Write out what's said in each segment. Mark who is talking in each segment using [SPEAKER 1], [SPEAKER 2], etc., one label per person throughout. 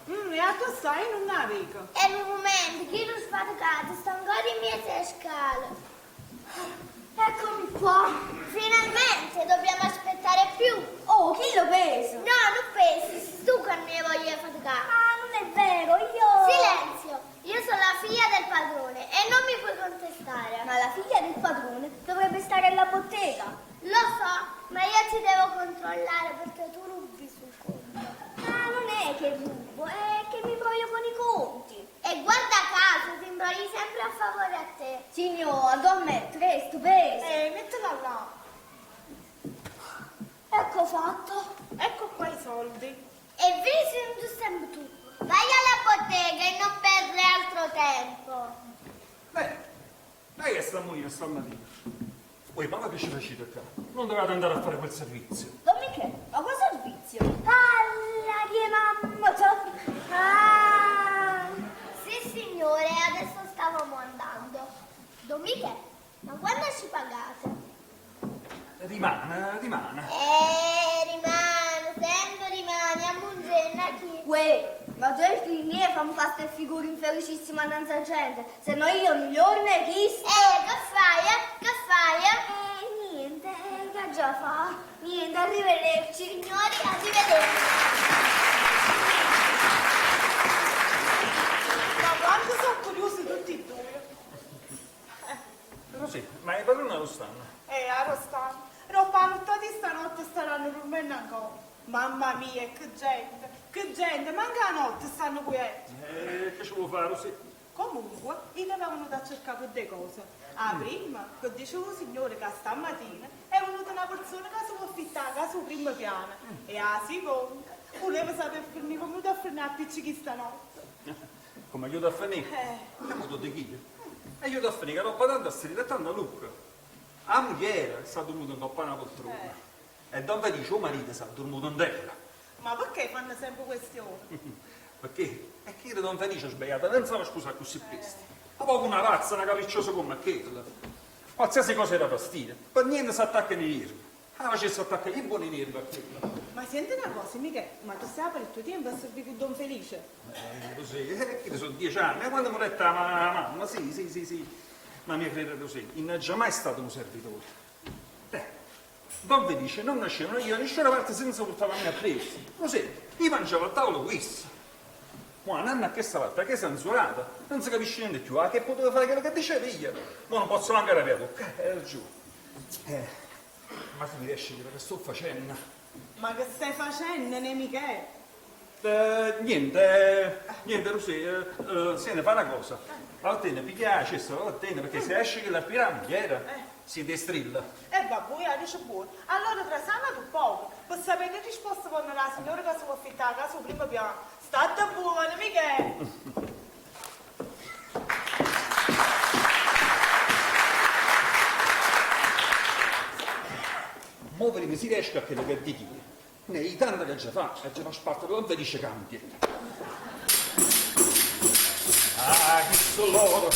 [SPEAKER 1] Mm, e addò sta? Io nun 'a veco.
[SPEAKER 2] È nu mumento, chillo sfaticato sta ancora in miezo 'e scale. Eccomi qua. Finalmente, dobbiamo aspettare più.
[SPEAKER 3] Oh, chillo pesa!
[SPEAKER 2] No, nun pesa, si tu che nun 'e voglia 'e faticà.
[SPEAKER 3] Ah, nun è vero, io...
[SPEAKER 2] Silenzio! Io sono la figlia del padrone e non mi puoi contestare.
[SPEAKER 3] Ma la figlia del padrone dovrebbe stare alla bottega.
[SPEAKER 2] Lo so, ma io ti devo controllare perché tu rubi sul conto.
[SPEAKER 3] Ah, non è che rubo, è che mi imbroglio con i conti.
[SPEAKER 2] E guarda caso, ti imbrogli sempre a favore a te.
[SPEAKER 3] Signora, do mettere sto peso.
[SPEAKER 1] Mettila là.
[SPEAKER 3] Ecco fatto.
[SPEAKER 1] Ecco qua i soldi.
[SPEAKER 2] E vedi tu sempre tu. Vai alla bottega e non perdere altro tempo.
[SPEAKER 4] Beh, dai che sta morire stamattina. Voi papà che ci facete qua? Non dovevate andare a fare quel servizio.
[SPEAKER 3] Don Michele, ma quel servizio? Alla che mamma! Ah!
[SPEAKER 2] Sì, signore, adesso stavamo andando. Don Michele, ma quando ci pagate?
[SPEAKER 4] Rimane, rimane.
[SPEAKER 2] Rimane, sempre rimane, a Mungenna chi?
[SPEAKER 3] Uè, ma tu e figli miei fanno fare ste figure infelicissime innanzi alla gente, se no io un giorno e chi
[SPEAKER 2] Che fai? Che fai?
[SPEAKER 3] Niente, che già fa? Niente, arrivederci.
[SPEAKER 2] Signori, arrivederci.
[SPEAKER 1] Ma quanto sono curiosi tutti e due.
[SPEAKER 4] Però sì, ma i padroni non stanno.
[SPEAKER 1] Aro stanno. Roba nottata di stanotte staranno dormendo ancora. Mamma mia, che gente, che gente, manca la notte stanno qui.
[SPEAKER 4] Che ci vuoi fare, sì?
[SPEAKER 1] Comunque, io avevo venuto a cercare due cose. La prima, che dicevo signore che stamattina è venuta una persona che si può affittare a casa sul primo piano. E la seconda, voleva sapere come venuto a frenare a appiccichi stanotte.
[SPEAKER 4] Come aiuto a finire? Che modo di chi? Aiuto a finire, che roba tanto si rilettando a Lucca. La moglie si è dormita in coppa una poltrona. E Don Felice, o marito, si è dormito in terra.
[SPEAKER 1] Ma perché fanno sempre questione?
[SPEAKER 4] Perché? È che io Don Felice ho sbagliato, non stava scusa così presto. Ma poi una pazza, una capricciosa come quella. Qualsiasi cosa era fastidio. Per niente si attacca nei nervi. Ah, ma ci si attacca i buoni nervi a quella.
[SPEAKER 1] Ma senti una cosa, Michele, ma tu stai per il tuo tempo a servire con Don Felice?
[SPEAKER 4] Così, che sono 10 anni, quando mi ho detto la mamma, sì, sì, sì, sì. Ma mi crede così, non è già mai stato un servitore. Beh, Don Felice non nasceva io da nessuna parte senza portare a me appresso. Così, io mangiavo a tavola questo. Ma nanna che sta fatta, che si è insulata, non si capisce niente più, ah, che poteva fare quello che diceva io. Ma non posso neanche avere la bocca, giù. Ma se mi riesci a dire che sto facendo?
[SPEAKER 1] Ma che stai facendo, ne Michele?
[SPEAKER 4] Niente, niente, Rosì, senti, fa una cosa. Vattene, piglia la cesta, vattene, perché se esce che la piramide, si destrilla.
[SPEAKER 1] Vabbè, io dice buono. Allora trasana tu poco, per sapere che risposta può dare la signora che si può affittare a casa sul primo piano. State buona, Michele!
[SPEAKER 4] Mo per mi si riesce a quello che dico io. Ne, i tanto che già fa, e già fa sparto, non Felice cambia. Ah, che sono loro!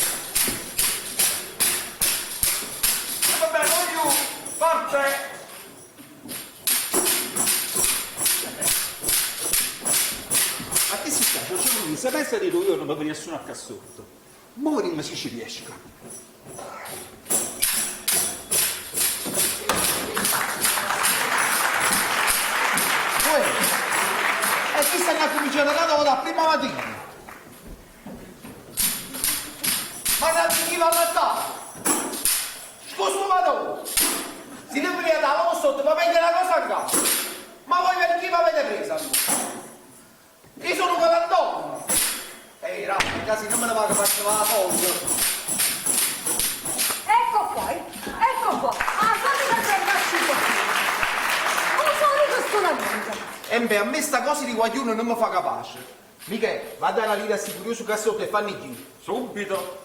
[SPEAKER 4] E va bene, voglio, parte! Ma che si sta? Cioè, lui, se pensa di lui, io non va nessuno a cassotto. Mo se ci riesco.
[SPEAKER 5] Uè, e chi sta cominciando da da prima mattina? Ma non chi va all'attacco? Scusa, ma dove? Se non venite da sotto, ma meglio una cosa a caso. Ma voi per chi mi avete presa allora? Io sono un galantuomo. Ehi, raga, casi non me ne vado a fare la foglia.
[SPEAKER 6] Ecco qua, ecco qua. Ah, fammi mangiare il Oh, sono questo lamento.
[SPEAKER 5] E beh, a me sta cosa di guaglione non mi fa capace. Michele, vada alla lira sti curioso cassotto e fanno giù.
[SPEAKER 4] Subito.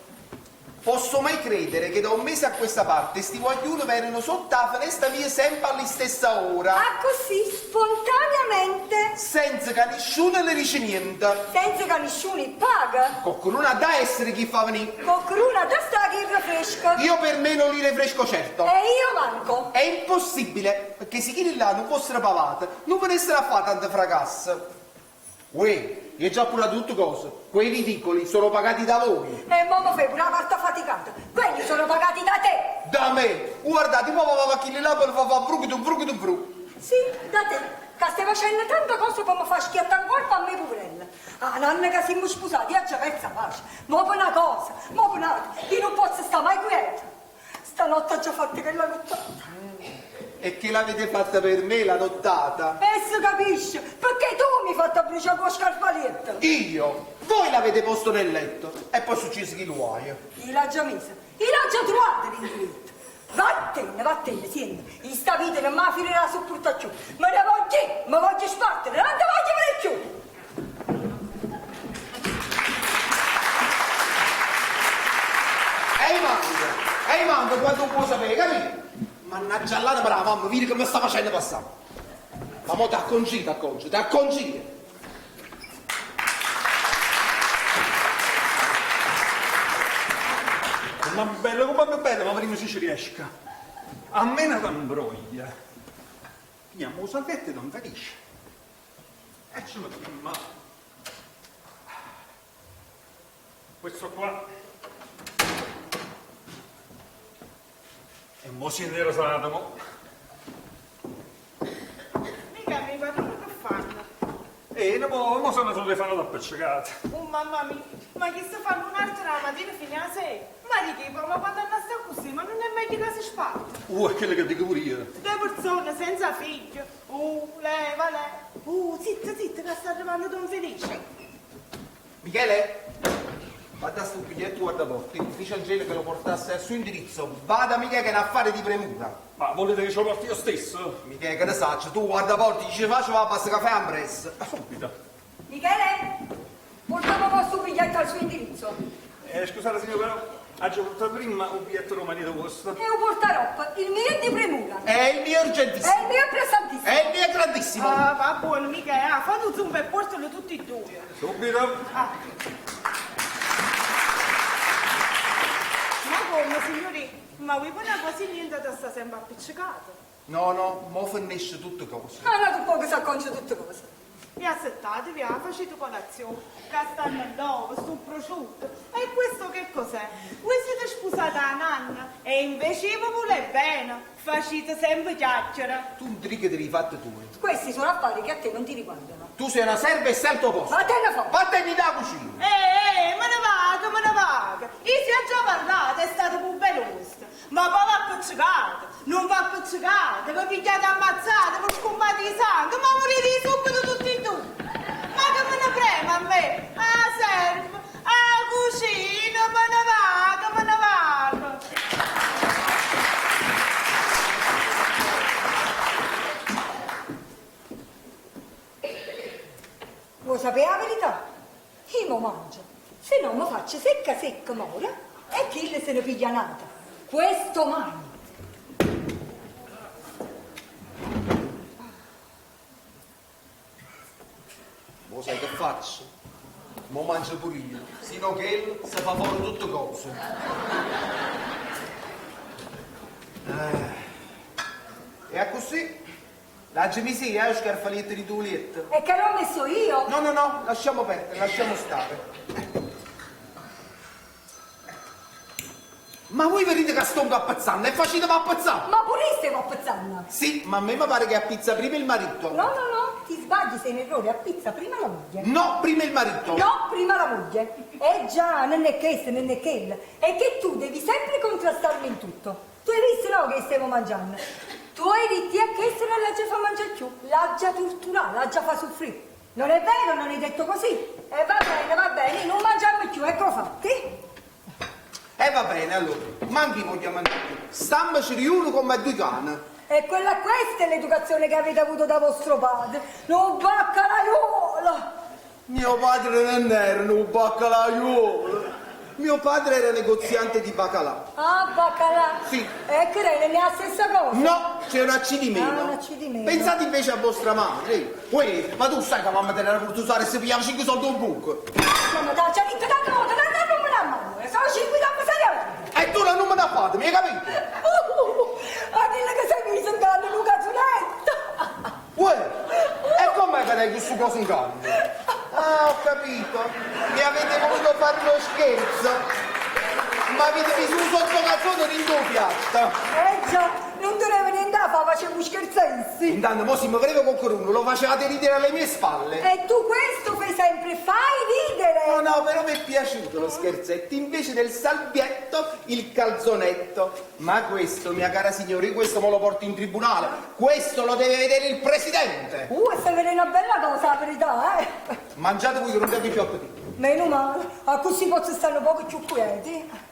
[SPEAKER 5] Posso mai credere che da un mese a questa parte sti guaglioni vengono sotto la finestra mia sempre alla stessa ora?
[SPEAKER 6] Ah, così, spontaneamente.
[SPEAKER 5] Senza che nessuno le dice niente.
[SPEAKER 6] Senza che nessuno paga.
[SPEAKER 5] Qualcuno ha da essere chi fa venire.
[SPEAKER 6] Qualcuno da sta che rinfresca.
[SPEAKER 5] Io per me non li rinfresco certo.
[SPEAKER 6] E io manco.
[SPEAKER 5] È impossibile, perché se chi là non fossero pavate, non venissero a fare tante fracasse. Uè, Io ho già appurato tutte cose. Quei ridicoli sono pagati da voi.
[SPEAKER 6] E mo mi fai pure la parte faticata. Quelli sono pagati da te.
[SPEAKER 5] Da me! Guardate, mo va a chi là per fa fa bruc, bruc, bruc.
[SPEAKER 6] Sì, da te. Che stai facendo tante cose per mi far schiattare in corpo a me poverella. Ah, nonna che siamo sposati, io ci persa pace. Mo per una cosa, mo per un'altra. Io non posso stare mai quieta. Stanotte ho già fatto quella nottata.
[SPEAKER 5] E che l'avete fatta per me la nottata?
[SPEAKER 6] E si capisce, perché tu mi hai fatto bruciare con scarpalietto.
[SPEAKER 5] Io? Voi l'avete posto nel letto e poi è successo chi lo vuoi.
[SPEAKER 6] Io l'ho già messa, io l'ho già trovata l'indirizzo. Vattene, vattene, senti, in sta vita non mi finirà la sopporta più. Me ne voglio, mi voglio spartere, non te voglio vedere più.
[SPEAKER 5] Ehi manca, ehi manca quanto può sapere, capito? Mannaggia là per la mamma, vedi che mi sta facendo passare. Ma mo t'acconci, t'acconci, t'acconci.
[SPEAKER 4] Ma bello, come bello, ma prima se ci riesca. A me una t'imbroglia. Pigliamo un salvetto e non felice. E ci mettiamo. Questo qua. E mo si è rosato, mo.
[SPEAKER 1] Mica mi padroni che fanno?
[SPEAKER 4] E no, mo, mo sono solo le fanno appiccicate.
[SPEAKER 1] Oh mamma mia, ma chi si fanno un'altra la mattina fino alle 6? Ma di che, ma quando andate così, ma non è meglio che si sparte?
[SPEAKER 4] È quello che dico pure io.
[SPEAKER 1] Due persone senza figlio. Leva, leva. Zitta, zitta, che sta arrivando Don Felice.
[SPEAKER 5] Michele, vada sto biglietto guardaporti, dice al gelo che lo portasse al suo indirizzo. Vada Michele che è un affare di premura.
[SPEAKER 4] Ma volete che ce lo porti io stesso?
[SPEAKER 5] Michele, che ne saccio, tu guardaporti, dice faccio va a passa caffè a presso.
[SPEAKER 4] Subito.
[SPEAKER 6] Michele, portiamo questo biglietto al suo indirizzo.
[SPEAKER 4] Scusate signor, però ha già portato prima un biglietto romano vostro.
[SPEAKER 6] E un portaropp, il mio è di premura.
[SPEAKER 5] È il mio urgentissimo.
[SPEAKER 6] È il mio pressantissimo.
[SPEAKER 5] È il mio grandissimo.
[SPEAKER 1] Ah, va buono, Michele, ah, fate un zoom e portalo tutti e due.
[SPEAKER 4] Subito.
[SPEAKER 1] Ah. Ma come, signori? Ma voi non quasi niente da sta sempre appiccicato.
[SPEAKER 5] No, no, mo finisce tutte cose.
[SPEAKER 6] Ah, no, tu poco si acconcia tutte cose.
[SPEAKER 1] Vi assettatevi, ah, facete colazione, che stanno l'uovo, sto prosciutto. E questo che cos'è? Voi siete sposata a nanna e invece vi volete bene, facete sempre chiacchiera.
[SPEAKER 5] Tu un trick te li fatti tu.
[SPEAKER 6] Questi sono affari che a te non ti riguardano.
[SPEAKER 5] Tu sei una serva e sei al tuo posto.
[SPEAKER 6] Vattene fuori.
[SPEAKER 5] Vattene da cucina.
[SPEAKER 1] Me ne vado, me ne vado. Io si è già parlato, è stato pure bello questo. Ma poi va appiccicato, non va appiccicate, vi pigliate ammazzate, vi scummate di sangue, ma morite subito tutti e due. Ma che me ne preme a me? Ah, servo, ah, cucina, me ne vado, me ne vado.
[SPEAKER 6] Vuoi sapere la verità? Io mo mangio, se no mi faccio secca secca mora e chi se ne piglia un'altra. Questo mai.
[SPEAKER 5] Mo sai che faccio? Mo mangio pure io, sino che si fa fuori tutte cose. E così? La gemisia è lo scarfalietto di Tulietto.
[SPEAKER 6] E che l'ho messo io?
[SPEAKER 5] No, no, no, lasciamo perdere, lasciamo stare. Ma voi vedete che sto appezzando, è facile ma appezzare.
[SPEAKER 6] Ma pure stiamo appezzando.
[SPEAKER 5] Sì, ma a me mi pare che appizza prima il marito.
[SPEAKER 6] No, no, no, ti sbagli, sei in errore, appizza prima la moglie.
[SPEAKER 5] No, prima il marito.
[SPEAKER 6] No, prima la moglie. Eh già, non è questo, non è quello. È che tu devi sempre contrastarmi in tutto. Tu hai visto, no, che stiamo mangiando? Tu hai detto a che se non la già fa mangiare più, l'ha già torturata, l'ha già fa soffrire. Non è vero, non hai detto così. E va bene, non mangiamo più, ecco fatti.
[SPEAKER 5] E va bene, allora, manchi voglio mangiare più. Stammaci riuno come due cani.
[SPEAKER 6] E quella, questa è l'educazione che avete avuto da vostro padre. Non baccalaiuolo!
[SPEAKER 5] Mio padre non era un baccalaiuolo. Mio padre era negoziante di bacalà.
[SPEAKER 6] Ah, bacalà?
[SPEAKER 5] Sì.
[SPEAKER 6] E che non è la stessa cosa?
[SPEAKER 5] No, c'è una C di meno.
[SPEAKER 6] Ah, una C di meno.
[SPEAKER 5] Pensate invece a vostra madre. Uè, ma tu sai che mamma te l'era voluto usare se pigliava 5 soldi un buco.
[SPEAKER 6] Ma dai, c'è detto tante volte, tanto non me la mano. Sono 5 da passare.
[SPEAKER 5] E tu la non me la fate, mi hai capito?
[SPEAKER 6] A dire che sei messo in canna, Luca Zuletto.
[SPEAKER 5] Uè, e com'è che dai questo coso in canna? Ah, ho capito. Mi avete voluto fare uno scherzo? Ma avete messo un sottocalzone dentro 'o piatto.
[SPEAKER 6] Eh già, non tenevo niente da fare, facevo scherzetti.
[SPEAKER 5] Intanto, mo si mi voleva qualcuno, lo facevate ridere alle mie spalle.
[SPEAKER 6] E tu questo fai sempre, fai ridere!
[SPEAKER 5] No, no, però mi è piaciuto lo scherzetto. Invece del salvietto, il calzonetto. Ma questo, mia cara signora, io questo me lo porto in tribunale. Questo lo deve vedere il presidente.
[SPEAKER 6] Questa è una bella cosa, la verità, eh!
[SPEAKER 5] Mangiate voi che non avete più appetito.
[SPEAKER 6] Meno male, a così posso stare un poco più quieti.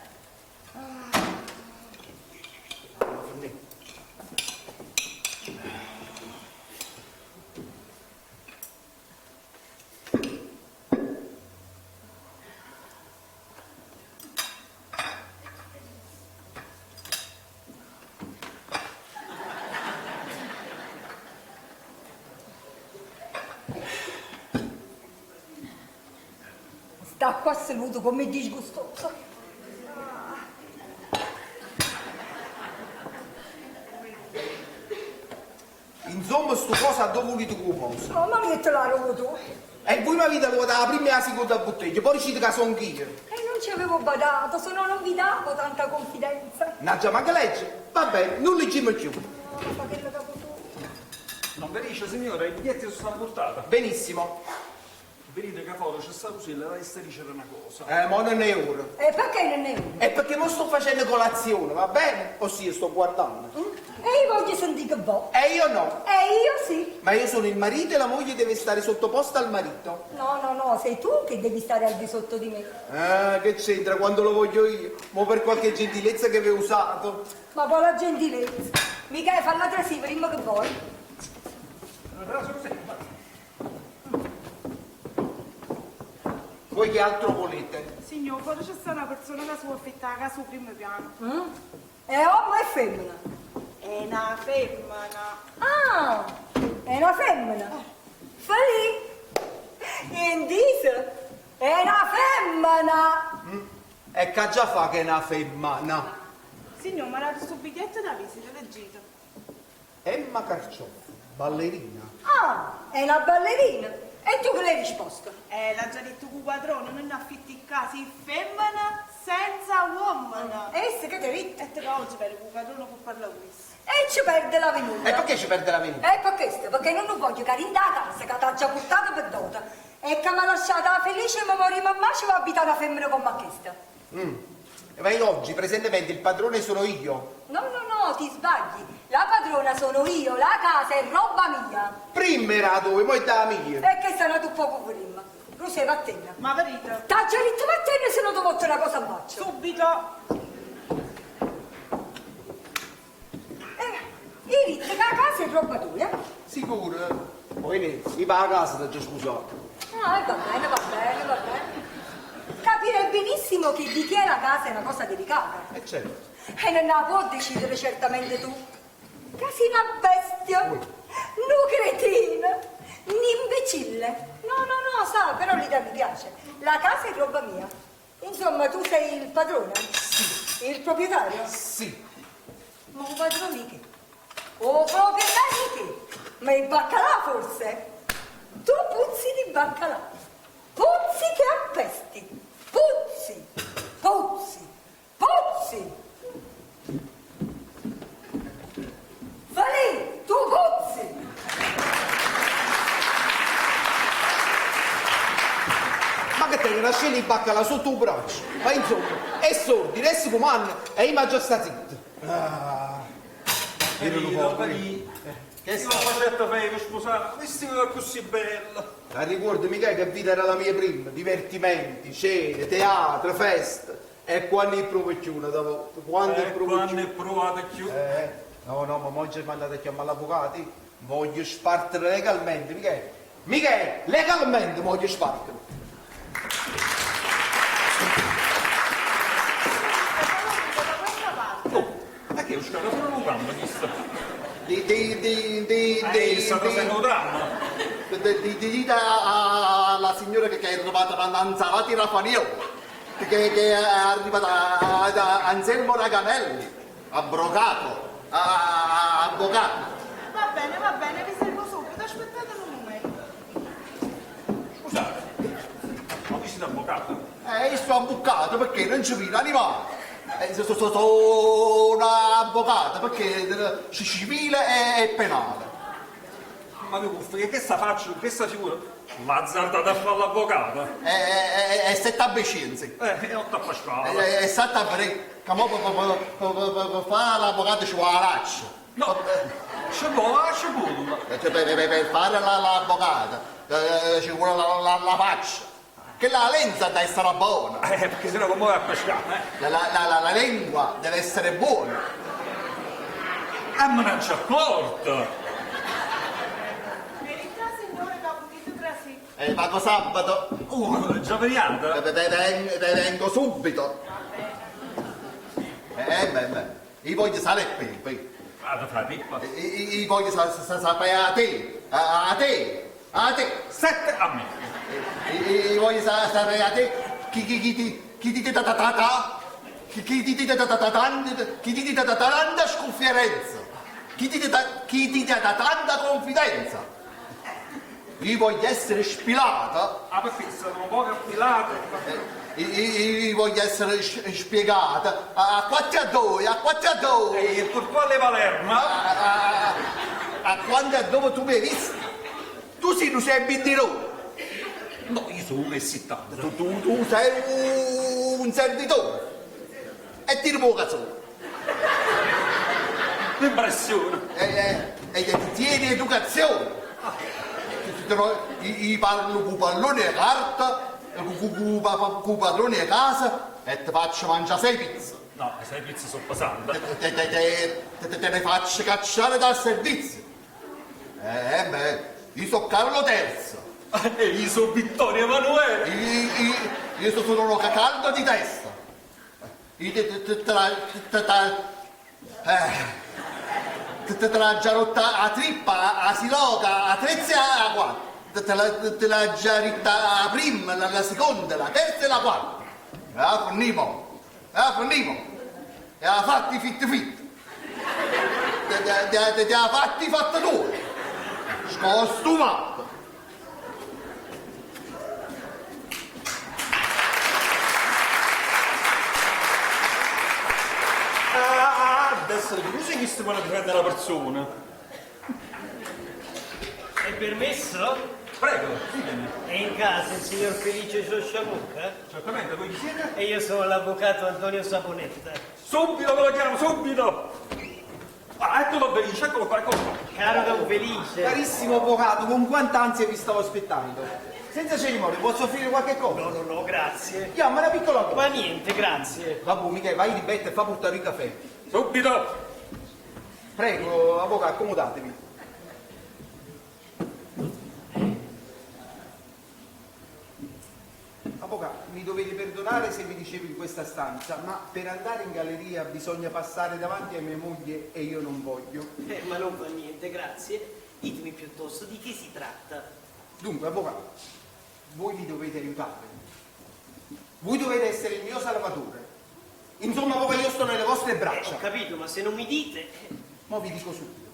[SPEAKER 6] Sta qua seduto come disgustoso.
[SPEAKER 5] Insomma, sto cosa ha dovuto tu posto.
[SPEAKER 6] Mamma mia, te la roto.
[SPEAKER 5] E voi mi avete dato la prima e la seconda bottiglia, poi dite che sono io.
[SPEAKER 6] E non ci avevo badato, se no non vi davo tanta confidenza.
[SPEAKER 5] Naggia, ma che legge? Vabbè, non leggiamo più.
[SPEAKER 6] No, fa quello che vuoi tu.
[SPEAKER 4] Non vi dice, signora, i biglietti sono stati portati.
[SPEAKER 5] Benissimo.
[SPEAKER 4] Venite che fuori c'è sta Rosella, lei sta dicendo una cosa.
[SPEAKER 5] Mo non è ora.
[SPEAKER 6] E perché non è ora?
[SPEAKER 5] È perché mo sto facendo colazione, va bene? Ossia, sto guardando.
[SPEAKER 6] E io voglio sentire che vo.
[SPEAKER 5] E io no.
[SPEAKER 6] E io sì.
[SPEAKER 5] Ma io sono il marito e la moglie deve stare sottoposta al marito.
[SPEAKER 6] No, no, no, sei tu che devi stare al di sotto di me.
[SPEAKER 5] Ah, che c'entra quando lo voglio io? Mo per qualche gentilezza che vi ho usato.
[SPEAKER 6] Ma quale gentilezza? Mica falla trasì prima che vuoi.
[SPEAKER 5] Voi che altro volete?
[SPEAKER 1] Signor, fuori c'è sta una persona che si vuole affittare la casa sul primo piano.
[SPEAKER 6] È uomo e femmina?
[SPEAKER 1] È una femmina.
[SPEAKER 6] Ah, è una femmina. Felice. Indise, è una femmina.
[SPEAKER 5] E che già fa che è una femmina?
[SPEAKER 1] Signor, mi ha dato questo biglietto da visita, leggete.
[SPEAKER 5] Emma Carciofi, ballerina.
[SPEAKER 6] Ah, è una ballerina. E tu che l'hai risposto?
[SPEAKER 1] L'ha già detto con padrone, non affitti casa, si femmina senza uomo.
[SPEAKER 6] E se che ti detto?
[SPEAKER 1] E te oggi per il padrone può parlare questo.
[SPEAKER 6] E ci perde la venuta.
[SPEAKER 5] E perché ci perde la venuta?
[SPEAKER 6] E perché sto? Perché non lo voglio che in da casa che t'ha già portato per dote. E che mi ha lasciata felice memoria mamma ci va abitare una femmina come questa.
[SPEAKER 5] Ma io oggi, presentemente, il padrone sono io.
[SPEAKER 6] No, no, no, ti sbagli. La padrona sono io, la casa è roba mia.
[SPEAKER 5] Prima era dove, poi è da mia.
[SPEAKER 6] E che sono tu poco prima. Rosè, vattene.
[SPEAKER 1] Ma verità?
[SPEAKER 6] T'ha già detto vattene se non ti metto una cosa in faccia.
[SPEAKER 1] Subito.
[SPEAKER 6] Io dico che la casa è roba tua, eh?
[SPEAKER 5] Sicuro? Poi ne, io vado a casa, ti ho già sposato.
[SPEAKER 6] Ah, va bene, va bene, va bene. Capirei benissimo che di chi è la casa è una cosa delicata.
[SPEAKER 5] E certo.
[SPEAKER 6] E non la può decidere certamente tu. Che sei una bestia, un cretino, un imbecille. No, no, no, sa, però l'idea mi piace. La casa è roba mia. Insomma, tu sei il padrone?
[SPEAKER 5] Sì.
[SPEAKER 6] Il proprietario?
[SPEAKER 5] Sì.
[SPEAKER 6] Ma un padrone che? O proprietario che? Ma il baccalà forse? Tu puzzi di baccalà. Puzzi che appesti. Puzzi, puzzi, puzzi. Falì, tu puzzi.
[SPEAKER 5] Ma che te una scena in baccalà sotto un braccio? Ma insomma, è sordi, resti comando e io mangio sta zitta. Ah.
[SPEAKER 4] Capito,
[SPEAKER 5] Che
[SPEAKER 4] Io
[SPEAKER 5] sta?
[SPEAKER 4] ho fatto per sposare, questa è così bella.
[SPEAKER 5] La ricordo mica che vita era la mia prima, divertimenti, cene, teatro, feste. E quando il provo più una volta, quando il provo
[SPEAKER 4] Quando
[SPEAKER 5] più.
[SPEAKER 4] è provato più.
[SPEAKER 5] No, no, ma oggi mi andate a chiamare l'avvocato, voglio spartere legalmente, Michele. Michele, legalmente voglio spartere.
[SPEAKER 1] Da questa parte.
[SPEAKER 4] Oh, ma che è uscito fuori un dramma, chissà.
[SPEAKER 5] Di, di, di, di, di,
[SPEAKER 4] È stato sempre un dramma.
[SPEAKER 5] di, di, dite alla signora che è arrivata da Rafaniello, che è arrivata da Anselmo Raganelli, avvocato, avvocato.
[SPEAKER 1] Va bene, vi servo subito, aspettate un momento.
[SPEAKER 4] Scusate, ho visto siete avvocato.
[SPEAKER 5] Eh, io sto abboccato perché non ci vedo animale. Eh, so, so, sono avvocato perché civile e penale.
[SPEAKER 4] Ma tu, che questa faccia, questa figura, l'azzardata a fare l'avvocato?
[SPEAKER 5] E sette abbescienze.
[SPEAKER 4] E otto a Pasquale.
[SPEAKER 5] E sette a vedere, che mo per fare l'avvocato ci vuole la laccia.
[SPEAKER 4] No, ci vuole, ci vuole.
[SPEAKER 5] Per fare l'avvocato ci vuole la faccia. Che la lenza deve essere buona.
[SPEAKER 4] Perché sennò come vai a pescare? Eh?
[SPEAKER 5] La lingua deve essere buona.
[SPEAKER 4] Ah, ma non c'è accorto.
[SPEAKER 1] Verità, signore, che potete trasire.
[SPEAKER 5] Vado sabato.
[SPEAKER 4] Oh, già veniamo?
[SPEAKER 5] Vengo subito. Beh, io voglio sale e pepe.
[SPEAKER 4] Vado fra pippa.
[SPEAKER 5] Io voglio sapere a te, a te, a te.
[SPEAKER 4] Sette a me.
[SPEAKER 5] Io voglio sapere a te chi chi ti chi ti ta ta ta ta chi chi ti ta ta ta ta chi ti ta ta tanta sconfidenza, chi ti ta chi ti ta tanta confidenza. Io voglio essere spilata.
[SPEAKER 4] Ah, perché sono un po' appilata.
[SPEAKER 5] Io voglio essere spiegata a 4 a 2, a 4 a 2.
[SPEAKER 4] E il portuale Palermo.
[SPEAKER 5] A quando e dove tu mi hai visto? Tu sei un servitore.
[SPEAKER 4] No, io sono un 70.
[SPEAKER 5] Tu sei un servitore. E ti rubo solo.
[SPEAKER 4] L'impressione.
[SPEAKER 5] E tieni educazione. Io parlo con pallone e carta, con padrone a casa e ti faccio mangiare 6 pizze.
[SPEAKER 4] No, 6 pizze sono pesanti.
[SPEAKER 5] Te ne faccio cacciare dal servizio. Beh, io sono Carlo III.
[SPEAKER 4] E io sono Vittorio Emanuele.
[SPEAKER 5] Io sono uno caldo di testa. Io te l'ha già rotta a trippa, a siloca, a trezza e a quarta. Te l'ha già ritta la prima, la seconda, la terza e la quarta. Ah, finimo. Ah, finimo. E ha fatti fitti fitti. Te ha fatti fatta tu. Scostumato.
[SPEAKER 4] Ah, adesso tu sei chi si vuole prendere la persona.
[SPEAKER 7] È permesso?
[SPEAKER 4] Prego, ditemi.
[SPEAKER 7] È in casa il signor Felice Sciosciamucca?
[SPEAKER 4] Certamente, voi chi siete?
[SPEAKER 7] E io sono l'avvocato Antonio Saponetta.
[SPEAKER 4] Subito ve lo chiamo, subito! Ah, eccolo Felice, eccolo qua, eccolo qua.
[SPEAKER 7] Caro Don Felice.
[SPEAKER 5] Carissimo avvocato, con quanta ansia vi stavo aspettando. Senza cerimonie, posso offrire qualche cosa?
[SPEAKER 7] No, no, no, grazie.
[SPEAKER 5] Chiama una piccola cosa.
[SPEAKER 7] Ma niente, grazie.
[SPEAKER 5] Vabbè, mica vai di betta e fa portare il caffè.
[SPEAKER 4] Subito!
[SPEAKER 5] Prego, avvocato, accomodatevi. Avvocato, mi dovete perdonare se vi dicevo in questa stanza, ma per andare in galleria bisogna passare davanti a mia moglie e io non voglio.
[SPEAKER 7] Ma non fa niente, grazie. Ditemi piuttosto di che si tratta.
[SPEAKER 5] Dunque, avvocato, voi mi dovete aiutare. Voi dovete essere il mio salvatore. Insomma, avvocato, io sto nelle vostre braccia.
[SPEAKER 7] Ho capito, ma se non mi dite...
[SPEAKER 5] Mo vi dico subito.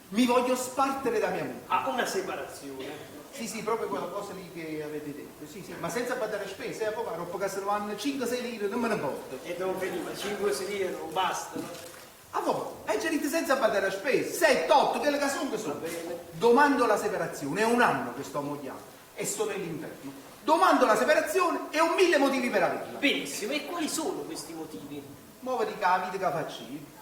[SPEAKER 5] Mi voglio spartere da mia moglie.
[SPEAKER 7] Ah, una separazione.
[SPEAKER 5] Sì, sì, proprio quella cosa lì che avete detto. Sì, sì, ma senza badare a spese, avvocato, dopo che se ne vanno 5-6 lire, non me ne importa.
[SPEAKER 7] E Don Felice, ma 5-6 lire non bastano.
[SPEAKER 5] Avvocato, è già detto senza badare a spese. 7, 8, quelle che sono che sono. Domando la separazione, è un anno che sto ammogliato e sto nell'inferno. Domando la separazione e ho 1000 motivi per averla.
[SPEAKER 7] Benissimo, e quali sono questi motivi?
[SPEAKER 5] Muoviti che la vita che faccio io.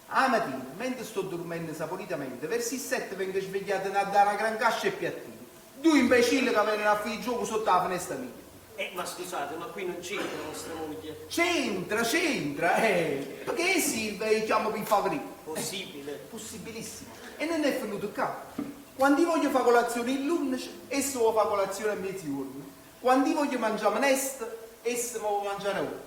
[SPEAKER 5] La mattina, mentre sto dormendo saporitamente, verso le 7 vengo svegliato da una gran cascia e piattini. Due imbecilli che vengono a fare il gioco sotto la finestra mia.
[SPEAKER 7] Ma scusate, ma qui non c'entra vostra moglie.
[SPEAKER 5] C'entra, c'entra, perché essi li chiamo per favorire.
[SPEAKER 7] Possibile.
[SPEAKER 5] Possibilissimo. E non è venuto qua. Quando io voglio fare colazione l'11, esso vuole fare colazione a mezzogiorno. Quando io voglio mangiare minestra, esso mi vuole mangiare ora.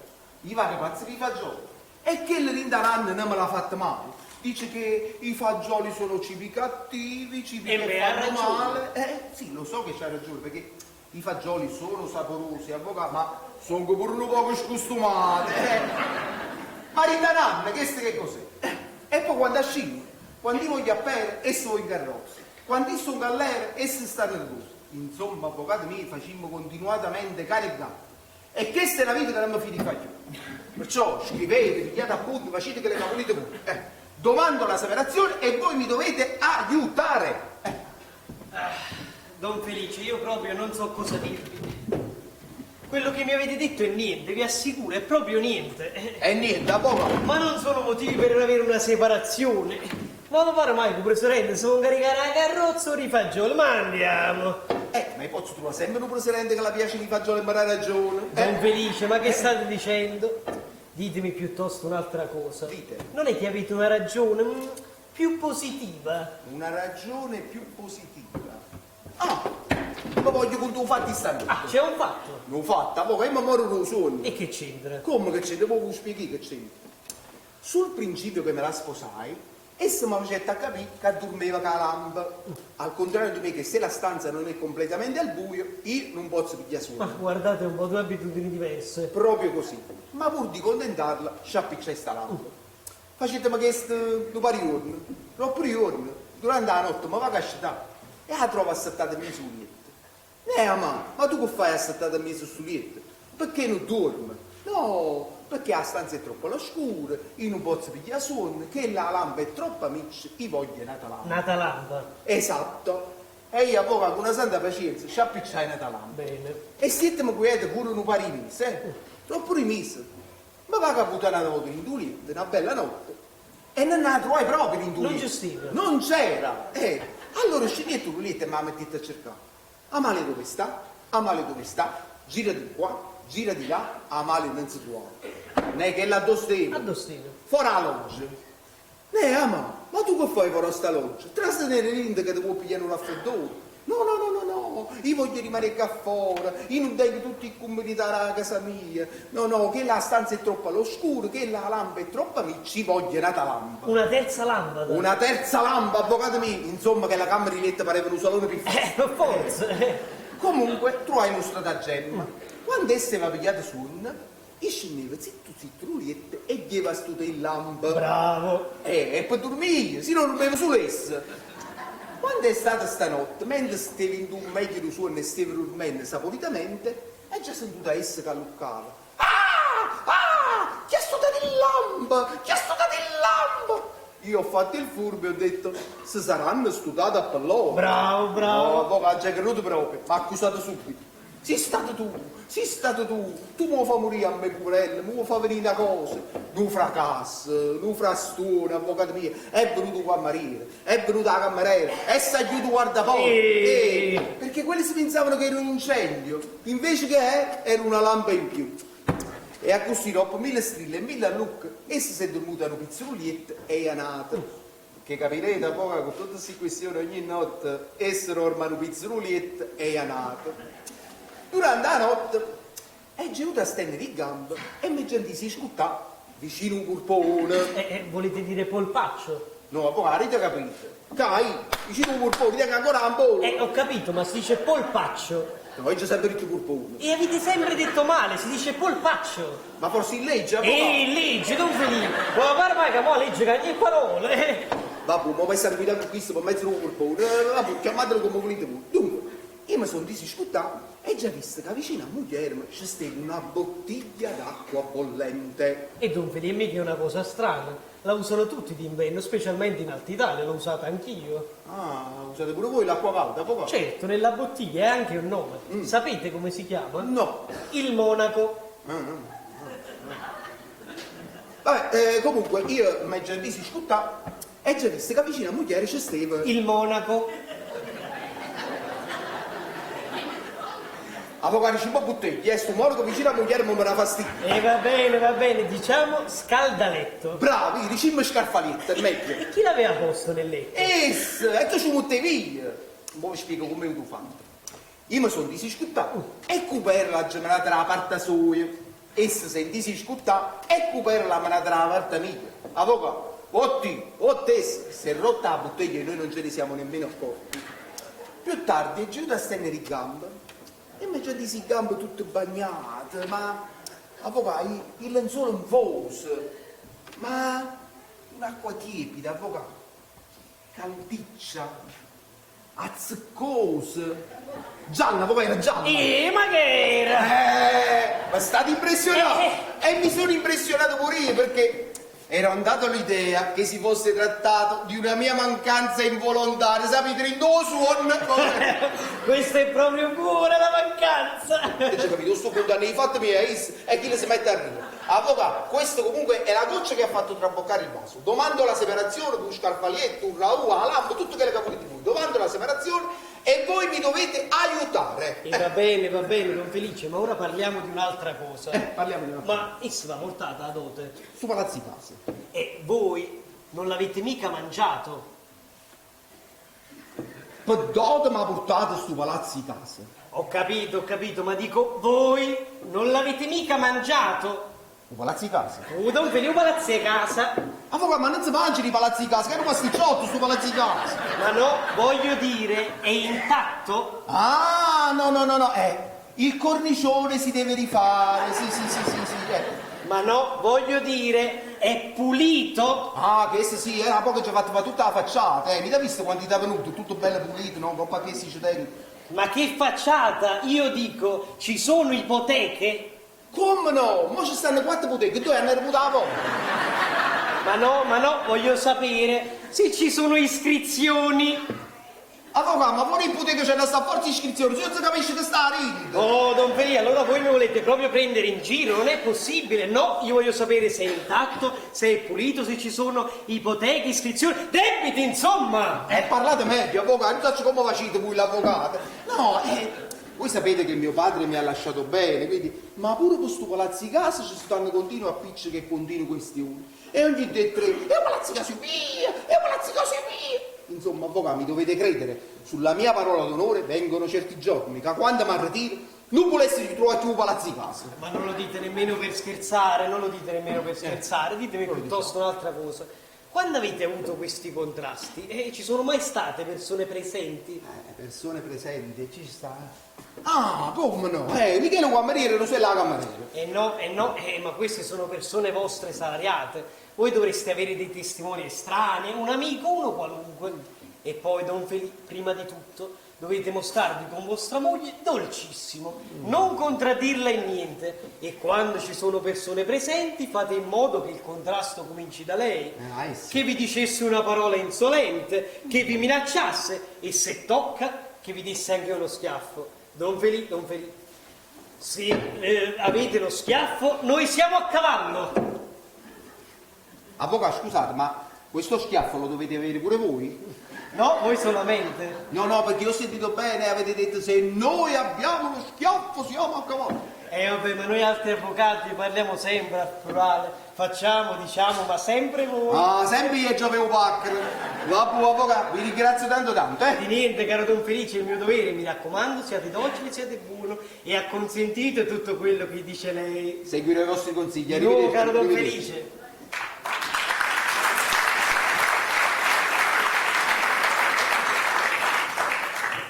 [SPEAKER 5] Io vado pazzo per i fagioli. E che l'indaranno non me l'ha fatta male. Dice che i fagioli sono cibi cattivi, cibi
[SPEAKER 7] E
[SPEAKER 5] che
[SPEAKER 7] beh, ha
[SPEAKER 5] fanno
[SPEAKER 7] ragione.
[SPEAKER 5] male. Sì, lo so che c'ha ragione, perché i fagioli sono saporosi, avvocato, ma sono pure un poco scostumati. Ma rindananna, questo che cos'è? E poi quando ascimo, quando io voglio a pere, esso voglio in carrozza. Quando io sono in galera, esso sta nervoso. Insomma, avvocato mio, facimmo continuatamente cane e gatte. E chesta è na vita ca nun me fido 'e fa cchiù. Perciò scrivete, pigliate appunti, facite chello ca vulite vuje. Eh. Domando la separazione e voi mi dovete aiutare. Eh.
[SPEAKER 7] Don Felice, io proprio non so cosa dirvi. Quello che mi avete detto è niente, vi assicuro, è proprio niente.
[SPEAKER 5] È niente, avvocato.
[SPEAKER 7] Ma non sono motivi per avere una separazione. Ma vi pare mai che il presidente si può incaricare la carrozza o i fagioli? Ma andiamo.
[SPEAKER 5] Ma io posso trovare sempre un presidente che la piace di fagioli e mi dà ragione.
[SPEAKER 7] Don Felice, ma che state dicendo? Ditemi piuttosto un'altra cosa.
[SPEAKER 5] Dite.
[SPEAKER 7] Non è che avete una ragione più positiva?
[SPEAKER 5] Una ragione più positiva? Ah, ma voglio con tu fatti stanotte.
[SPEAKER 7] Ah, c'è un fatto?
[SPEAKER 5] Non fatta, mo che io mi moro un sogno.
[SPEAKER 7] E che c'entra?
[SPEAKER 5] Come che c'entra? Mo vi spieghi che c'entra. Sul principio che me la sposai, essa mi facette a capire che dormiva con la lampa. Al contrario di me che se la stanza non è completamente al buio, io non posso pigliare sonno.
[SPEAKER 7] Ma guardate un po', due abitudini diverse.
[SPEAKER 5] Proprio così. Ma pur di contentarla, ci appicciai sta lampa. Facetemi questo due pari giorni, troppo giorni, durante la notte mi va a scetare e la trovo assettata in mezzo sul letto. Ma, ma tu che fai assettata in mezzo sul letto? Perché non dormi? No, perché la stanza è troppo oscura, io non posso pigliare sonno, che la lampa è troppo miccia, io voglio una lampa.
[SPEAKER 7] Nata lampa?
[SPEAKER 5] Esatto. E io avvocato con una santa pazienza ci appicciai una lampa.
[SPEAKER 7] Bene.
[SPEAKER 5] E stiamo quieti pure un pari mesi, eh? Troppo mesi. Ma va a buttare una volta in due letto, una bella notte. E non la trovai proprio in due
[SPEAKER 7] Non
[SPEAKER 5] letto.
[SPEAKER 7] c'è stava.
[SPEAKER 5] Non c'era. Allora scegliete un letto e mi mettete a cercare. Amalia dove sta? Amalia dove sta? Gira di qua, gira di là, Amalia non si trova. Non è che la dosteva.
[SPEAKER 7] A dosteva.
[SPEAKER 5] Fuori la loggia. Ne, ama, ma tu che fai fuori sta loggia? Trastenere l'inda che ti può pigliare un raffreddore. No, no, no, no, no, io voglio rimanere qua fuori, io non tengo tutti i comodità a casa mia. No, no, che la stanza è troppo all'oscuro, che la lampa è troppo mia, ci voglio una lampa.
[SPEAKER 7] Una terza lampada?
[SPEAKER 5] Una terza lampa, avvocato mio. Insomma, che la camera di letto pareva un salone più
[SPEAKER 7] Per forza.
[SPEAKER 5] Comunque, trovai uno stratagemma. Quando essa aveva pigliato sonno, io scendevo zitto zitto ruliette e gli aveva stuto il lampo.
[SPEAKER 7] Bravo.
[SPEAKER 5] E poi dormivo, se non dormivo solo essa. Quando è stata stanotte, mentre stavo in un meglio di suono e stavo dormendo saporitamente, è già sentita essa che alluccava. Ah! Ah! Chi è stata il lampo? Chi è stata il lampo? Io ho fatto il furbo e ho detto, se saranno studiate a pallone.
[SPEAKER 7] Bravo, bravo.
[SPEAKER 5] No, avvocato, già creduto proprio, mi ha accusato subito. Sei stato tu, sei stato tu, tu mi fai morire a me purella, mi fai venire una cosa. Non fracasso, non frastuono, avvocato mio, è venuto qua a marire, è venuta la cameriera, è sagliuto guardaporta. Perché quelli si pensavano che era un incendio, invece che era una lampa in più. E a così dopo mille strille e mille allucche, essa si è dormuta un pizzulietto e è nata. Che capirete, avvocato, con tutte queste questioni ogni notte, essa dorme un pizzulietto e è nata. Durante la notte è venuta a stendere in gambe e mi si scuttà vicino a un corpone.
[SPEAKER 7] Volete dire polpaccio?
[SPEAKER 5] No, avvocato, avete capito. Cai, vicino a un corpone, tengo ancora un pollo.
[SPEAKER 7] Ho capito, ma si dice polpaccio.
[SPEAKER 5] No, io ho sempre detto corpone.
[SPEAKER 7] E avete sempre detto male, si dice polpaccio.
[SPEAKER 5] Ma forse in legge, avvocato?
[SPEAKER 7] In legge, non finire. Ma guarda che mo legge che ogni parola.
[SPEAKER 5] Vabbè, ma vai a guidare con questo per mezzo un corpone. Vabbè, chiamatelo come volete voi. Dunque, io mi sono disiscuttato e già visto che vicino a moglie c'è stata una bottiglia d'acqua bollente.
[SPEAKER 7] E Don Felice, mica è una cosa strana. La usano tutti d'inverno, specialmente in Alta Italia, l'ho usata anch'io.
[SPEAKER 5] Ah, usate pure voi l'acqua calda, poco?
[SPEAKER 7] Certo, nella bottiglia è anche un nome. Sapete come si chiama?
[SPEAKER 5] No.
[SPEAKER 7] Il Monaco.
[SPEAKER 5] Vabbè, comunque io mi già disiscuttato e già visto che vicino a moglie c'è stava...
[SPEAKER 7] Il Monaco.
[SPEAKER 5] Avvocato, c'è un po' bottiglia, sto monaco vicino a moglie mi dà fastidio.
[SPEAKER 7] E va bene, va bene, diciamo scaldaletto.
[SPEAKER 5] Bravi, diciamo scarfaletto, è meglio.
[SPEAKER 7] E chi l'aveva posto nel letto?
[SPEAKER 5] Essa, e tu ci mettevi via. Mo vi spiego come ho fatto. Io mi sono disiscuttato e Cooper l'ha gemelata dalla parte sua. Essa si è disiscuttata e Cooper l'ha menata dalla parte mia. Avvocato, otti, ottessa, si è rotta la bottiglia e noi non ce ne siamo nemmeno accorti. Più tardi è giunta a stendere in gamba. E mi già disi gambe tutte bagnate, ma avvocato, il lenzuolo infoso, ma un'acqua tiepida, avvocato, caldiccia. Azzeccosa. Gialla, come era gialla?
[SPEAKER 7] Ma che era?
[SPEAKER 5] Ma state impressionato? E mi sono impressionato pure io perché ero andato all'idea che si fosse trattato di una mia mancanza involontaria, sapete, in due suon.
[SPEAKER 7] Questa è proprio buona la mancanza.
[SPEAKER 5] E c'è capito, sto contando i fatti miei e chi le si mette a ridere. Avvocato, questo comunque è la goccia che ha fatto traboccare il vaso. Domando la separazione con scarfalietto, un raù, la lampo, tutto quello che volete voi. Domando la separazione e voi mi dovete aiutare.
[SPEAKER 7] E va bene, don Felice, ma ora parliamo di un'altra cosa.
[SPEAKER 5] Parliamo di un'altra
[SPEAKER 7] Ma essa va portata la dote.
[SPEAKER 5] Su palazzi casa.
[SPEAKER 7] E voi non l'avete mica mangiato.
[SPEAKER 5] Per dote mi ha portato su palazzi casa.
[SPEAKER 7] Ho capito, ho capito, ma dico, voi non l'avete mica mangiato.
[SPEAKER 5] Un palazzi casa?
[SPEAKER 7] Oh, don Felice, un palazzo di casa.
[SPEAKER 5] Avvocato, ma non si mangia i palazzi di casa, che è un pasticciotto su palazzi di casa.
[SPEAKER 7] Ma no, voglio dire, è intatto?
[SPEAKER 5] Ah, no, no, no, no, il cornicione si deve rifare, sì, sì, sì, sì, sì.
[SPEAKER 7] Ma no, voglio dire, è pulito?
[SPEAKER 5] Ah, questo sì, era poco ci ha fatto tutta la facciata, mi ha visto quando ti è venuto, tutto bello pulito, no? Con che si ci tiene.
[SPEAKER 7] Ma che facciata? Io dico, ci sono ipoteche?
[SPEAKER 5] Come no? Mo ci stanno 4 ipoteche, 2 hanno avuto la volta.
[SPEAKER 7] Ma no, ma no, voglio sapere se ci sono iscrizioni.
[SPEAKER 5] Avvocato, ma fuori ipoteca c'è una sta forza iscrizione, se non si capisce che sta a ridere.
[SPEAKER 7] Oh, don Felice, allora voi mi volete proprio prendere in giro, non è possibile, no? Io voglio sapere se è intatto, se è pulito, se ci sono ipoteche, iscrizioni, debiti, insomma!
[SPEAKER 5] Parlate meglio, avvocato, non so come facete voi l'avvocato. No, voi sapete che mio padre mi ha lasciato bene, quindi, ma pure con sto palazzo di casa ci stanno continui appiccichi e continue questioni. E ogni due e tre, e un palazzo di casa è mio, e un palazzo di casa è mio. Insomma, avvocato, mi dovete credere, sulla mia parola d'onore vengono certi giorni che quando mi ritiro non volessi ritrovare più un palazzo di casa.
[SPEAKER 7] Ma non lo dite nemmeno per scherzare, non lo dite nemmeno per scherzare, ditemi piuttosto un'altra cosa. Quando avete avuto questi contrasti, ci sono mai state persone presenti?
[SPEAKER 5] Persone presenti, ci sta. Ah, come no? Michele cameriere, non sei la cameriera.
[SPEAKER 7] No, no, ma queste sono persone vostre salariate. Voi dovreste avere dei testimoni estranei, un amico, uno qualunque. E poi, don Felipe, prima di tutto, dovete mostrarvi con vostra moglie dolcissimo, non contraddirla in niente. E quando ci sono persone presenti, fate in modo che il contrasto cominci da lei.
[SPEAKER 5] Sì.
[SPEAKER 7] Che vi dicesse una parola insolente, che vi minacciasse e se tocca, che vi desse anche uno schiaffo. Don Felipe, don Felipe, se avete lo schiaffo, noi siamo a cavallo.
[SPEAKER 5] Avvocato, scusate, ma questo schiaffo lo dovete avere pure voi?
[SPEAKER 7] No, voi solamente.
[SPEAKER 5] No, no, perché io ho sentito bene, avete detto se noi abbiamo lo schiaffo siamo a cavallo.
[SPEAKER 7] Vabbè, ma noi altri avvocati parliamo sempre al plurale, facciamo, diciamo, ma sempre voi.
[SPEAKER 5] Ah, sempre io già avevo pacchero. Vabbè, avvocato, vi ringrazio tanto tanto.
[SPEAKER 7] Di niente, caro Don Felice, è il mio dovere, mi raccomando, siate docili, siate buono e acconsentite tutto quello che dice lei.
[SPEAKER 5] Seguirò i vostri consigli,
[SPEAKER 7] Di nuovo,
[SPEAKER 5] arrivederci,
[SPEAKER 7] caro Don
[SPEAKER 5] arrivederci.
[SPEAKER 7] Felice.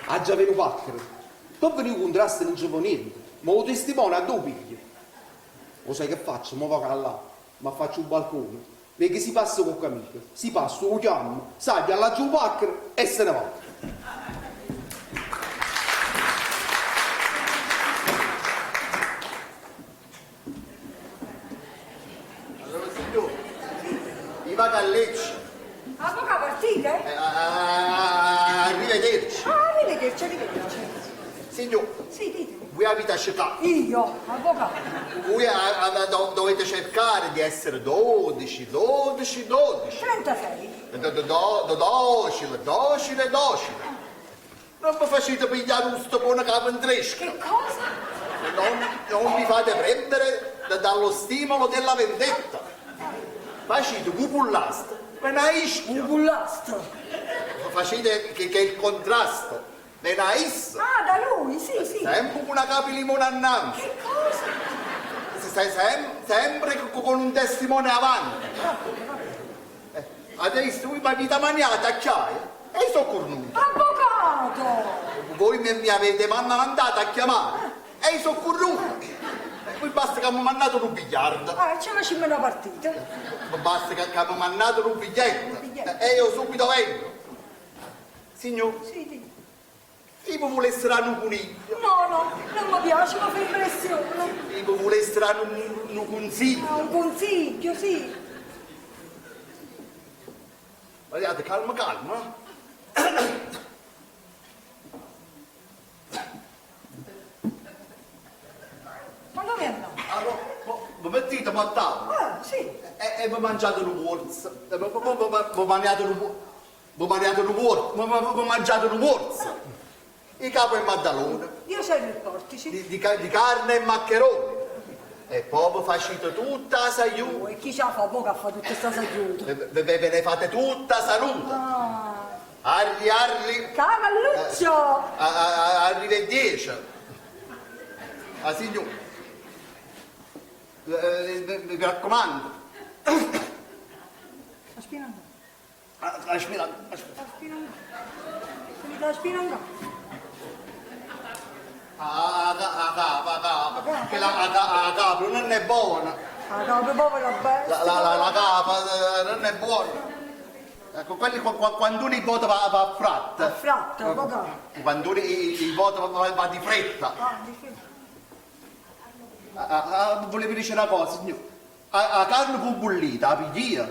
[SPEAKER 5] Ah, già avevo pacchero. Poi veniva un contrasto e non ci può niente. Ma lo testimone a due pigli. Lo sai che faccio? Mo vado là, ma faccio un balcone. Perché si passa con amico, si passa, lo chiamo, sai, alla giù pacchero e se ne va.
[SPEAKER 8] Allora signore, mi vado a Lecce.
[SPEAKER 6] Avvocato, partite?
[SPEAKER 8] Arrivederci.
[SPEAKER 6] Ah, arrivederci, arrivederci.
[SPEAKER 8] Signor,
[SPEAKER 6] Sì, dite.
[SPEAKER 8] Voi avete cercato.
[SPEAKER 6] Io, avvocato.
[SPEAKER 8] Voi dovete cercare di essere 12, 12, 12.
[SPEAKER 6] 36.
[SPEAKER 8] Docile, docile, docile. Non mi facete pigliare un stopone capentresco.
[SPEAKER 6] Che cosa?
[SPEAKER 8] Non vi fate prendere dallo stimolo della vendetta. Facete un pullastro, ve ne ischio.
[SPEAKER 6] Un pullastro?
[SPEAKER 8] Facete che il contrasto. Ve ne ischio.
[SPEAKER 6] Ah, da lui, sì, sì.
[SPEAKER 8] Sempre con una capi limone annanzi.
[SPEAKER 6] Che cosa?
[SPEAKER 8] Sempre con un testimone avanti.
[SPEAKER 6] Va bene, va bene.
[SPEAKER 8] Adesso voi mi avete maniato a chiaia e io sono cornuto.
[SPEAKER 6] Avvocato!
[SPEAKER 8] Voi mi avete mandato a chiamare e io sono cornuto. E poi basta che mi mandato un bigliardo.
[SPEAKER 6] Ah, ce la facciamo una partita.
[SPEAKER 8] Basta che mi mandato un biglietto.
[SPEAKER 6] Un biglietto.
[SPEAKER 8] E io subito vengo. Signor,
[SPEAKER 6] Sì, sì.
[SPEAKER 8] Io vi volessi dare un coniglio.
[SPEAKER 6] No, no, non mi piace, mi fa impressione.
[SPEAKER 8] Io vi volessi dare un, un consiglio.
[SPEAKER 6] Ah, un consiglio, sì.
[SPEAKER 8] Guardate, calma, calma.
[SPEAKER 6] Ma dove andiamo?
[SPEAKER 8] Allora, vi mettete a tavola.
[SPEAKER 6] Ah, sì.
[SPEAKER 8] E, e vi mangiate un morso. E vi vi- vi mangiate un vi mangiate un morso. Vi mangiate un morso. I capo e Maddalone.
[SPEAKER 6] Io c'ero il portici.
[SPEAKER 8] Di, di ca- di carne e maccheroni. E poi vi facete tutta la sagliuta.
[SPEAKER 6] Oh, e chi ce la fa poco a fare tutta questa sagliuta?
[SPEAKER 8] Ve, ve- ve ne fate tutta salute.
[SPEAKER 6] Ah.
[SPEAKER 8] Arri, arri.
[SPEAKER 6] Cavalluccio!
[SPEAKER 8] A, a, a, arrivederci. Ah, signore. Eh, eh, mi raccomando.
[SPEAKER 6] La spina andata.
[SPEAKER 8] Ah, Aspetta, aspetta.
[SPEAKER 6] La spina andata. Finita la spina andata.
[SPEAKER 8] Ah, a, a, capa, a capa. Che la, a, a capa non è buona.
[SPEAKER 6] La capa povera bestia.
[SPEAKER 8] La, la, la, la capa eh, non è buona. Ecco, quelli qua- qua- quando uno vota va, va a fratta.
[SPEAKER 6] A fratta, avvocato.
[SPEAKER 8] Quando uno i- i vota va, va- va di fretta.
[SPEAKER 6] Ah, di fretta.
[SPEAKER 8] Ah, ah, ah, volevo dire una cosa, signore. La, la carne fu bollita, la piglia.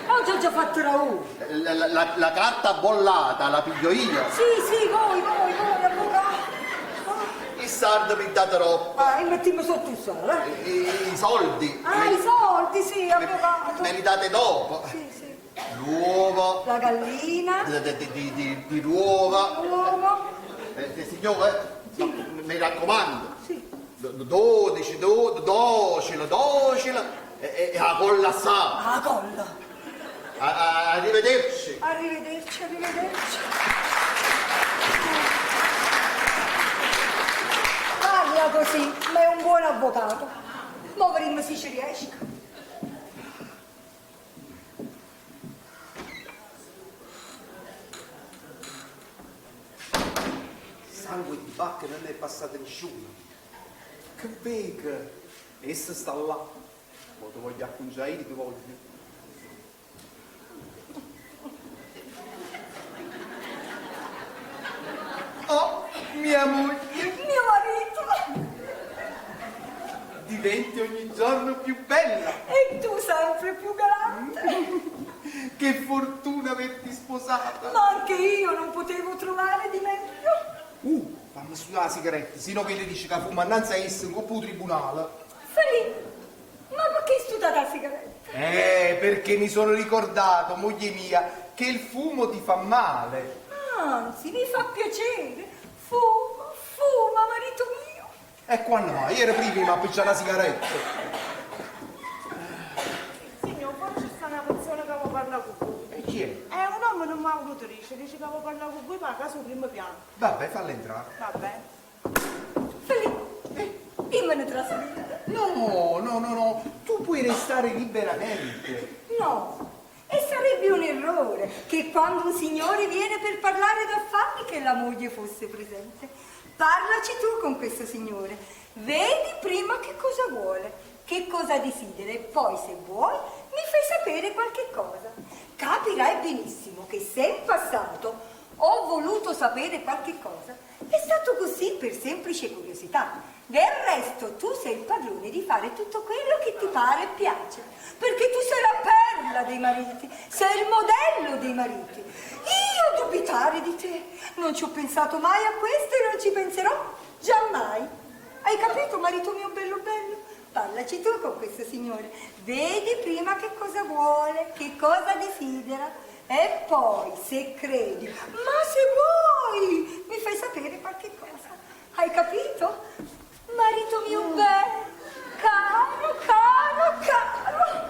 [SPEAKER 6] Oggi ho già fatto ragù.
[SPEAKER 8] La, la- la- la carta bollata la piglio io.
[SPEAKER 6] Sì, sì, voi, voi, voi, avvocato.
[SPEAKER 8] Il sardo mi dà troppo.
[SPEAKER 6] Ah, e mettiamo sotto il sole, eh?
[SPEAKER 8] I, i soldi.
[SPEAKER 6] Ah,
[SPEAKER 8] me,
[SPEAKER 6] i soldi, sì, avvocato.
[SPEAKER 8] me li date dopo.
[SPEAKER 6] Sì, sì.
[SPEAKER 8] L'uovo.
[SPEAKER 6] La gallina.
[SPEAKER 8] Di, di, di, di, di l'uova.
[SPEAKER 6] L'uovo.
[SPEAKER 8] Eh, eh, signore, no, mi raccomando.
[SPEAKER 6] Sì.
[SPEAKER 8] 12, docile, docile. E, e, e la colla sa.
[SPEAKER 6] La colla.
[SPEAKER 8] A- a- arrivederci.
[SPEAKER 6] Arrivederci, arrivederci. Parla così, ma è un buon avvocato. Mo vedremo se ci riesco.
[SPEAKER 5] Sangue di vacca non è passato nessuno. Che vega! Essa sta là. Ma ti voglio acconciare, io ti voglio. Oh, mia moglie!
[SPEAKER 6] Mio marito!
[SPEAKER 5] Diventi ogni giorno più bella!
[SPEAKER 6] E tu sempre più galante!
[SPEAKER 5] Che fortuna averti sposata!
[SPEAKER 6] Ma anche io non potevo trovare di meglio.
[SPEAKER 5] Fammi su la sigaretta, se no che le dici che fuma innanzi a essa in coppa al tribunale.
[SPEAKER 6] Felì, ma perché hai studiato la sigaretta?
[SPEAKER 5] Perché mi sono ricordato, moglie mia, che il fumo ti fa male.
[SPEAKER 6] Anzi, mi fa piacere. Fuma, fuma, marito mio.
[SPEAKER 5] E quando mai? Io ero prima mi appicciare la sigaretta.
[SPEAKER 1] Signor, forse c'è sta una persona che vuole parlare con voi.
[SPEAKER 5] E chi è?
[SPEAKER 1] È un uomo non mi ha voluto dire, dice che vuole parlare con voi per casa sul primo piano.
[SPEAKER 5] Vabbè, falla entrare.
[SPEAKER 1] Va bene.
[SPEAKER 6] Felì, io me ne trasferito.
[SPEAKER 5] No, no, no, no, tu puoi restare liberamente.
[SPEAKER 6] No, e sarebbe un errore che quando un signore viene per parlare d'affari che la moglie fosse presente. Parlaci tu con questo signore, vedi prima che cosa vuole, che cosa desidera e poi se vuoi mi fai sapere qualche cosa. Capirai benissimo che se in passato ho voluto sapere qualche cosa, è stato così per semplice curiosità. Del resto tu sei il padrone di fare tutto quello che ti pare e piace, perché tu sei la perla dei mariti, sei il modello dei mariti. Io dubitare di te, non ci ho pensato mai a questo e non ci penserò giammai. Hai capito, marito mio bello bello? Parlaci tu con questo signore, vedi prima che cosa vuole, che cosa desidera e poi, se credi, ma se vuoi, mi fai sapere qualche cosa. Hai capito? Marito mio bello, caro, caro, caro.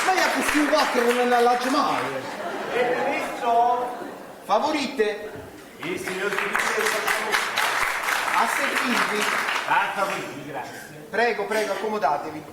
[SPEAKER 5] Ma io a questi quattro non ne allaccio mai.
[SPEAKER 9] E permesso?
[SPEAKER 5] Favorite?
[SPEAKER 9] Il signor giudice
[SPEAKER 5] A servirvi.
[SPEAKER 9] A favoriti, grazie.
[SPEAKER 5] Prego, prego, accomodatevi.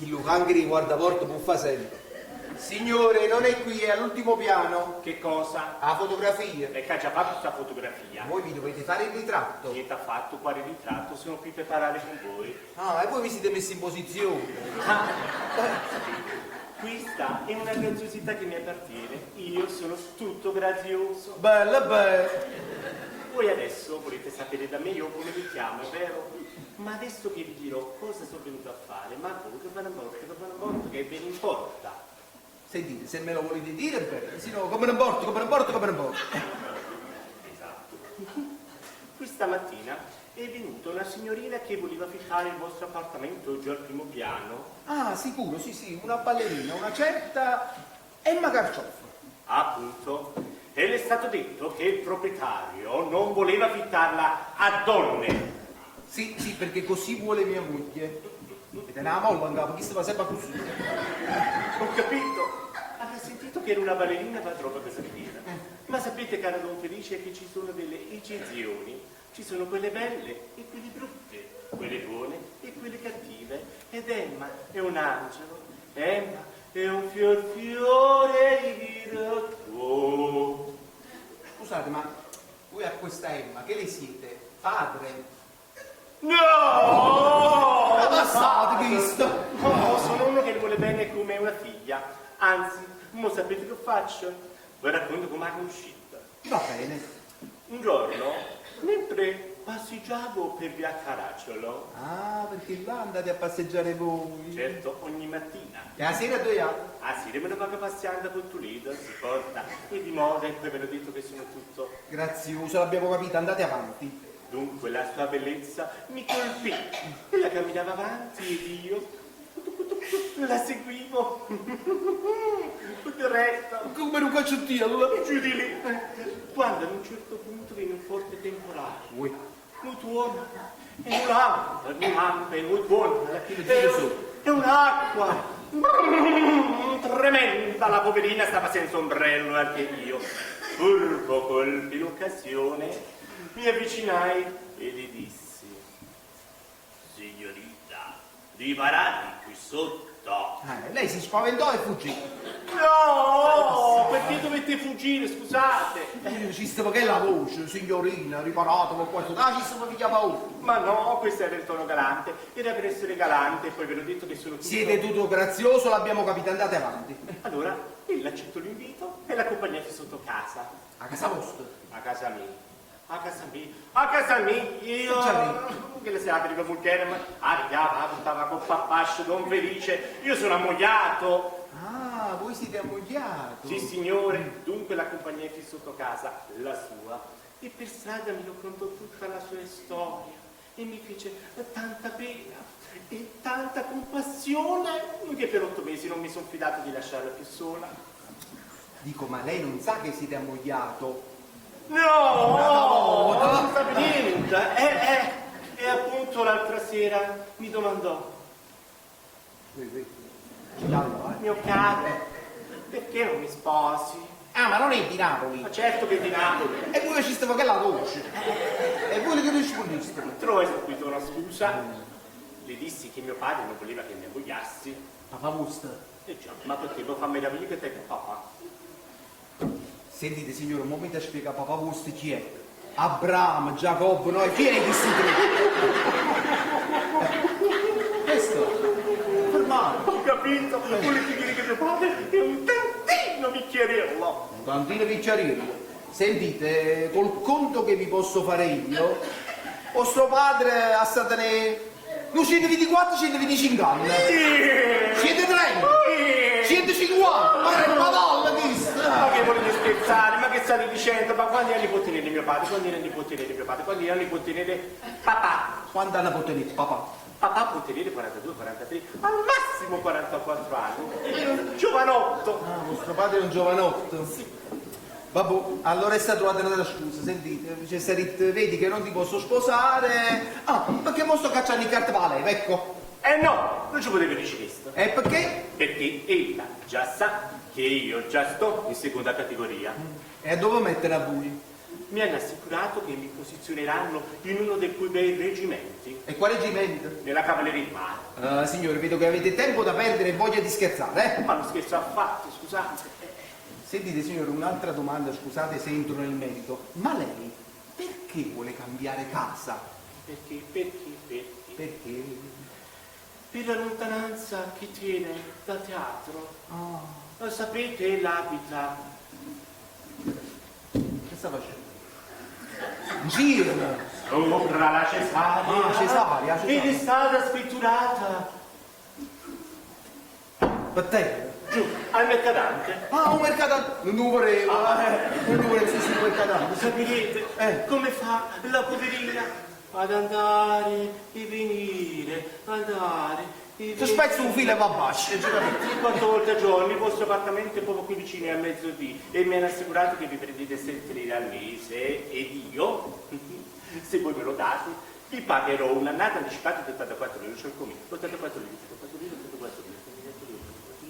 [SPEAKER 5] Chillo cancaro 'e guardaporta può fa sempre. Signore, non è qui, è all'ultimo piano.
[SPEAKER 9] Che cosa?
[SPEAKER 5] 'A fotografia.
[SPEAKER 9] E che ha già fatto sta fotografia?
[SPEAKER 5] Voi vi dovete fare il ritratto.
[SPEAKER 9] Niente affatto, quale ritratto? Sono qui per parlare con voi.
[SPEAKER 5] Ah, e voi vi siete messi in posizione.
[SPEAKER 9] Ah, questa è una graziosità che mi appartiene. Io sono tutto grazioso.
[SPEAKER 5] Bella, bella.
[SPEAKER 9] Voi adesso volete sapere da me io come mi chiamo, è vero? Ma adesso che vi dirò cosa sono venuto a fare, ma a voi che ve ne importa, che ve ne importa, che ve ne importa?
[SPEAKER 5] Sentite, se me lo volete dire, bene, se no, come ne importa, come ne importa, come ne importa.
[SPEAKER 9] Esatto. Questa mattina è venuta una signorina che voleva affittare il vostro appartamento giù al primo piano.
[SPEAKER 5] Ah, sicuro, sì, sì, una ballerina, una certa Emma Carcioffa.
[SPEAKER 9] Appunto. E le è stato detto che il proprietario non voleva affittarla a donne.
[SPEAKER 5] Sì, sì, perché così vuole mia moglie. Ed è una molla in capo, chi si fa sempre così.
[SPEAKER 9] Ho capito. Avrà sentito che era una ballerina, va troppo cosa dire. Ma sapete, caro Don Felice, che ci sono delle eccezioni. Ci sono quelle belle e quelle brutte, quelle buone e quelle cattive. Ed Emma è un angelo. Emma è un fior fiore di virtù.
[SPEAKER 5] Scusate, ma voi a questa Emma, che le siete? Padre?
[SPEAKER 9] No!
[SPEAKER 5] Ma passate, Cristo!
[SPEAKER 9] No, sono uno che le vuole bene come una figlia. Anzi, mo sapete che faccio? Vi racconto come è uscita.
[SPEAKER 5] Va bene.
[SPEAKER 9] Un giorno, mentre passeggiavo per via Caracciolo,
[SPEAKER 5] Ah, perché là andate a passeggiare voi.
[SPEAKER 9] certo, ogni mattina,
[SPEAKER 5] E la sera dove va?
[SPEAKER 9] ah sì, me ne vado passando con Toledo, si porta, e di moda, e poi ve l'ho detto che sono tutto.
[SPEAKER 5] Grazioso, l'abbiamo capito, andate avanti.
[SPEAKER 9] Dunque la sua bellezza mi colpì. Ella camminava avanti ed io la seguivo. Diretto.
[SPEAKER 5] Come un cacciottiello.
[SPEAKER 9] Giù di lì. Quando ad un certo punto venne un forte temporale.
[SPEAKER 5] Ui.
[SPEAKER 9] Un tuono, e un lampo, e un lampo, e un tuono,
[SPEAKER 5] Chi lo so?
[SPEAKER 9] e un'acqua. Tremenda, la poverina stava senza ombrello anche io. Furbo colpì l'occasione, mi avvicinai e le dissi: Signorita, riparate qui sotto.
[SPEAKER 5] Lei si spaventò e fuggì.
[SPEAKER 9] No, perché dovete fuggire, scusate?
[SPEAKER 5] Ci stava che la voce, signorina, riparatelo qua. Ah, ci stava figlia paura.
[SPEAKER 9] Ma no, questo era il tono galante, era per essere galante, poi ve l'ho detto che sono tutto...
[SPEAKER 5] Siete tutto grazioso, l'abbiamo capito, andate avanti.
[SPEAKER 9] Allora, ella accettò l'invito e l'accompagnai fin sotto casa.
[SPEAKER 5] A casa vostra?
[SPEAKER 9] A casa mia. A casa mia, a casa mia, io... Che le serate di Vulcherm, arrivava, portava con papascio, Don Felice, io sono ammogliato.
[SPEAKER 5] Ah, voi siete ammogliato.
[SPEAKER 9] Sì, signore, dunque l'accompagnai fin sotto casa, la sua, e per strada mi raccontò tutta la sua storia e mi fece tanta pena e tanta compassione che per 8 mesi non mi sono fidato di lasciarla più sola.
[SPEAKER 5] Dico, ma lei non sa che siete ammogliato?
[SPEAKER 9] No!
[SPEAKER 5] No,
[SPEAKER 9] non sa niente! E appunto l'altra sera mi domandò, mio caro, perché non mi sposi?
[SPEAKER 5] Ah, ma non è di Napoli?
[SPEAKER 9] Ma certo che è di Napoli.
[SPEAKER 5] E voi ci stava che la voce. E voi che rispondeste?
[SPEAKER 9] Trovai subito una scusa. Le dissi che mio padre non voleva che mi ammogliassi.
[SPEAKER 5] Papà vostro?
[SPEAKER 9] Eh già, ma potevo far meraviglia che te papà.
[SPEAKER 5] Sentite signore, un momento a spiegare papà vostro chi è. Abramo, Giacobbo, no, chi è questi tre? Questo, fermato.
[SPEAKER 9] Ho capito, volete dire che mio padre è un tantino bicchierello.
[SPEAKER 5] Un tantino bicchieriello. Sentite, col conto che vi posso fare io, vostro padre ha stato ne... Non 124, 125 anni. 130, 150, ma è una madonna questo!
[SPEAKER 9] Ma che volete scherzare? Ma che state dicendo? Ma quanti anni può tenere mio padre? Quanti anni può tenere mio padre? Quanti anni può tenere papà?
[SPEAKER 5] Quanti anni può tenere papà?
[SPEAKER 9] Papà può tenere 42, 43, al massimo 44 anni. È un giovanotto.
[SPEAKER 5] Ah, vostro padre è un giovanotto?
[SPEAKER 9] Sì.
[SPEAKER 5] Vabbè, allora è stata trovata una scusa, sentite, c'è stato, vedi che non ti posso sposare. Ah, perché mo sto cacciando in carta per la leva, ecco.
[SPEAKER 9] Eh no, non ci potevi dire questo.
[SPEAKER 5] E perché?
[SPEAKER 9] Perché ella già sa che io già sto in seconda categoria.
[SPEAKER 5] E dove mettere a voi?
[SPEAKER 9] Mi hanno assicurato che mi posizioneranno in uno dei più bei reggimenti.
[SPEAKER 5] E quale reggimento?
[SPEAKER 9] Nella cavalleria di mare.
[SPEAKER 5] Ah, signore, vedo che avete tempo da perdere e voglia di scherzare, eh?
[SPEAKER 9] Ma non scherzo affatto, scusate.
[SPEAKER 5] Sentite, signore, un'altra domanda, scusate se entro nel merito. Ma lei perché vuole cambiare casa?
[SPEAKER 9] Perché, perché, perché?
[SPEAKER 5] Perché?
[SPEAKER 9] Per la lontananza che tiene dal teatro.
[SPEAKER 5] Ah.
[SPEAKER 9] Lo sapete, l'abita.
[SPEAKER 5] Che sta facendo? Giro!
[SPEAKER 9] Sopra la Cesaria.
[SPEAKER 5] Ah, Cesaria, Cesaria.
[SPEAKER 9] Ed è stata scritturata.
[SPEAKER 5] Per te?
[SPEAKER 9] Giù, al mercatante.
[SPEAKER 5] Ah, un mercatante! Non vorrei, non vorrei, sì, sì, un mercatante.
[SPEAKER 9] Capirete
[SPEAKER 5] Eh.
[SPEAKER 9] come fa la poverina ad andare e venire, andare e
[SPEAKER 5] Tu
[SPEAKER 9] venire.
[SPEAKER 5] spezzi un filo e va basso.
[SPEAKER 9] Quattro volte al giorno, il vostro appartamento è proprio qui vicino è a mezzodì e mi hanno assicurato che vi prendete 7 lire al mese ed io, se voi me lo date, vi pagherò un'annata anticipata di 84 lire, cioè come? 84 lire, 84 lire, 84 lire, 84 lire, 84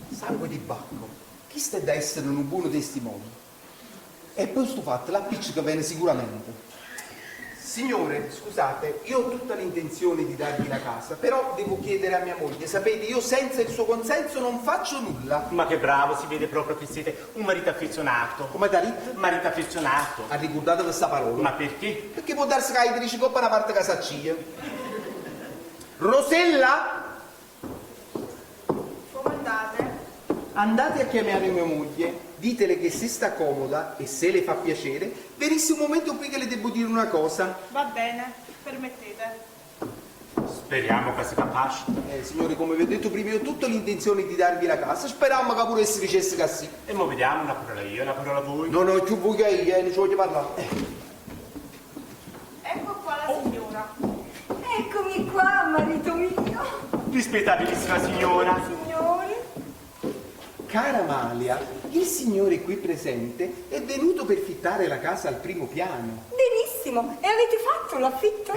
[SPEAKER 9] lire.
[SPEAKER 5] Sangue di Bacco, chi sta da essere un buono testimone? E poi sto fatto, l'appiccica viene sicuramente. Signore, scusate, io ho tutta l'intenzione di darvi la casa, però devo chiedere a mia moglie. Sapete, io senza il suo consenso non faccio nulla.
[SPEAKER 9] Ma che bravo, si vede proprio che siete un marito affezionato.
[SPEAKER 5] Come da rit?
[SPEAKER 9] Marito affezionato.
[SPEAKER 5] Ha ricordato questa parola?
[SPEAKER 9] Ma perché?
[SPEAKER 5] Perché può darsi che hai dici coppa una parte casaccia. Rosella,
[SPEAKER 1] Come andate?
[SPEAKER 5] andate a chiamare mia moglie, ditele che se sta comoda e se le fa piacere, venisse un momento qui che le devo dire una cosa.
[SPEAKER 1] Va bene, permettete.
[SPEAKER 9] Speriamo che sia capace.
[SPEAKER 5] Signore, come vi ho detto prima, io ho tutta l'intenzione di darvi la casa, speriamo che pure si dicesse che sì.
[SPEAKER 9] E mo vediamo, una parola io, una parola voi.
[SPEAKER 5] No, no, più voi che io, non ci voglio parlare.
[SPEAKER 1] Ecco qua la signora.
[SPEAKER 6] Eccomi qua, marito mio.
[SPEAKER 9] Rispettabilissima signora.
[SPEAKER 6] Signore.
[SPEAKER 5] Cara Amalia, il signore qui presente è venuto per fittare la casa al primo piano.
[SPEAKER 6] Benissimo. E avete fatto l'affitto?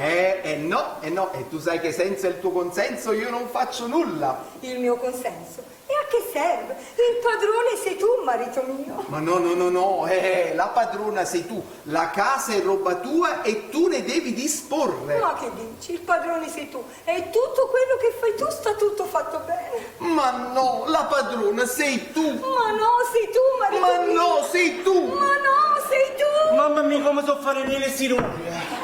[SPEAKER 5] No, no, e tu sai che senza il tuo consenso io non faccio nulla.
[SPEAKER 6] Il mio consenso. E a che serve? Il padrone sei tu, marito mio.
[SPEAKER 5] Ma no, no, no, no, la padrona sei tu, la casa è roba tua e tu ne devi disporre.
[SPEAKER 6] Ma che dici? Il padrone sei tu e tutto quello che fai tu sta tutto fatto bene.
[SPEAKER 5] Ma no, la padrona sei tu.
[SPEAKER 6] Ma no, sei tu, marito
[SPEAKER 5] Ma
[SPEAKER 6] mio.
[SPEAKER 5] no, sei tu.
[SPEAKER 6] Ma no, sei tu.
[SPEAKER 9] Mamma mia, come so fare nelle sirurie.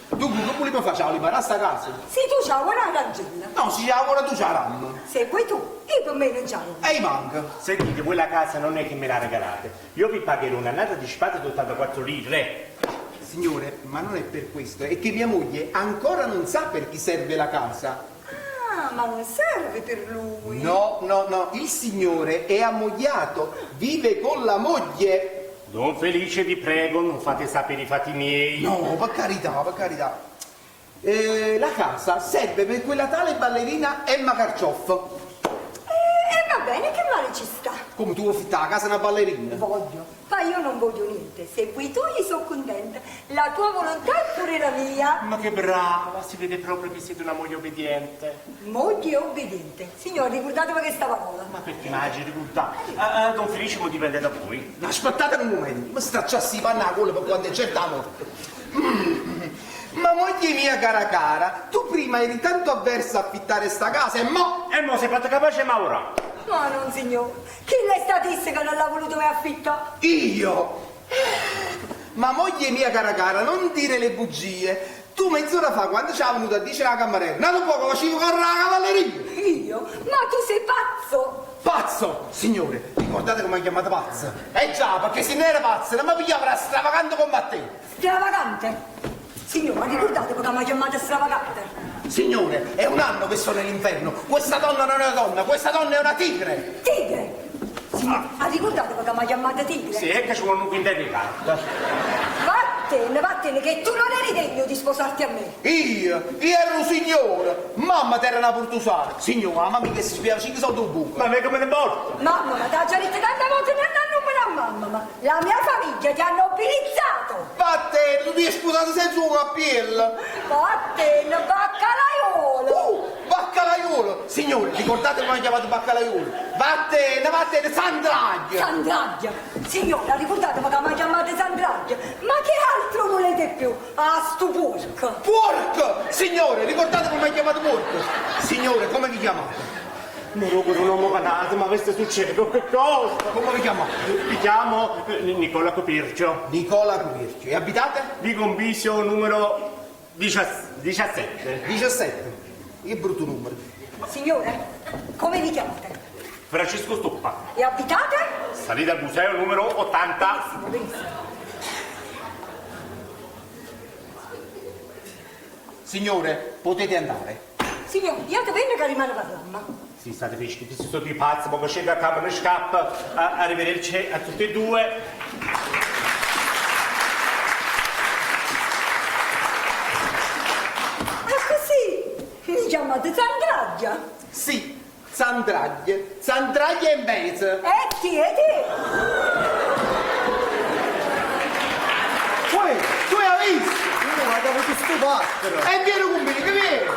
[SPEAKER 5] Dunque, che volevo fare? Ciao, rimarrà sta casa?
[SPEAKER 6] Se tu c'hai una rangella.
[SPEAKER 5] No, se c'è ora tu c'hai la ramma.
[SPEAKER 6] Se vuoi tu, io per me non c'hai.
[SPEAKER 5] E manca.
[SPEAKER 9] Sentite, voi la casa non è che me la regalate. Io vi pagherò un'annata anticipata di 84 lire.
[SPEAKER 5] Signore, ma non è per questo, è che mia moglie ancora non sa per chi serve la casa.
[SPEAKER 6] Ah, ma non serve per lui.
[SPEAKER 5] No, no, no, il signore è ammogliato, vive con la moglie.
[SPEAKER 9] Don Felice, vi prego, non fate sapere i fatti miei.
[SPEAKER 5] No, per carità, per carità. La casa serve per quella tale ballerina Emma Carcioff.
[SPEAKER 6] E va bene, che male ci sta?
[SPEAKER 5] Come tu vuoi fittare la casa una ballerina?
[SPEAKER 6] Voglio, ma io non voglio niente. Se vuoi tu, io sono contenta. La tua volontà è pure la mia.
[SPEAKER 9] Ma che brava, si vede proprio che siete una moglie obbediente.
[SPEAKER 6] Moglie obbediente. Signore, ricordatevi questa parola.
[SPEAKER 9] Ma perché immagini ricorda? Don Felice mo dipende da voi.
[SPEAKER 5] Ma aspettate un momento, mi stracciassi i panni a gola per quanto è certa morte. Ma moglie mia cara cara, tu prima eri tanto avversa a affittare sta casa e mo...
[SPEAKER 9] E mo sei fatta capace ma ora?
[SPEAKER 6] Ma non signore, chi lei sta disse che non l'ha voluto mai affittare?
[SPEAKER 5] Io? Ma moglie mia cara cara, non dire le bugie. Tu mezz'ora fa, quando ci è venuta a dire la cameriera, nato poco facevo correre la cavalleria.
[SPEAKER 6] Io? Ma tu sei pazzo!
[SPEAKER 5] Pazzo! Signore, ricordate come mi ha chiamata pazza? Eh già, perché se non era pazza, non mi pigliava la stravagante come a te.
[SPEAKER 6] Stravagante? Signora, ricordate che mi ha chiamata stravagante?
[SPEAKER 5] Signore, è un anno che sono nell'inferno. Questa donna non è una donna, questa donna è una tigre.
[SPEAKER 6] Tigre? Signora, ha ricordato che mi ha chiamata tigre?
[SPEAKER 9] Sì, è che ci vuole un quintetto di carta.
[SPEAKER 6] Vattene, vattene, che tu non eri degno di sposarti a me.
[SPEAKER 5] Io? Io ero un signore. Mamma ti era una portusana. Signora, mamma che si spiava 5 soldi un buco.
[SPEAKER 9] Ma a me come ne porto?
[SPEAKER 6] Mamma, ma t'ha già detto tante volte non ha nome a mamma, ma la mia famiglia ti ha nobilizzato.
[SPEAKER 5] Vattene, tu ti hai sposato senza un cappello.
[SPEAKER 6] Vattene, baccalaiolo.
[SPEAKER 5] Baccalaiolo! Baccalaiuolo! Signore, ricordate come ha chiamato Baccalaiuolo? Vattene, vattene, Sandraglia!
[SPEAKER 6] Sandraglia! Signora, ricordatevi che mi ha chiamato Sandraglia! Ma che altro volete più? Ah, sto porco!
[SPEAKER 5] Porco! Signore, ricordate come mi ha chiamato porco? Signore, come vi chiamate?
[SPEAKER 9] Moro con un uomo canato, ma questo succede, che cosa?
[SPEAKER 5] Come vi chiamate?
[SPEAKER 9] Mi chiamo eh, Nicola Copircio.
[SPEAKER 5] Nicola Copircio. E abitate?
[SPEAKER 9] Vico un bisio numero 17.
[SPEAKER 5] 17. Che brutto numero.
[SPEAKER 6] Signore, come vi chiamate?
[SPEAKER 9] Francesco Stoppa.
[SPEAKER 6] E abitate?
[SPEAKER 9] Salita al museo numero 80.
[SPEAKER 6] Benissimo, benissimo.
[SPEAKER 5] Signore, potete andare.
[SPEAKER 6] Signore, io te vengo che rimane parlando.
[SPEAKER 9] Sì, state freschi, questi sono due pazzi, ma scende a camera scappa. A- Arrivederci a tutti e due.
[SPEAKER 6] Ah, così? Mi chiamate Sandraglia?
[SPEAKER 5] Sì, Sandraglia. Sandraglia e mezzo.
[SPEAKER 6] E ti, e te?
[SPEAKER 5] Uè, tu hai visto?
[SPEAKER 8] Ma hai avuto sto pattero.
[SPEAKER 5] E vieni con me, che vieni?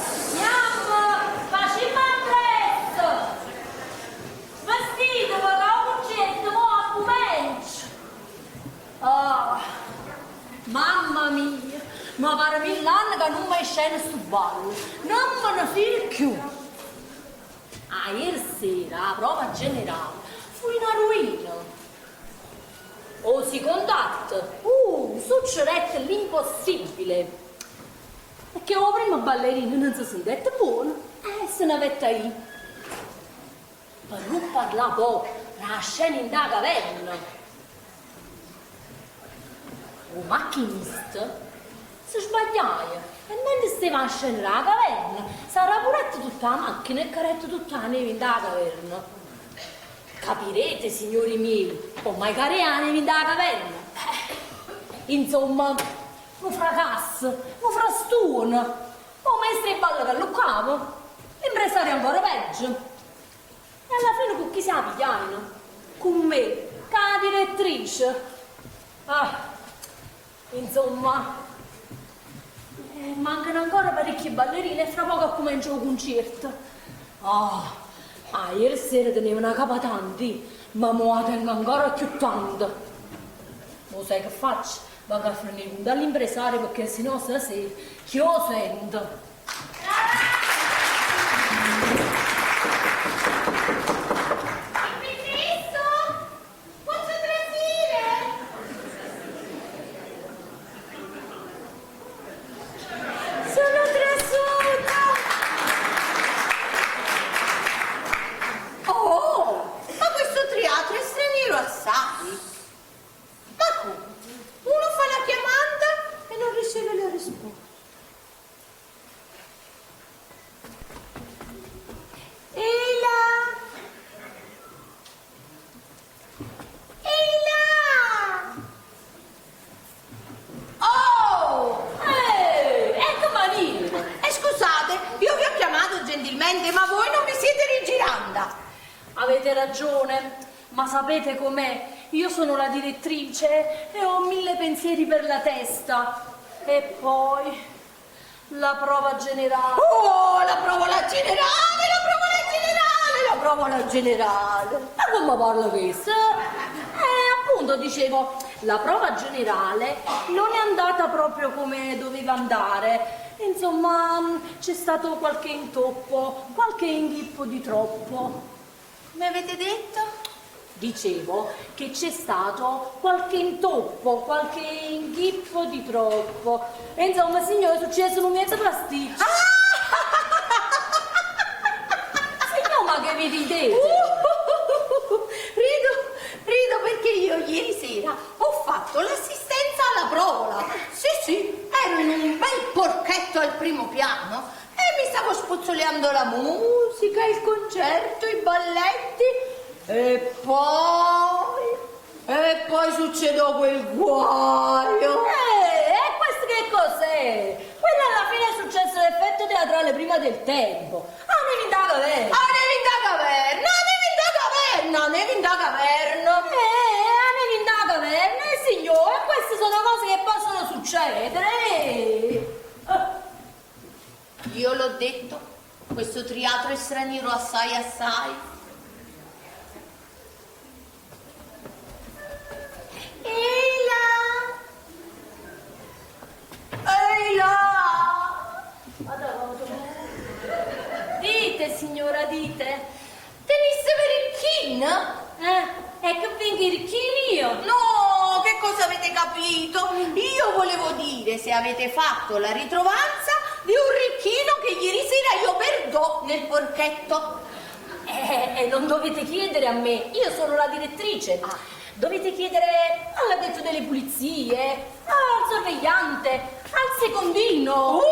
[SPEAKER 10] Andiamo, facciamo presto! Vestito, perché ho concerto, mo comincio! Oh, mamma mia, ma pare mille anni che non mi scena su ballo, non me ne filo più! Ah, ieri sera, la prova generale, fu una ruina. O si contatta, succedette l'impossibile. Perché o primo ballerino non si sentette buono e se ne vette io. Per non parlare poi, la scena in da caverna. O macchinista si sbagliava e mentre stava a scena la caverna, sarà puretta tutta la macchina e caretta tutta la neve in da caverna. Capirete, signori miei, ormai care la neve in da caverna. Insomma, un fracasso, un frastuono. O maestro e ballo che luccavo, l'impresario ancora peggio. E alla fine con chi si pigliano? Con me, con la direttrice. Ah, insomma, mancano ancora parecchie ballerine e fra poco comincia il concerto. Ah, ah, ieri sera tenevo una capa tanti, ma mo la tengo ancora più tanto. Lo sai che faccio? Vado a finire dall'impresario perché sennò stasera chi lo sento?
[SPEAKER 1] Permesso? Posso trasire?
[SPEAKER 10] Sono trasuta!
[SPEAKER 1] Oh, ma questo teatro è straniero assai. Ma come? Uno fa la chiamata e non riceve la risposta. Ehi là! Ehi là! Oh!
[SPEAKER 10] Ecco Marina!
[SPEAKER 1] E scusate, io vi ho chiamato gentilmente, ma voi non vi siete rigiranda.
[SPEAKER 10] Avete ragione, ma sapete com'è? Io sono la direttrice e ho mille pensieri per la testa. E poi la prova generale.
[SPEAKER 1] Oh, la provola generale, la provola generale, la provola generale.
[SPEAKER 10] Ma come parla questo? Appunto, dicevo, la prova generale non è andata proprio come doveva andare. Insomma, c'è stato qualche intoppo, qualche inghippo di troppo.
[SPEAKER 1] Mi avete detto?
[SPEAKER 10] Dicevo che c'è stato qualche intoppo, qualche inghippo di troppo. E insomma, signore, è successo un mezzo pasticcio. Signor, ma che vi ridete?
[SPEAKER 1] Rido
[SPEAKER 11] fatto l'assistenza alla provola. Sì, sì, ero in un bel porchetto al primo piano e mi stavo spuzzoleando la musica, il concerto, i balletti e poi... E poi succedò quel guaio.
[SPEAKER 10] E questo che cos'è? Quello alla fine è successo l'effetto teatrale prima del tempo. Ah, ne vinta la caverna.
[SPEAKER 11] Ah, ne vinta caverna, ne vinta caverna, ne vinta caverna.
[SPEAKER 10] Ne vinta caverna, signore, queste sono cose che possono succedere.
[SPEAKER 11] Io l'ho detto, questo teatro è straniero assai assai. Ehi là! Ehi là!
[SPEAKER 10] Dite, signora, dite.
[SPEAKER 11] Tenisse per il chin?
[SPEAKER 10] E che venga il chin io?
[SPEAKER 11] No, che cosa avete capito? Io volevo dire se avete fatto la ritrovanza di un ricchino che ieri sera io perdò nel porchetto.
[SPEAKER 10] Non dovete chiedere a me, io sono la direttrice. Ah. Dovete chiedere all'addetto delle pulizie, al sorvegliante, al secondino.
[SPEAKER 11] E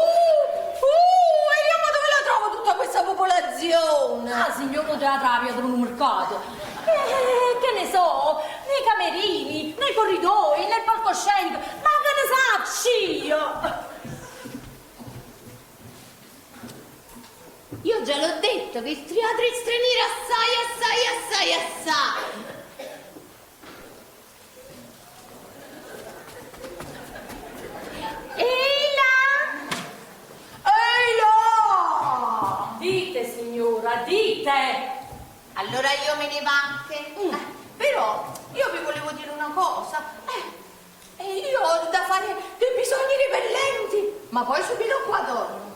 [SPEAKER 11] io ma dove la trovo tutta questa popolazione?
[SPEAKER 10] Ah, signor, non te la trovi ad un mercato. Che ne so, nei camerini, nei corridoi, nel palcoscenico, ma che ne sacci io?
[SPEAKER 11] Io già l'ho detto che il teatro è straniero assai, assai, assai, assai. Ehi là! Ehi là!
[SPEAKER 10] Dite, signora, dite!
[SPEAKER 11] Allora io me ne vanche. Però io vi volevo dire una cosa. Io ho da fare dei bisogni repellenti, ma poi subito qua torno.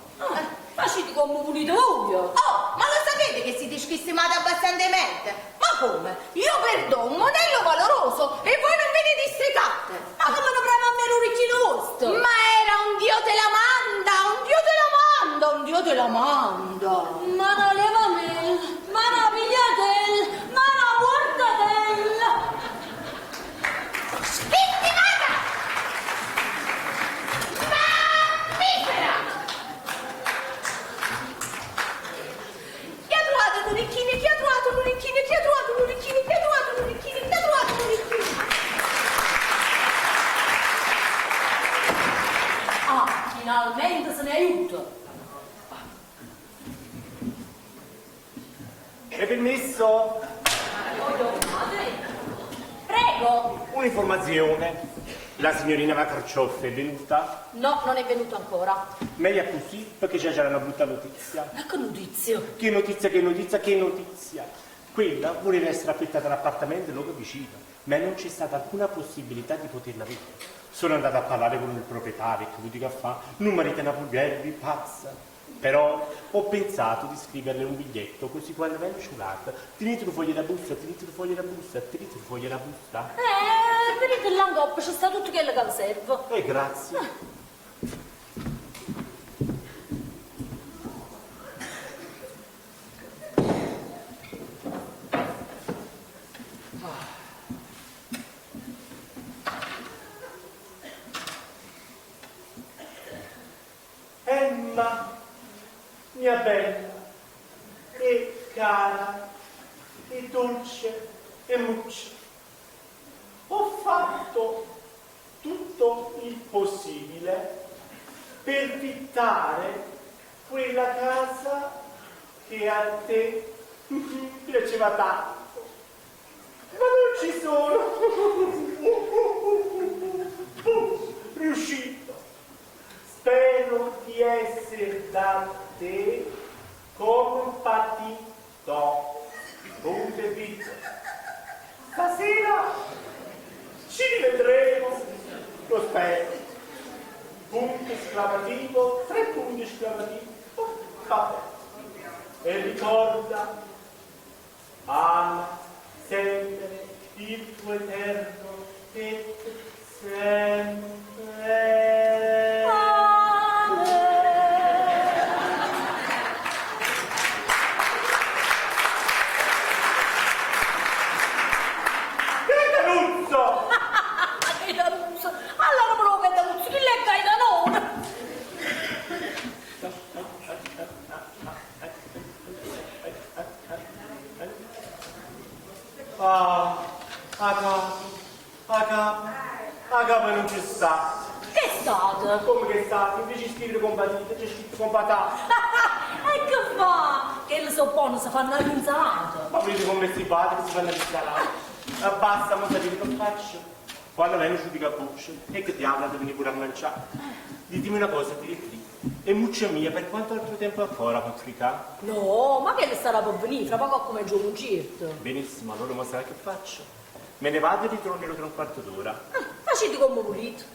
[SPEAKER 10] Facete come volete voi.
[SPEAKER 11] Oh, ma lo sapete che siete schistimate abbastantemente? Ma come? Io perdo un modello valoroso e voi non ve ne districate.
[SPEAKER 10] Ma come non premo a me l'orecchino vostro?
[SPEAKER 11] Ma era un dio te la manda, un dio te la manda, un dio te la manda.
[SPEAKER 10] Ma no levamel, ma no pigliatel, ma no mortatel.
[SPEAKER 11] Schistimata! Mammifera! Chi ha trovato l'orecchino? Chi ha trovato l'orecchino? Chi ha trovato l'orecchino? Chi ha trovato l'orecchino? Chi ha trovato l'orecchino?
[SPEAKER 10] Ah, finalmente se ne aiuto.
[SPEAKER 9] È permesso?
[SPEAKER 10] Prego.
[SPEAKER 9] Un'informazione. La signorina Macarcioffe è venuta?
[SPEAKER 10] No, non è venuta ancora.
[SPEAKER 9] Meglio così perché c'è già una brutta notizia.
[SPEAKER 10] Ma che notizia?
[SPEAKER 9] Che notizia, che notizia, che notizia. Quella voleva essere affittata l'appartamento loro vicino, ma non c'è stata alcuna possibilità di poterla avere. Sono andata a parlare con il proprietario, che vuol dire che fa? Non marita una pulgervi, pazza. Però ho pensato di scriverle un biglietto, così quando viene ciulata, tenete un foglio da busta, tenete un foglio da busta, tenete un foglio da busta.
[SPEAKER 10] Venite là in coppa, c'è sta tutto quello che vi serve.
[SPEAKER 9] Grazie. Emma, mia bella e cara e dolce e muccia, ho fatto tutto il possibile per fittare quella casa che a te piaceva tanto, ma non ci sono riuscito. Spero di essere da te compatito. Punto e vita. Stasera ci rivedremo, lo spero. Punto esclamativo, 3 punti esclamativi. Oh, vabbè. E ricorda, ama sempre il tuo eterno e sempre. Che Canuzzo!
[SPEAKER 10] Che Canuzzo!
[SPEAKER 9] sta.
[SPEAKER 10] Che è stato?
[SPEAKER 9] Come che è stato? Invece di scrivere compatito, c'è scritto compatato.
[SPEAKER 10] E che fa? Che le so buono, si fanno l'insalata.
[SPEAKER 9] Ma vedi come si fa, che si fanno l'insalata. Ma basta, ma sapete che faccio? Quando lei non giudica buccia, e che diavolo deve venire pure a mangiare. Ditemi una cosa, direttrice. E muccia mia, per quanto altro tempo ancora può tricare?
[SPEAKER 10] No, ma che le sarà per venire? Fra poco comincia un concerto.
[SPEAKER 9] Benissimo, allora ma sai che faccio? Me ne vado e ritornerò tra un quarto d'ora.
[SPEAKER 10] Ah, facete come volete.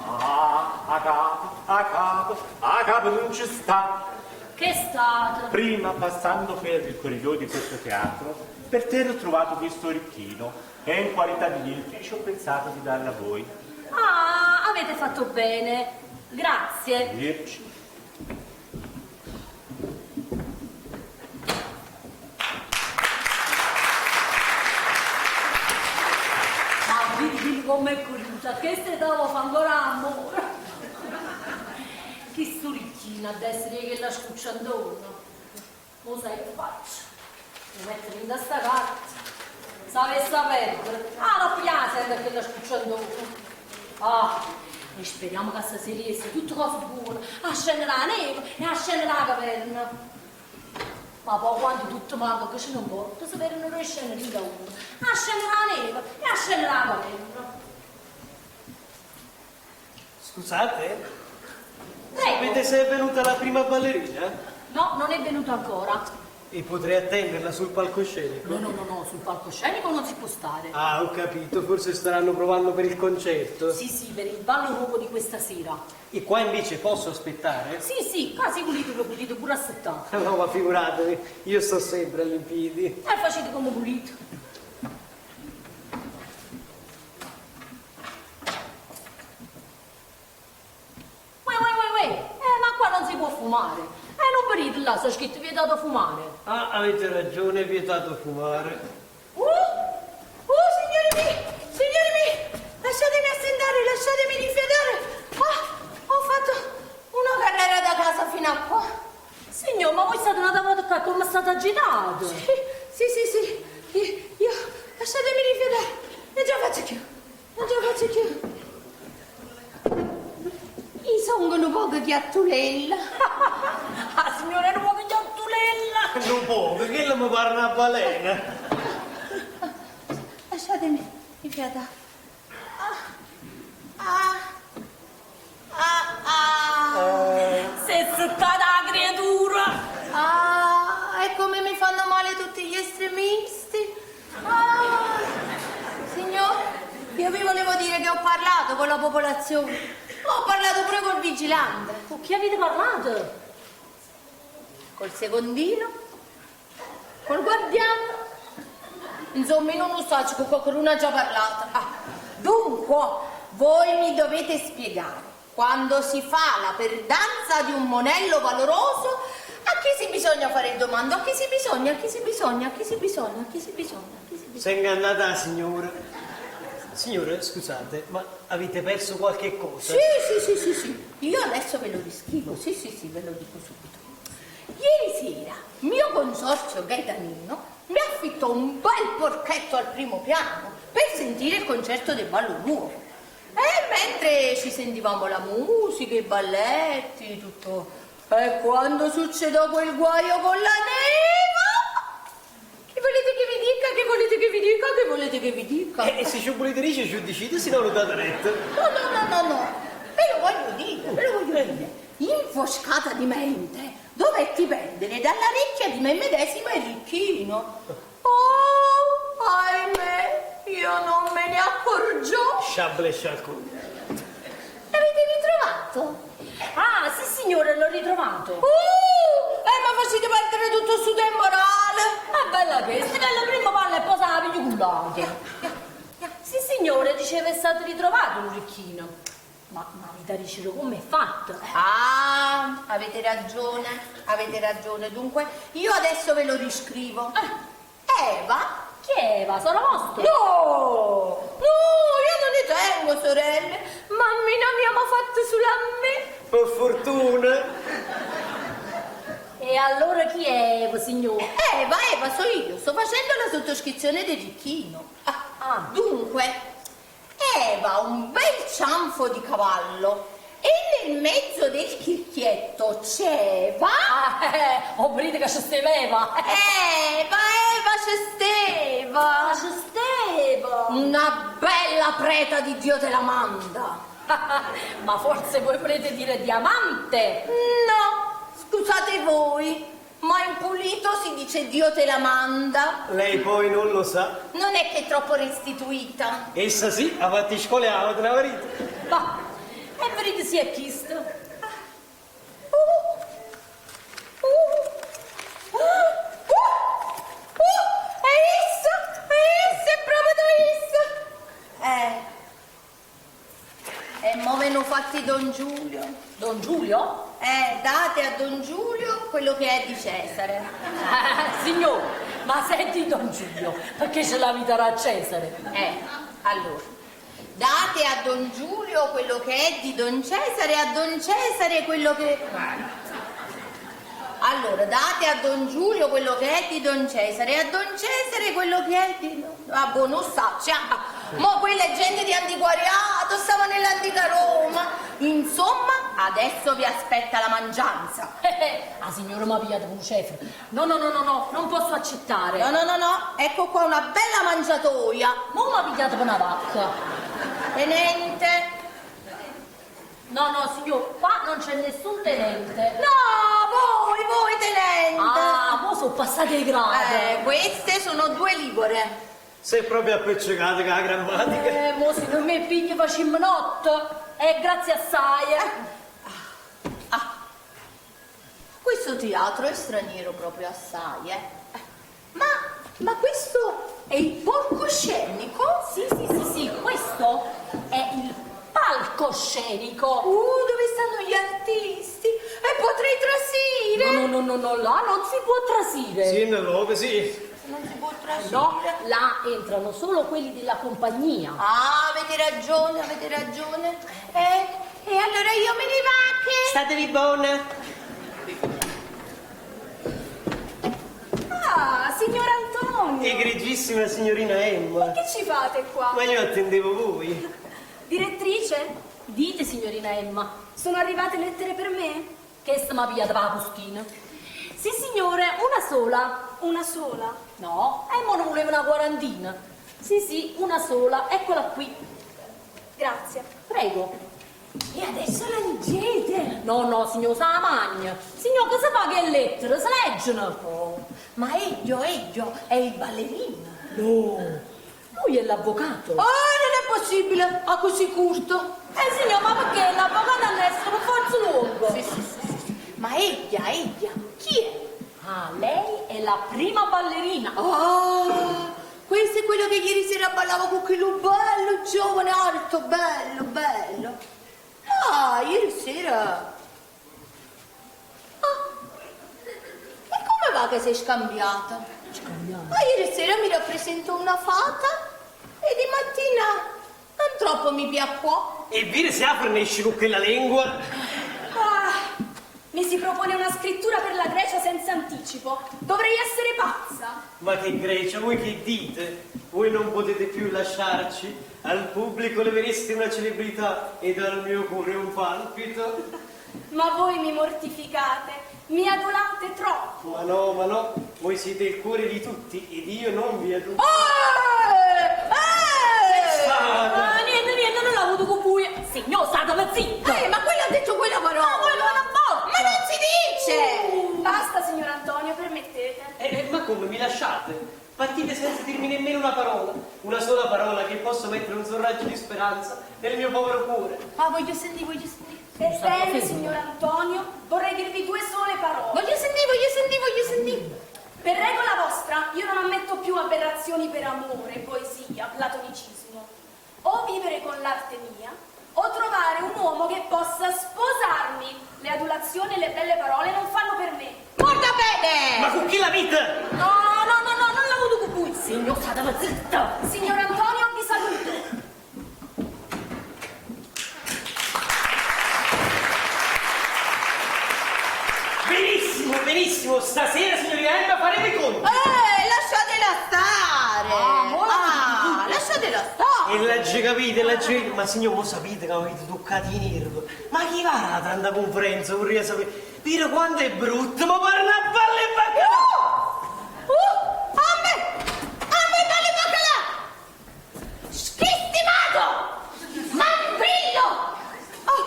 [SPEAKER 9] Ah, a capo, a capo, a capo non ci sta.
[SPEAKER 10] Che è stato?
[SPEAKER 9] Prima, passando per il corridoio di questo teatro, per terra ho trovato questo orecchino e in qualità di direttrice ho pensato di darla a voi.
[SPEAKER 10] Ah, avete fatto bene. Grazie.
[SPEAKER 9] Arrivederci.
[SPEAKER 10] Ma vedi com'è curiosa, che se devo fa ancora amore. Che storicchina ad essere che la scucciandona. Lo sai che faccio? Mi metto in sta carta. Se avesse a perdere. Ah, la piace sente che la scucciandona. Ah, e speriamo che stasera sia tutto cosa buona. A scendere la neve e a scendere la caverna. Ma poi quando tutto manca che ce ne importa, se vedono due scene lì da uno. A scendere la neve e a scendere la caverna.
[SPEAKER 7] Scusate?
[SPEAKER 10] Prego.
[SPEAKER 7] Sapete se è venuta la prima ballerina?
[SPEAKER 10] No, non è venuta ancora.
[SPEAKER 7] E potrei attenderla sul palcoscenico?
[SPEAKER 10] No, no, no, no, sul palcoscenico non si può stare.
[SPEAKER 7] Ah, ho capito, forse staranno provando per il concerto.
[SPEAKER 10] Sì, sì, per il ballo nuovo di questa sera.
[SPEAKER 7] E qua invece posso aspettare?
[SPEAKER 10] Sì, sì, qua se volete lo potete pure aspettare.
[SPEAKER 7] No, ma figuratevi, io sto sempre all'impiedi.
[SPEAKER 10] E facete come volete. Uè, uè, uè, uè, ma qua non si può fumare. Non venite là, sta scritto vietato fumare.
[SPEAKER 7] Ah, avete ragione, è vietato fumare.
[SPEAKER 11] Oh, signore miei, signore miei, lasciatemi assentare, lasciatemi rifiatare. Ah, ho fatto
[SPEAKER 3] Una carriera da casa fino a qua.
[SPEAKER 10] Signor, ma voi state una volta qua come state agitato?
[SPEAKER 11] Sì, sì, sì, sì. Io, lasciatemi rifiatare. Non ce la faccio più, non ce la faccio più.
[SPEAKER 3] Io sono un poco chiattulella.
[SPEAKER 10] Ah, signora, non vuoi chiattulella.
[SPEAKER 7] Non può, perché la mi pare una balena.
[SPEAKER 11] Lasciatemi rifiatare. Ah, ah, ah, ah.
[SPEAKER 10] Si è seccata la creatura.
[SPEAKER 11] Ah, e come mi fanno male tutti gli estremisti. Ah,
[SPEAKER 3] Signore, io vi volevo dire che ho parlato con la popolazione. Ho parlato pure col vigilante,
[SPEAKER 10] Con chi avete parlato?
[SPEAKER 3] col secondino, col guardiano. Insomma, io non so, con qualcuno ha già parlato. Ah, dunque, voi mi dovete spiegare, quando si fa la perdanza di un monello valoroso, a chi si bisogna fare il domando? A chi si bisogna? A chi si bisogna? A chi si bisogna? A chi si bisogna? A chi si bisogna?
[SPEAKER 7] Si è ingannata la signora. Signora, scusate, ma avete perso qualche cosa?
[SPEAKER 3] Sì, sì, sì, sì, sì. Io adesso ve lo riscrivo, sì, sì, sì, ve lo dico subito. Ieri sera mio consorzio Gaetanino mi affittò un bel porchetto al primo piano per sentire il concerto del ballo nuovo. E mentre ci sentivamo la musica, i balletti, tutto. E quando succedò quel guaio con la neve? Che volete che vi dica? Che volete che vi dica? Che volete che vi dica?
[SPEAKER 7] E se ci volete dire, ci dicite, se no lo date retta.
[SPEAKER 3] No, no, no, no, no, ve lo voglio dire, ve lo voglio dire. Infoscata di mente, dovetti prendere dall'orecchia di me medesima il ricchino. Oh, ahimè, io non me ne accorgio.
[SPEAKER 7] Sciable scialcone.
[SPEAKER 3] L'avete ritrovato?
[SPEAKER 10] Ah, sì signore, l'ho ritrovato.
[SPEAKER 3] Ma facete perdere tutto il suo temporale.
[SPEAKER 10] Ma bella questa, che la prima palla e poi se la piglio con l'altra. Sì signore, diceva è stato ritrovato un ricchino. Ma vita dice come è fatto?
[SPEAKER 3] Ah, avete ragione, avete ragione. Dunque, io adesso ve lo riscrivo. Eva?
[SPEAKER 10] Chi è Eva? Sono vostra?
[SPEAKER 3] No! No, io non ne tengo sorelle. Mammina mia mi ha fatto sulla me.
[SPEAKER 7] Per fortuna.
[SPEAKER 10] E allora chi è Eva, signore?
[SPEAKER 3] Eva, Eva, so io, sto facendo la sottoscrizione del ricchino. Ah, Dunque, Eva un bel cianfo di cavallo e nel mezzo del chirchietto c'eva...
[SPEAKER 10] Ah, ho brito che ci steva Eva.
[SPEAKER 3] Eva, Eva, c'è steva.
[SPEAKER 10] Ah, ci steva.
[SPEAKER 3] Una bella preta di Dio te la manda.
[SPEAKER 10] Ma forse voi volete dire diamante?
[SPEAKER 3] No, scusate voi, ma in pulito si dice Dio te la manda.
[SPEAKER 7] Lei poi non lo sa.
[SPEAKER 3] Non è che è troppo restituita.
[SPEAKER 7] Essa sì, ha fatto scuola, ha la verità.
[SPEAKER 10] Va, e vedete si è chiesto.
[SPEAKER 3] È essa, è essa, è proprio essa. Eh. E mo venno fatti Don Giulio.
[SPEAKER 10] Don Giulio?
[SPEAKER 3] Date a Don Giulio quello che è di Cesare.
[SPEAKER 10] Signore, ma senti Don Giulio, perché ce la vita a Cesare?
[SPEAKER 3] Allora, date a Don Giulio quello che è di Don Cesare, a Don Cesare quello che... Allora, date a Don Giulio quello che è di Don Cesare, a Don Cesare quello che è di... Ah, boh, non sa, cioè, mo quella è gente di antiquariato, stava nell'antica Roma. Insomma, adesso vi aspetta la mangianza.
[SPEAKER 10] Ah, signora, mi ha pigliato un cefro. No, no, no, no, no, non posso accettare.
[SPEAKER 3] No, no, no, no, ecco qua una bella mangiatoia.
[SPEAKER 10] Mo mi ha pigliato per una vacca.
[SPEAKER 3] Tenente.
[SPEAKER 10] No, no, signor, qua non c'è nessun tenente.
[SPEAKER 3] No, voi, voi tenente.
[SPEAKER 10] Ah, mo sono passate i gradi.
[SPEAKER 3] Queste sono 2 ligure.
[SPEAKER 7] Sei proprio appiccicato con la grammatica.
[SPEAKER 10] Mo se non mi pigli facciamo notte. Grazie assai.
[SPEAKER 3] Ah. Questo teatro è straniero proprio assai, Ma questo è il palcoscenico?
[SPEAKER 10] Sì, sì, sì, sì, questo è il palcoscenico.
[SPEAKER 3] Dove stanno gli artisti? E potrei trasire?
[SPEAKER 10] No, no, no, no, no, là non si può trasire.
[SPEAKER 7] Sì, nel luogo, sì.
[SPEAKER 3] Non si può trasire?
[SPEAKER 10] No, là entrano solo quelli della compagnia.
[SPEAKER 3] Ah, avete ragione, avete ragione. E allora io me ne vacche.
[SPEAKER 7] Statevi buona.
[SPEAKER 12] Ah, signor Antonio.
[SPEAKER 7] Egregissima signorina Emma.
[SPEAKER 12] E che ci fate qua?
[SPEAKER 7] Ma io attendevo voi.
[SPEAKER 12] Direttrice?
[SPEAKER 10] Dite, signorina Emma.
[SPEAKER 12] Sono arrivate lettere per me?
[SPEAKER 10] Che mi ha pigliata la postina. Sì, signore, una sola.
[SPEAKER 12] Una sola?
[SPEAKER 10] No, Emma ne voleva una quarantina. Sì, sì, una sola, eccola qui.
[SPEAKER 12] Grazie.
[SPEAKER 10] Prego.
[SPEAKER 3] E adesso la leggete?
[SPEAKER 10] No, no, signor, se la magna. Signor, cosa fa che lettere? Se leggono.
[SPEAKER 3] Oh, ma Eggio, Eggio, è il ballerino.
[SPEAKER 10] No, lui è l'avvocato.
[SPEAKER 3] Oh, non è possibile, ha così curto.
[SPEAKER 10] Signor, ma perché l'avvocato all'estero per forza lungo?
[SPEAKER 3] Sì, sì, sì, sì. Ma Eggio, Eggio, chi è?
[SPEAKER 10] Ah, lei è la prima ballerina.
[SPEAKER 3] Oh, questo è quello che ieri sera ballava con quello bello, giovane, alto, bello, bello. Ah, ieri sera. Ah, e come va che sei scambiata?
[SPEAKER 10] Scambiata?
[SPEAKER 3] Ma ieri sera mi rappresento una fata e di mattina non troppo mi piacquò.
[SPEAKER 7] E vedi se apre con quella lingua.
[SPEAKER 12] Ah, mi si propone una scrittura per la Grecia senza anticipo. Dovrei essere pazza.
[SPEAKER 7] Ma che Grecia, voi che dite? Voi non potete più lasciarci. Al pubblico le vereste una celebrità ed al mio cuore un palpito.
[SPEAKER 12] Ma voi mi mortificate, mi adulate troppo.
[SPEAKER 7] Ma no, ma no, voi siete il cuore di tutti ed io non vi adulo.
[SPEAKER 10] Ah, niente, niente, non l'ho avuto con voi. Signor, state zitto.
[SPEAKER 3] Ma quello ha detto quella parola.
[SPEAKER 10] Ma quello non porta.
[SPEAKER 3] Ma non si dice.
[SPEAKER 12] Basta, signor Antonio, permettete.
[SPEAKER 7] Ma come, mi lasciate? Partite senza dirmi nemmeno una parola, una sola parola che possa mettere un sorraggio di speranza nel mio povero cuore.
[SPEAKER 3] Ah, voglio sentire, voglio sentire.
[SPEAKER 12] Ebbene, signor Antonio, vorrei dirvi 2 sole parole.
[SPEAKER 3] Voglio sentire, voglio sentire, voglio sentire.
[SPEAKER 12] Per regola vostra, io non ammetto più aberrazioni per amore, poesia, platonicismo. O vivere con l'arte mia, o trovare un uomo che possa sposarmi. Le adulazioni e le belle parole non fanno per me.
[SPEAKER 3] Guarda bene!
[SPEAKER 7] Ma con chi la vita?
[SPEAKER 10] No, no, no, no, non l'ho avuto con voi. Signor, state zitta.
[SPEAKER 12] Signor Antonio, vi saluto.
[SPEAKER 7] Benissimo, benissimo. E l'aggio capito, l'aggio capito. Ma signor, mo sapite che m'avite toccato i nervi. Ma chi va a tanta conferenza, vorrei sapere. Vedi quanto è brutto, ma pare una palla 'e baccalà!
[SPEAKER 11] Uh, a me! A me palle 'e baccalà! Schistimato! Mandrillo! Oh,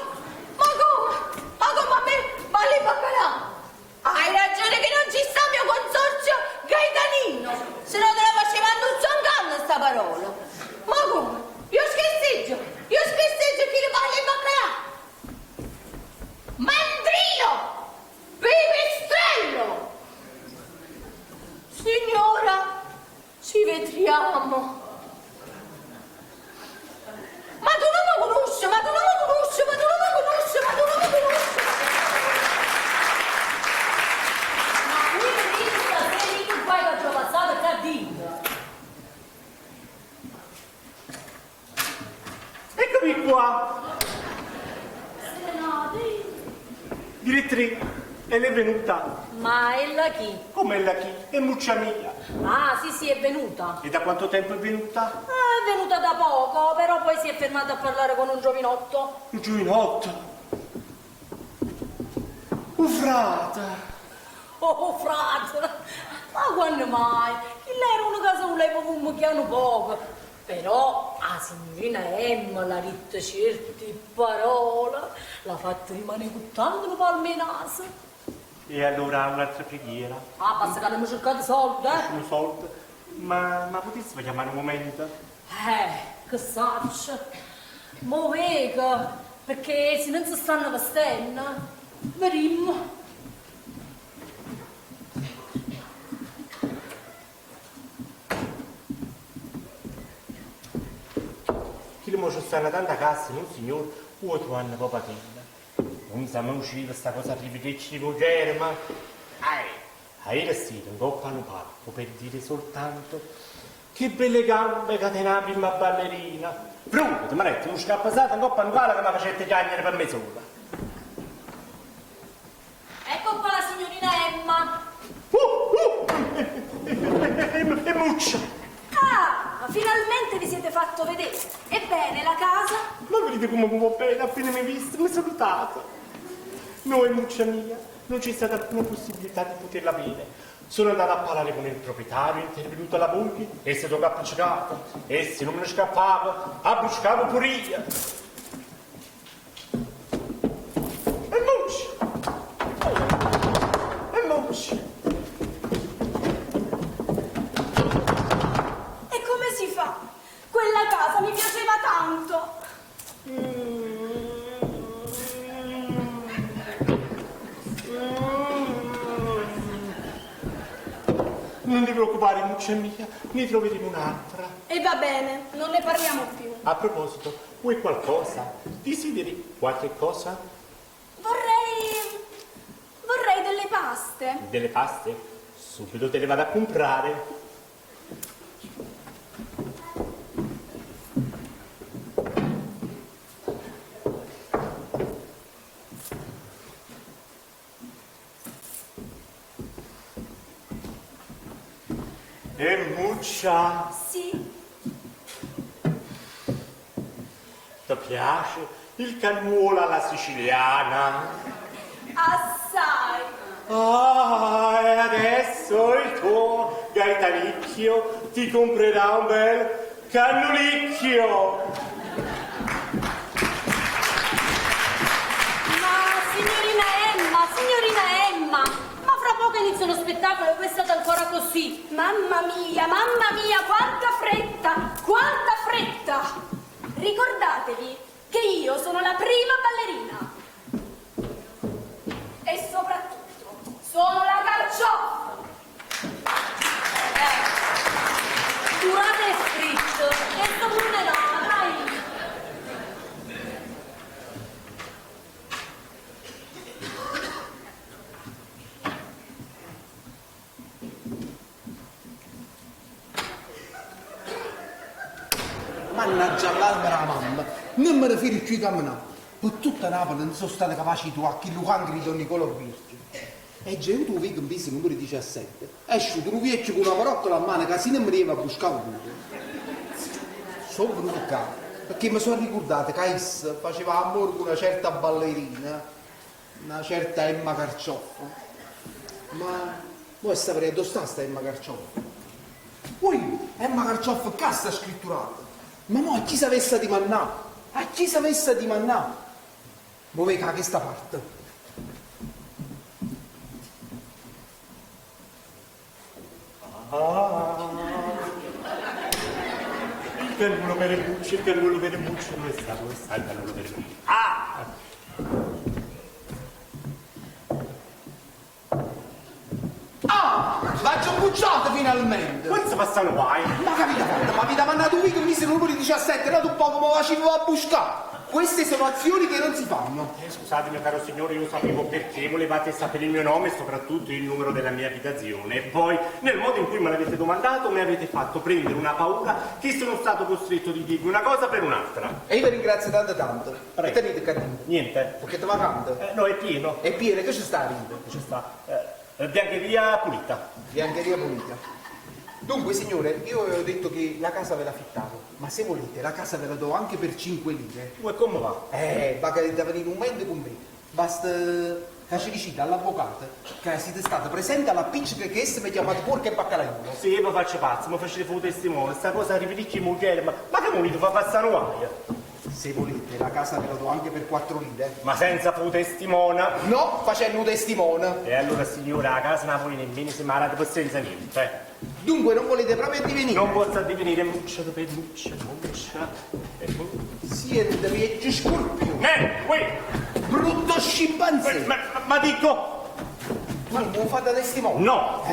[SPEAKER 11] ma come? Ma come a me palle 'e baccalà? Hai ragione che non ci sta mio consorzio Gaetanino, se no te la faceva annunziare sta parola. Ma come? Io scherzeggio, io scherzeggio chi le parla 'e baccalà. Mandrino! Pipistrello! Signora, ci vedriamo. Ma tu non mi conosci, ma tu non mi conosci, ma tu non mi conosci, ma tu non mi conosci.
[SPEAKER 10] Ma voi vedete stasera io qua che ho passato qua dentro.
[SPEAKER 9] Eccomi qua,
[SPEAKER 10] Serenate.
[SPEAKER 9] direttrice, e lei è venuta.
[SPEAKER 10] Ma ella chi?
[SPEAKER 9] Com'è la chi? È muccia mia.
[SPEAKER 10] Ah, sì, sì, è venuta.
[SPEAKER 9] E da quanto tempo è venuta?
[SPEAKER 10] Ah, è venuta da poco, però poi si è fermata a parlare con un giovinotto.
[SPEAKER 9] Un giovinotto. Un frate.
[SPEAKER 10] Oh, frate, ma quando mai? Chi era uno che se voleva fumare un poco. Però la signorina Emma l'ha detto certe parole, l'ha fatta rimanere con tanto palme in naso.
[SPEAKER 9] E allora un'altra preghiera.
[SPEAKER 10] Ah, basta che non mi cercate soldi, eh?
[SPEAKER 9] Un soldo. Ma, ma potessi chiamare un momento?
[SPEAKER 10] Eh, che saccio. Mo vedo, perché se non si stanno vestendo, vedremo.
[SPEAKER 9] Chi le mo ci stanno tanta cassa, non signor, o tu hanno proprio quella. Non sa mai uscire sta cosa arrivederci di germa. Ai, ai sera in coppa un palco per dire soltanto che belle gambe che teneva prima ballerina. Brutto, ma letto, non scappasata in coppa un palo che mi facete piangere per mezz'ora.
[SPEAKER 10] Ecco qua la signorina Emma.
[SPEAKER 9] E muccia!
[SPEAKER 12] Ah, finalmente vi siete fatto vedere. Ebbene, la casa?
[SPEAKER 9] Ma vedete come mi va bene, appena mi visto, mi ha salutato. Noi, muccia mia, non c'è stata alcuna possibilità di poterla avere. Sono andato a parlare con il proprietario, è intervenuta la moglie, e si è appiccicato. E se non me ne scappavo, abbuscavo pure io. E muccia! E muccia!
[SPEAKER 12] E come si fa? Quella casa mi piaceva tanto.
[SPEAKER 9] Non ti preoccupare, muccia mia, ne troveremo un'altra.
[SPEAKER 12] E va bene, non ne parliamo più.
[SPEAKER 9] A proposito, vuoi qualcosa? Desideri qualche cosa?
[SPEAKER 12] Vorrei. vorrei delle paste.
[SPEAKER 9] Delle paste? Subito te le vado a comprare. E muccia,
[SPEAKER 12] Sì,
[SPEAKER 9] ti piace il cannuolo alla siciliana?
[SPEAKER 12] assai.
[SPEAKER 9] Ah, e adesso il tuo Gaetanicchio ti comprerà un bel cannulicchio.
[SPEAKER 10] Ma signorina Emma, signorina Emma, ma fra poco inizia lo spettacolo e voi state ancora così.
[SPEAKER 12] Mamma mia, mamma mia, quanta fretta, quanta fretta! Ricordatevi che io sono la prima ballerina. E soprattutto sono la carcioffa.
[SPEAKER 10] Durate e fritto, che sto pure là, dai.
[SPEAKER 5] Mannaggia l'alma della mamma, non me ne fido più di camminare. Per tutta Napoli non sono stata capace di trovare chi cancro di Don Nicolò Virgine. E già tu vico in pista numero 17, è uscito un vecchio con una paroccola a mano che se non mi rieva a buscare pure. So' venuto ccà pecché me so' arricurdato ca isso faceva ammore cu na certa ballerina, na certa Emma Carcioffa. Ma mo 'e saprei addò sta sta Emma Carcioffa. Ui, Emma Carcioffa ccà sta scritturata. Ma mo a chi s'avessa dimannà? A chi s'avessa dimannà? Mo veco 'a chesta parte.
[SPEAKER 9] Il cannolo per il buccio, il cannolo per il buccio, dove sta? Dove sta il cannolo per il buccio? Ah!
[SPEAKER 5] Ah! L'aggio 'mbucciato finalmente!
[SPEAKER 9] Quanto passano guai?
[SPEAKER 5] Ma che avite fatto? M'avite mannato un video miso numero 17, n'atu poco m' 'o facive abbuscà! Queste sono azioni che non si fanno.
[SPEAKER 9] Eh, scusate mio caro signore, io sapevo perché volevate sapere il mio nome e soprattutto il numero della mia abitazione. E poi, nel modo in cui me l'avete domandato, mi avete fatto prendere una paura che sono stato costretto di dirvi una cosa per un'altra.
[SPEAKER 5] E io vi ringrazio tanto tanto.
[SPEAKER 9] Prego.
[SPEAKER 5] Che tenite ccà dinto?
[SPEAKER 9] Niente.
[SPEAKER 5] Perché vacante?
[SPEAKER 9] No, è pieno.
[SPEAKER 5] È pieno, che ci sta dinto?
[SPEAKER 9] Ci sta. Biancheria pulita.
[SPEAKER 5] Biancheria pulita. Dunque, signore, io avevo detto che la casa ve l'affittavo, ma se volete la casa ve la do anche per 5 lire.
[SPEAKER 9] Uè, come va?
[SPEAKER 5] Va che da venire un momento con me. Basta che ci dicite all'avvocato che siete stato presente all'appiccico che essa mi ha chiamato porco e baccalaiolo.
[SPEAKER 9] Sì, io mi faccio pazzo, mi faccio fare testimone, sta cosa ripeticchi moglie, ma che volete fa passare un guaio?
[SPEAKER 5] Se volete, la casa ve la do anche per 4 lire.
[SPEAKER 9] Ma senza fu testimone?
[SPEAKER 5] No, facendo un testimone.
[SPEAKER 9] E allora signora, la casa non la voglio nemmeno se me la date per senza niente.
[SPEAKER 5] Dunque non volete proprio addivenire?
[SPEAKER 9] Non posso addivenire, muccia per muccia, muccia.
[SPEAKER 5] Siete vecchio scorpio.
[SPEAKER 9] Uè.
[SPEAKER 5] Brutto scimpanzé.
[SPEAKER 9] Ma dico...
[SPEAKER 5] Ma non fate da testimone?
[SPEAKER 9] No!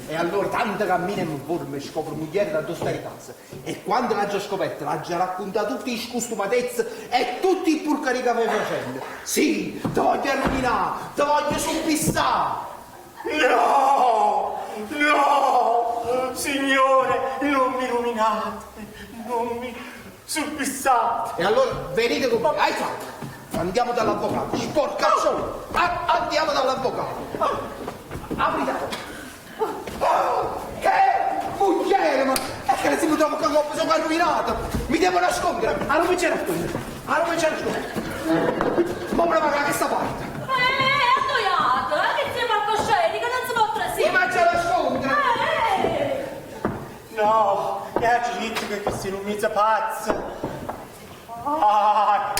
[SPEAKER 5] E allora tanto cammino e mi formo e scopro moglie da dove sta in casa. E quando l'ha già scoperta, l'ha già raccontato tutti i scostumatezze e tutti i porcari che avevo facendo. Sì, ti voglio arruinare, ti voglio suppissare.
[SPEAKER 9] No! No! Signore, non mi rovinate, non mi suppissate.
[SPEAKER 5] E allora venite con me, hai fatto. Andiamo dall'avvocato, sporcaccione! Andiamo dall'avvocato! Apri la porta! Oh, che moglie, ma è che se mi trovo qua mi sono rovinato! Mi devo nascondere! Ah, non mi c'è nascondere! Ah, non mi c'è nascondere! Ma me la va da questa parte!
[SPEAKER 10] Annoiato, che sei palcoscenico, non si può trasire!
[SPEAKER 5] Ma c'è nascondere!
[SPEAKER 9] No, è agilizio che sei un mezzo pazzo! Ah!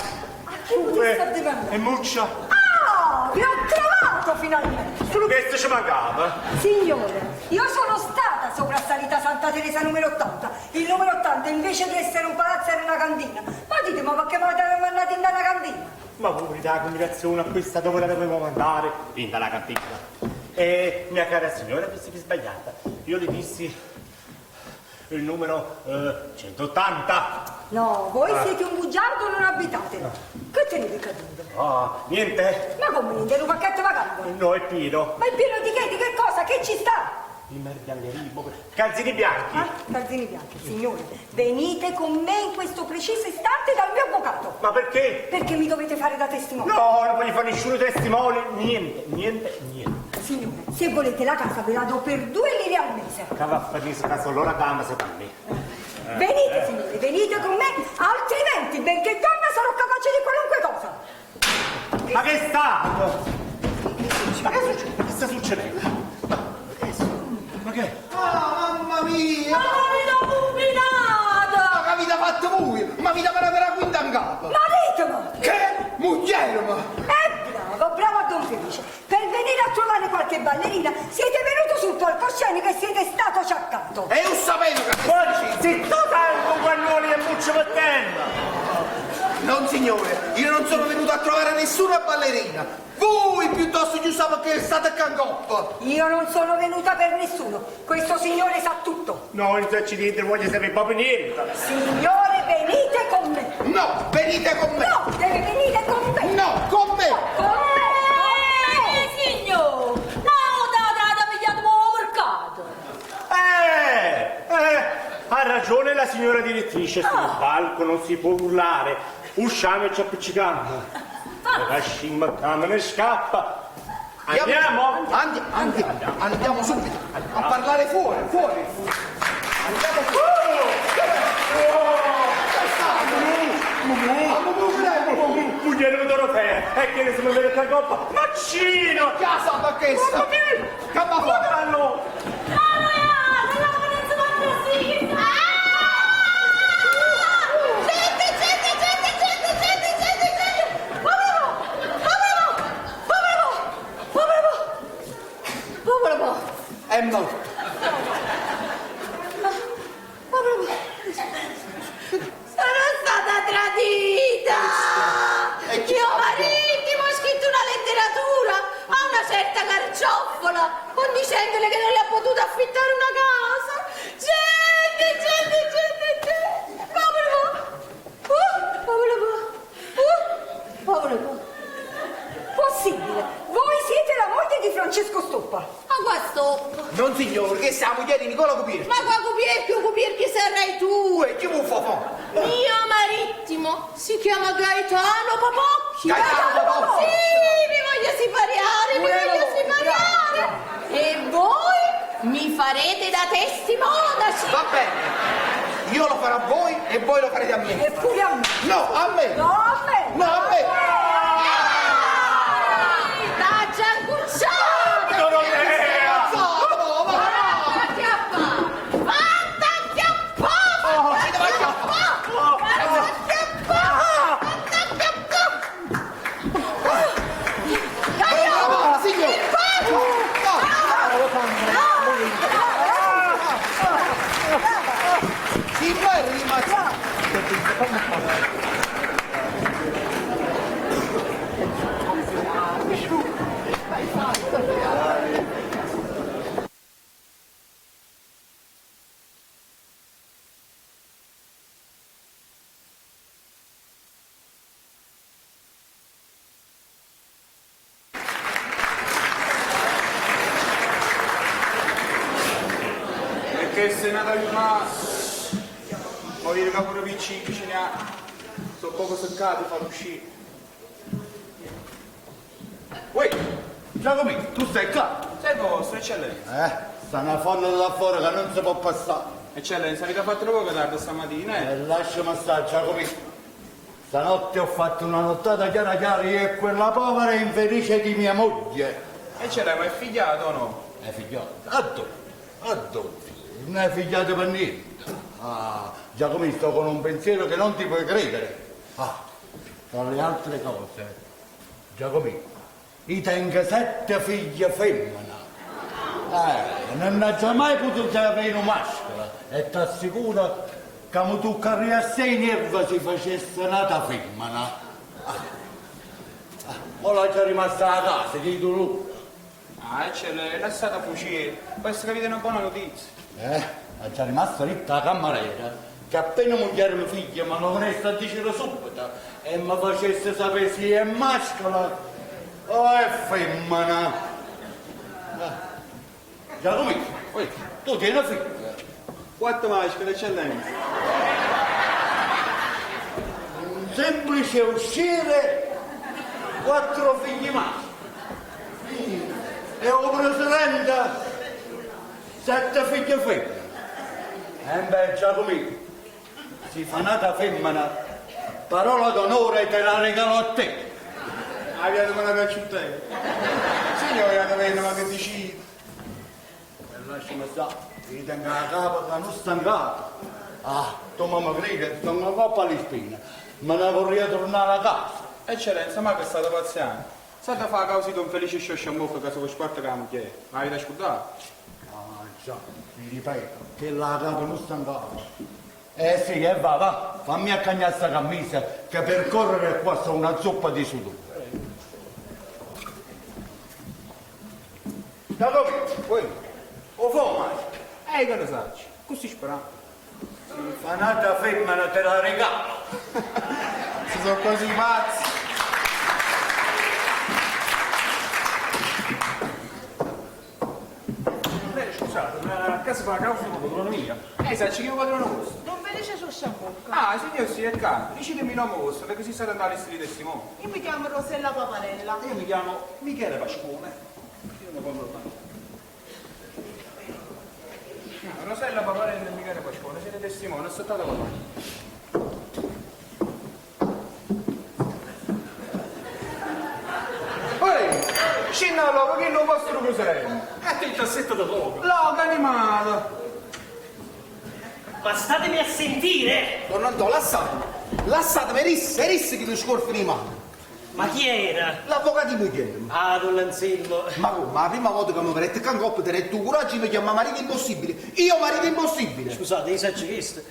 [SPEAKER 6] A chi potesse addiventare?
[SPEAKER 9] E muccia!
[SPEAKER 6] Ah, vi ho trovato finalmente!
[SPEAKER 9] Solo questo ci mancava!
[SPEAKER 6] Signore, io sono stata sopra Salita Santa Teresa numero 80. Il numero 80 invece di essere un palazzo era una cantina. Ma dite, ma perché mi avete mandato in una cantina?
[SPEAKER 9] Ma voi la combinazione a questa dove la dovevo mandare? In dalla cantina. E mia cara signora, vi siete sbagliata. Io le dissi il numero 180.
[SPEAKER 6] No, voi
[SPEAKER 9] Ah.
[SPEAKER 6] siete un bugiardo e non abitate. Che tenete caduto?
[SPEAKER 9] Ah, niente?
[SPEAKER 6] Ma come niente? È un pacchetto vacante?
[SPEAKER 9] No, è pieno.
[SPEAKER 6] Ma è pieno di che? Di che cosa? Che ci sta?
[SPEAKER 9] Di merdangeria, calzini bianchi.
[SPEAKER 6] Ah, calzini bianchi, signore. Venite con me in questo preciso istante dal mio avvocato.
[SPEAKER 9] Ma perché?
[SPEAKER 6] Perché mi dovete fare da testimone.
[SPEAKER 9] No, non voglio fare nessuno testimone. Niente, niente, niente.
[SPEAKER 6] Signore, se volete la casa ve la do per 2 lire al mese.
[SPEAKER 9] Cavaffanese, caso allora dama se da me.
[SPEAKER 6] Venite, signore, venite con me, altrimenti, benché donna, sarò capace di qualunque cosa.
[SPEAKER 9] Ma che sta? Ma che succede? Che sta succedendo? Ma che?
[SPEAKER 5] Ah, mamma mia!
[SPEAKER 10] Ma l'avete combinata!
[SPEAKER 5] Ma che avete fatto voi? Ma vi dava la quinta in capo!
[SPEAKER 6] Ma ditemi!
[SPEAKER 5] Che? Moglie, ma!
[SPEAKER 6] Bravo, bravo a Don Felice! Per venire a trovare qualche ballerina siete venuto sul palcoscenico e siete stato ciaccato!
[SPEAKER 5] E io sapevo che...
[SPEAKER 9] Poi, zitto tanto, guagnoli e muccio per terra!
[SPEAKER 5] Non signore, io non sono venuto a trovare nessuna ballerina! Voi piuttosto giusto che state a coppa!
[SPEAKER 6] Io non sono venuta per nessuno, questo signore sa tutto!
[SPEAKER 9] No, non c'è niente, voglio sapere proprio niente!
[SPEAKER 6] Signore, venite con me!
[SPEAKER 5] No, venite con me!
[SPEAKER 6] No, deve venire con me!
[SPEAKER 5] No, con me!
[SPEAKER 6] No, con me!
[SPEAKER 10] Signore, no, da, da, da, pigliato il mercato!
[SPEAKER 9] Ha ragione la signora direttrice, sul palco non si può urlare. Usciamo e ci appiccichiamo. La scimma camera scappa. Andiamo?
[SPEAKER 5] Andiamo, andiamo subito a parlare fuori, fuori. Andiamo fuori.
[SPEAKER 9] Oh!
[SPEAKER 13] Dorotea, e che ne se mi vede la coppa, Maccino!
[SPEAKER 5] Che sa questa? Che ma fa?
[SPEAKER 13] Allora!
[SPEAKER 11] Gente, gente, gente, gente, gente, gente, gente! Povero! Povero! Povero! Povero! Povero!
[SPEAKER 5] È morto.
[SPEAKER 11] Sono stata tradita!
[SPEAKER 5] E chi
[SPEAKER 11] Mio
[SPEAKER 5] sa?
[SPEAKER 11] marito mi ha scritto una letteratura a una certa carcioffola, condicendole che non le ha potuto affittare una casa. Gente, gente, gente, gente! Povero! Oh, povero! Oh, povero!
[SPEAKER 6] Possibile? Voi siete la moglie di Francesco Stoppa.
[SPEAKER 11] Ma qua stoppa!
[SPEAKER 5] Non signore, che sei la moglie di Nicola Cupirci.
[SPEAKER 11] Ma qua cupierchio, cupierchio sarai tu!
[SPEAKER 5] E chi vuoi fare?
[SPEAKER 11] Mio marittimo si chiama Gaetano Papocchi.
[SPEAKER 5] Gaetano Papocchi.
[SPEAKER 11] Sì, mi voglio sipariare, mi
[SPEAKER 5] Quello,
[SPEAKER 11] voglio sipariare. E voi mi farete da testimone.
[SPEAKER 5] Va bene. Io lo farò a voi e voi lo farete a me.
[SPEAKER 6] E pure a me.
[SPEAKER 5] No, a me.
[SPEAKER 6] No, a me.
[SPEAKER 5] No, a me.
[SPEAKER 11] Da giancucciato.
[SPEAKER 13] Dorotea!
[SPEAKER 5] No, va.
[SPEAKER 11] Fatta acchiappà. Fatta acchiappà.
[SPEAKER 5] Oh, ci devo acchiappare.
[SPEAKER 11] Fatta acchiappà. Fatta acchiappà.
[SPEAKER 5] Bravo, signore. Si muore di mazza.
[SPEAKER 13] Perché sei nata di una... Morire che pure piccini ce ne ha. Sono poco seccato far uscire.
[SPEAKER 8] Uè, Giacomino, tu stai qua?
[SPEAKER 13] Sei vostro, eccellenza.
[SPEAKER 8] Eh, sta una folla là fuori che non si può passare.
[SPEAKER 13] Eccellenza, avete fatto poco tardi stamattina, eh?
[SPEAKER 8] E lasciami stare, Giacomino. Stanotte ho fatto una nottata chiara chiara io e quella povera infelice di mia moglie.
[SPEAKER 13] Eccellenza, ma è figliato o no?
[SPEAKER 8] È figliato? A dove? A dove? Non è figliato per niente. Ah, Giacomino, sto con un pensiero che non ti puoi credere. Ah, tra le altre cose, Giacomino, io tengo sette figlie femmine. Non ha già mai potuto avere un maschio e ti assicuro che mi toccaria a sei nervi se facesse nata femmina. Ah, ah, ora c'è rimasta a casa, di lui.
[SPEAKER 13] Ah, eccellenza, lasciate fucire. Può essere che avete una buona notizia.
[SPEAKER 8] È già rimasta lì la cameriera, che appena moglie mia figlia me lo venisse a dire subito e mi facesse sapere se è maschio o è femmina. Ah. Giacomino, tu tieni una figlia?
[SPEAKER 13] Quattro maschi, eccellenza.
[SPEAKER 8] Un semplice uscire, quattro figli maschi. E un presidente, sette figli femmine. E beh, Giacomino, si fa nata femmina, parola d'onore te la regalo a te.
[SPEAKER 13] Abbiate una piaciuta. Signore, la ma che decide?
[SPEAKER 8] E lasciami stare, ti tengo la capa che non stancata. Ah, tu mamma crede, sto una coppa alle spine, me ne vorrei tornare a casa.
[SPEAKER 13] Eccellenza, ma che state pazziando? State a fare causa di Don Felice Sciosciamocca che si può squartare la moglie. Ma avete scordato?
[SPEAKER 8] Ah già, ti ripeto, che la capa non stancata. Eh sì, e va, va, fammi accagnare sta camisa, che per correre qua sono una zuppa di sudore. Giacomino, poi, o fuma?
[SPEAKER 13] Che ne sai? Così speravo.
[SPEAKER 8] Si fa nata femmina te la regalo.
[SPEAKER 13] Si sono quasi pazzi. Beh, scusate, ma a casa fa la causa di padrone mio. Sai, ci chiamo padrone vostro.
[SPEAKER 1] Don Felice Sciosciabocca.
[SPEAKER 13] Ah, signor, sì, è qua. Dicetemi il nome vostro, perché si sa andare a testimone.
[SPEAKER 1] Io mi chiamo Rosella Paparella.
[SPEAKER 13] Io mi chiamo Michele Pascone. Io non compro mai. No, Rosella Paparella e Michele Pascone, siete testimoni, è stato papà. Scinna allora, che è il vostro presidente.
[SPEAKER 4] E te il tassetto da poco.
[SPEAKER 13] Loco animale.
[SPEAKER 7] Ma statemi a sentire!
[SPEAKER 5] Don Antò, lasciatemi. Lasciatemi, risse, risse che tu scorfi di mano.
[SPEAKER 7] Ma chi era?
[SPEAKER 5] L'avvocato di moglie.
[SPEAKER 7] Ah, don Anselmo.
[SPEAKER 5] Ma come? Ma la prima volta che mi vedete che coppa te tu coraggio mi chiama marito impossibile. Io marito impossibile.
[SPEAKER 7] Scusate, io so questo.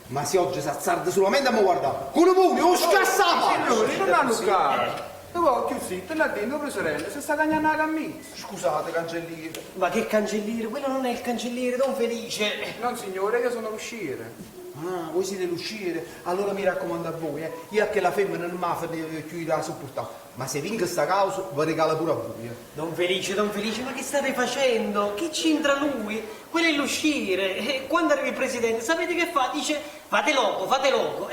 [SPEAKER 5] Ma se oggi si azzarda solamente a mi guardare. Con un pugno, lo scassava!
[SPEAKER 13] Signori, non hanno caro. Tu vuoi più zitto, là dentro, presidente, si sta cagnando la camicia.
[SPEAKER 5] Scusate, cancelliere.
[SPEAKER 7] Ma che cancelliere? Quello non è il cancelliere, don Felice.
[SPEAKER 13] Non signore, io sono l'usciere.
[SPEAKER 5] Ah, voi siete l'usciere? Allora mi raccomando a voi, eh. Io a che la femmina non mi fa più da sopportare. Ma se vinco sta causa, vi regalo pure a voi. eh.
[SPEAKER 7] Don Felice, don Felice, ma che state facendo? Che c'entra lui? Quello è l'usciere. E quando arriva il presidente, sapete che fa? Dice, fate loco, fate loco.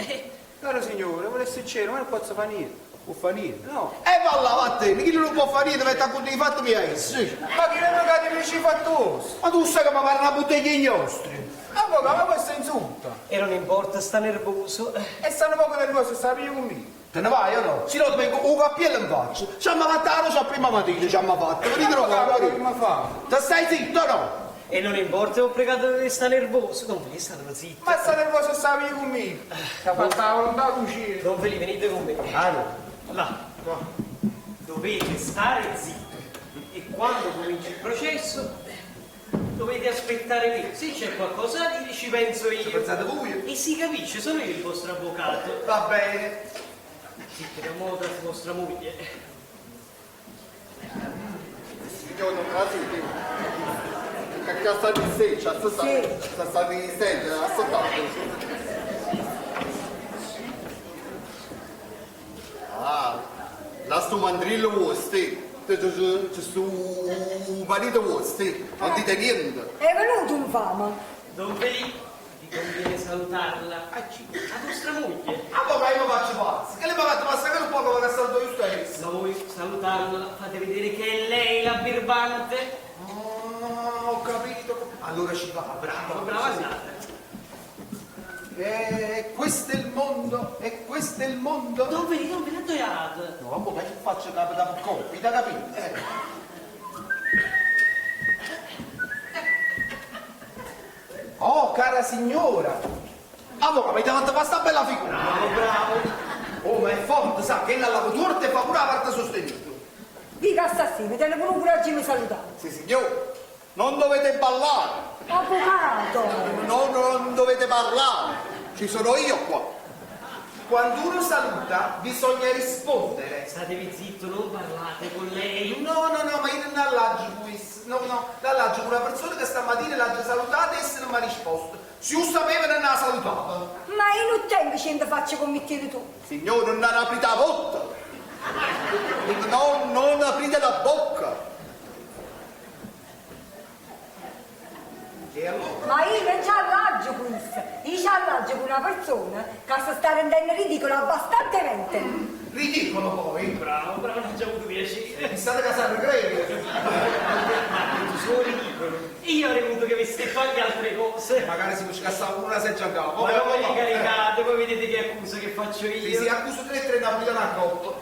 [SPEAKER 13] Caro signore, volesse c'era, ma non posso fare niente.
[SPEAKER 5] Può fare niente?
[SPEAKER 13] No.
[SPEAKER 5] E va là, vattene, chi non può fare niente, mette a conto di fatto mia sì.
[SPEAKER 13] Ma chi non cade invece fattoso?
[SPEAKER 5] Ma tu sai che mi pare una bottiglia di inchiostri.
[SPEAKER 13] Avvocato, ma questo è insulto.
[SPEAKER 7] E non importa, sta nervoso.
[SPEAKER 13] E stanno poco nervoso, sta più con me.
[SPEAKER 5] Te ne vai o no? Se no ti vengo un cappiello in faccia. Ci hanno fatto la rosa prima mattina, ci hanno fatto. Venite
[SPEAKER 13] Avvocato,
[SPEAKER 5] qua,
[SPEAKER 13] che mi fa?
[SPEAKER 5] Te stai zitto o no?
[SPEAKER 7] E non importa, ho pregato che sta nervoso. Don Felice, state zitto.
[SPEAKER 13] Ma sta nervoso, sta più con me. Ti ha fatto la volontà di uscire.
[SPEAKER 7] Don Felice, venite con me.
[SPEAKER 5] Ah no.
[SPEAKER 7] Là. Dovete stare zitto. E quando comincia il processo, dovete aspettare me. Se c'è qualcosa da dire, ci penso io.
[SPEAKER 5] Ci pensate voi?
[SPEAKER 7] E si capisce, sono io il vostro avvocato.
[SPEAKER 5] Va bene.
[SPEAKER 7] Zitto, che mo tra vostra moglie.
[SPEAKER 8] Signore, non la senti? Che cazzo di seccia, sta sta sta di seccia, assolutamente. Ah, la sto mandrillo vostri, c'è su marito vostri, non dite niente.
[SPEAKER 6] È venuto un fama.
[SPEAKER 7] Don Felipe, vi conviene salutarla. A vostra moglie.
[SPEAKER 5] Avvocato, io mi faccio pazzo. Che le mi ha fatto passare un poco per saluto io stesso.
[SPEAKER 7] Voi salutandola fate vedere che è lei la birbante.
[SPEAKER 5] Ah, ho capito. Allora ci va, bravo.
[SPEAKER 7] Brava andata.
[SPEAKER 5] E questo è il mondo, e questo è il mondo.
[SPEAKER 7] Don Felipe, non ve l'annoiate.
[SPEAKER 5] No, vabbè, ma che faccio capo da compito, capito? Oh, cara signora! Allora, avete fatto fare sta bella figura!
[SPEAKER 7] Bravo, bravo!
[SPEAKER 5] Oh, ma è forte, sa, che la lavatorta e fa pure la parte sostenuta.
[SPEAKER 6] Dica assassino, te ne pure un coraggio di mi salutare.
[SPEAKER 8] Sì, signore, non dovete ballare.
[SPEAKER 6] Avvocato!
[SPEAKER 8] No, non dovete parlare. Ci sono io qua.
[SPEAKER 5] Quando uno saluta, bisogna rispondere.
[SPEAKER 7] Statevi zitto, non parlate con lei.
[SPEAKER 5] No, no, no, ma io non allaggio questo. No, no, l'allaggio con una persona che stamattina l'ha già salutata e se non mi ha risposto. Se io sapeva non la salutava.
[SPEAKER 6] Ma io non tengo cento facce come tieni tu.
[SPEAKER 8] Signore, non aprite la bocca. No, non aprite la bocca.
[SPEAKER 5] E allora?
[SPEAKER 6] Ma io non ci allaggio questo. Io ci allaggio con una persona che si sta rendendo ridicolo abbastantemente.
[SPEAKER 5] Ridicolo poi?
[SPEAKER 7] Bravo, bravo, non ci ho avuto piacere.
[SPEAKER 5] Mi state casando, credo.
[SPEAKER 7] Ma tu sono ridicolo. Io avrei voluto che aveste detto anche altre cose.
[SPEAKER 5] Magari si può scassare una seggia a capo.
[SPEAKER 7] Ma non ve li caricate, poi vedete che accusa che faccio io.
[SPEAKER 5] Sì, sì, accuso 3-3 napolitano a cotto.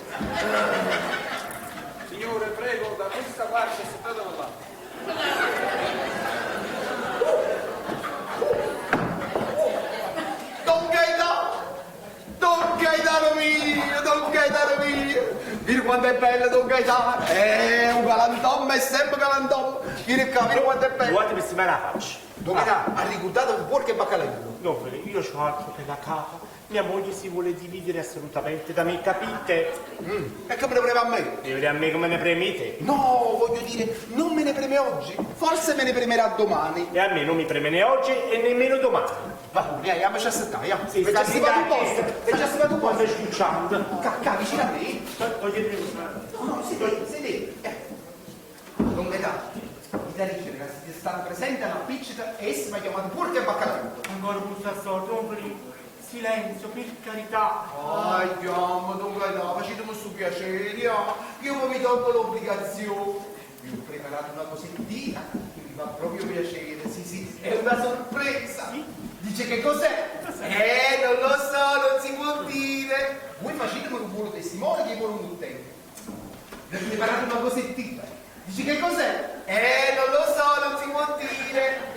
[SPEAKER 13] Signore, prego, da questa parte state là.
[SPEAKER 5] Don Gaetano! Don Gaetano mio, Don Gaetano mio! Vedi quanto è bello Don Gaetano! È un galantuomo, è sempre galantuomo! Vieni qua, vieni quanto è bello!
[SPEAKER 9] Guarda mi la faccia.
[SPEAKER 5] Don Gaetano, ha ricordato un porco e baccalà.
[SPEAKER 9] No, io c'ho altro per la capa. Mia moglie si vuole dividere assolutamente da me, capite?
[SPEAKER 5] E che me ne preme a me?
[SPEAKER 9] Deve a me come ne premete?
[SPEAKER 5] No, voglio dire, non me ne preme oggi, forse me ne premerà domani.
[SPEAKER 9] E a me non mi preme né oggi e nemmeno domani.
[SPEAKER 5] Va pure, andiamoci a settare, andiamo.
[SPEAKER 9] Sì,
[SPEAKER 5] Veggia si va un posto, veggia si va un posto.
[SPEAKER 9] Quando scucciando.
[SPEAKER 5] Cacca, vicino a me.
[SPEAKER 9] Toglietevi questa.
[SPEAKER 5] No, no, sì, sedete. Don Gaetano, mi dà ricchio, ragazzi, è stata presente alla appiccica e essa mi ha chiamato porco e baccalà.
[SPEAKER 9] Ancora questa storia, don Felipe. Silenzio, per carità.
[SPEAKER 5] Ah, chiamo, Don Gaetano, facetemi su piacere, ah. Io mi tolgo l'obbligazione. Vi ho preparato una cosettina che vi fa proprio piacere, sì, sì, è una sorpresa. Dice che cos'è? Non lo so, non si può dire. Voi facetemi un buono testimone che io non tengo. Mi ha preparato una cosettina. Dici che cos'è? Eh, non lo so, non si può dire.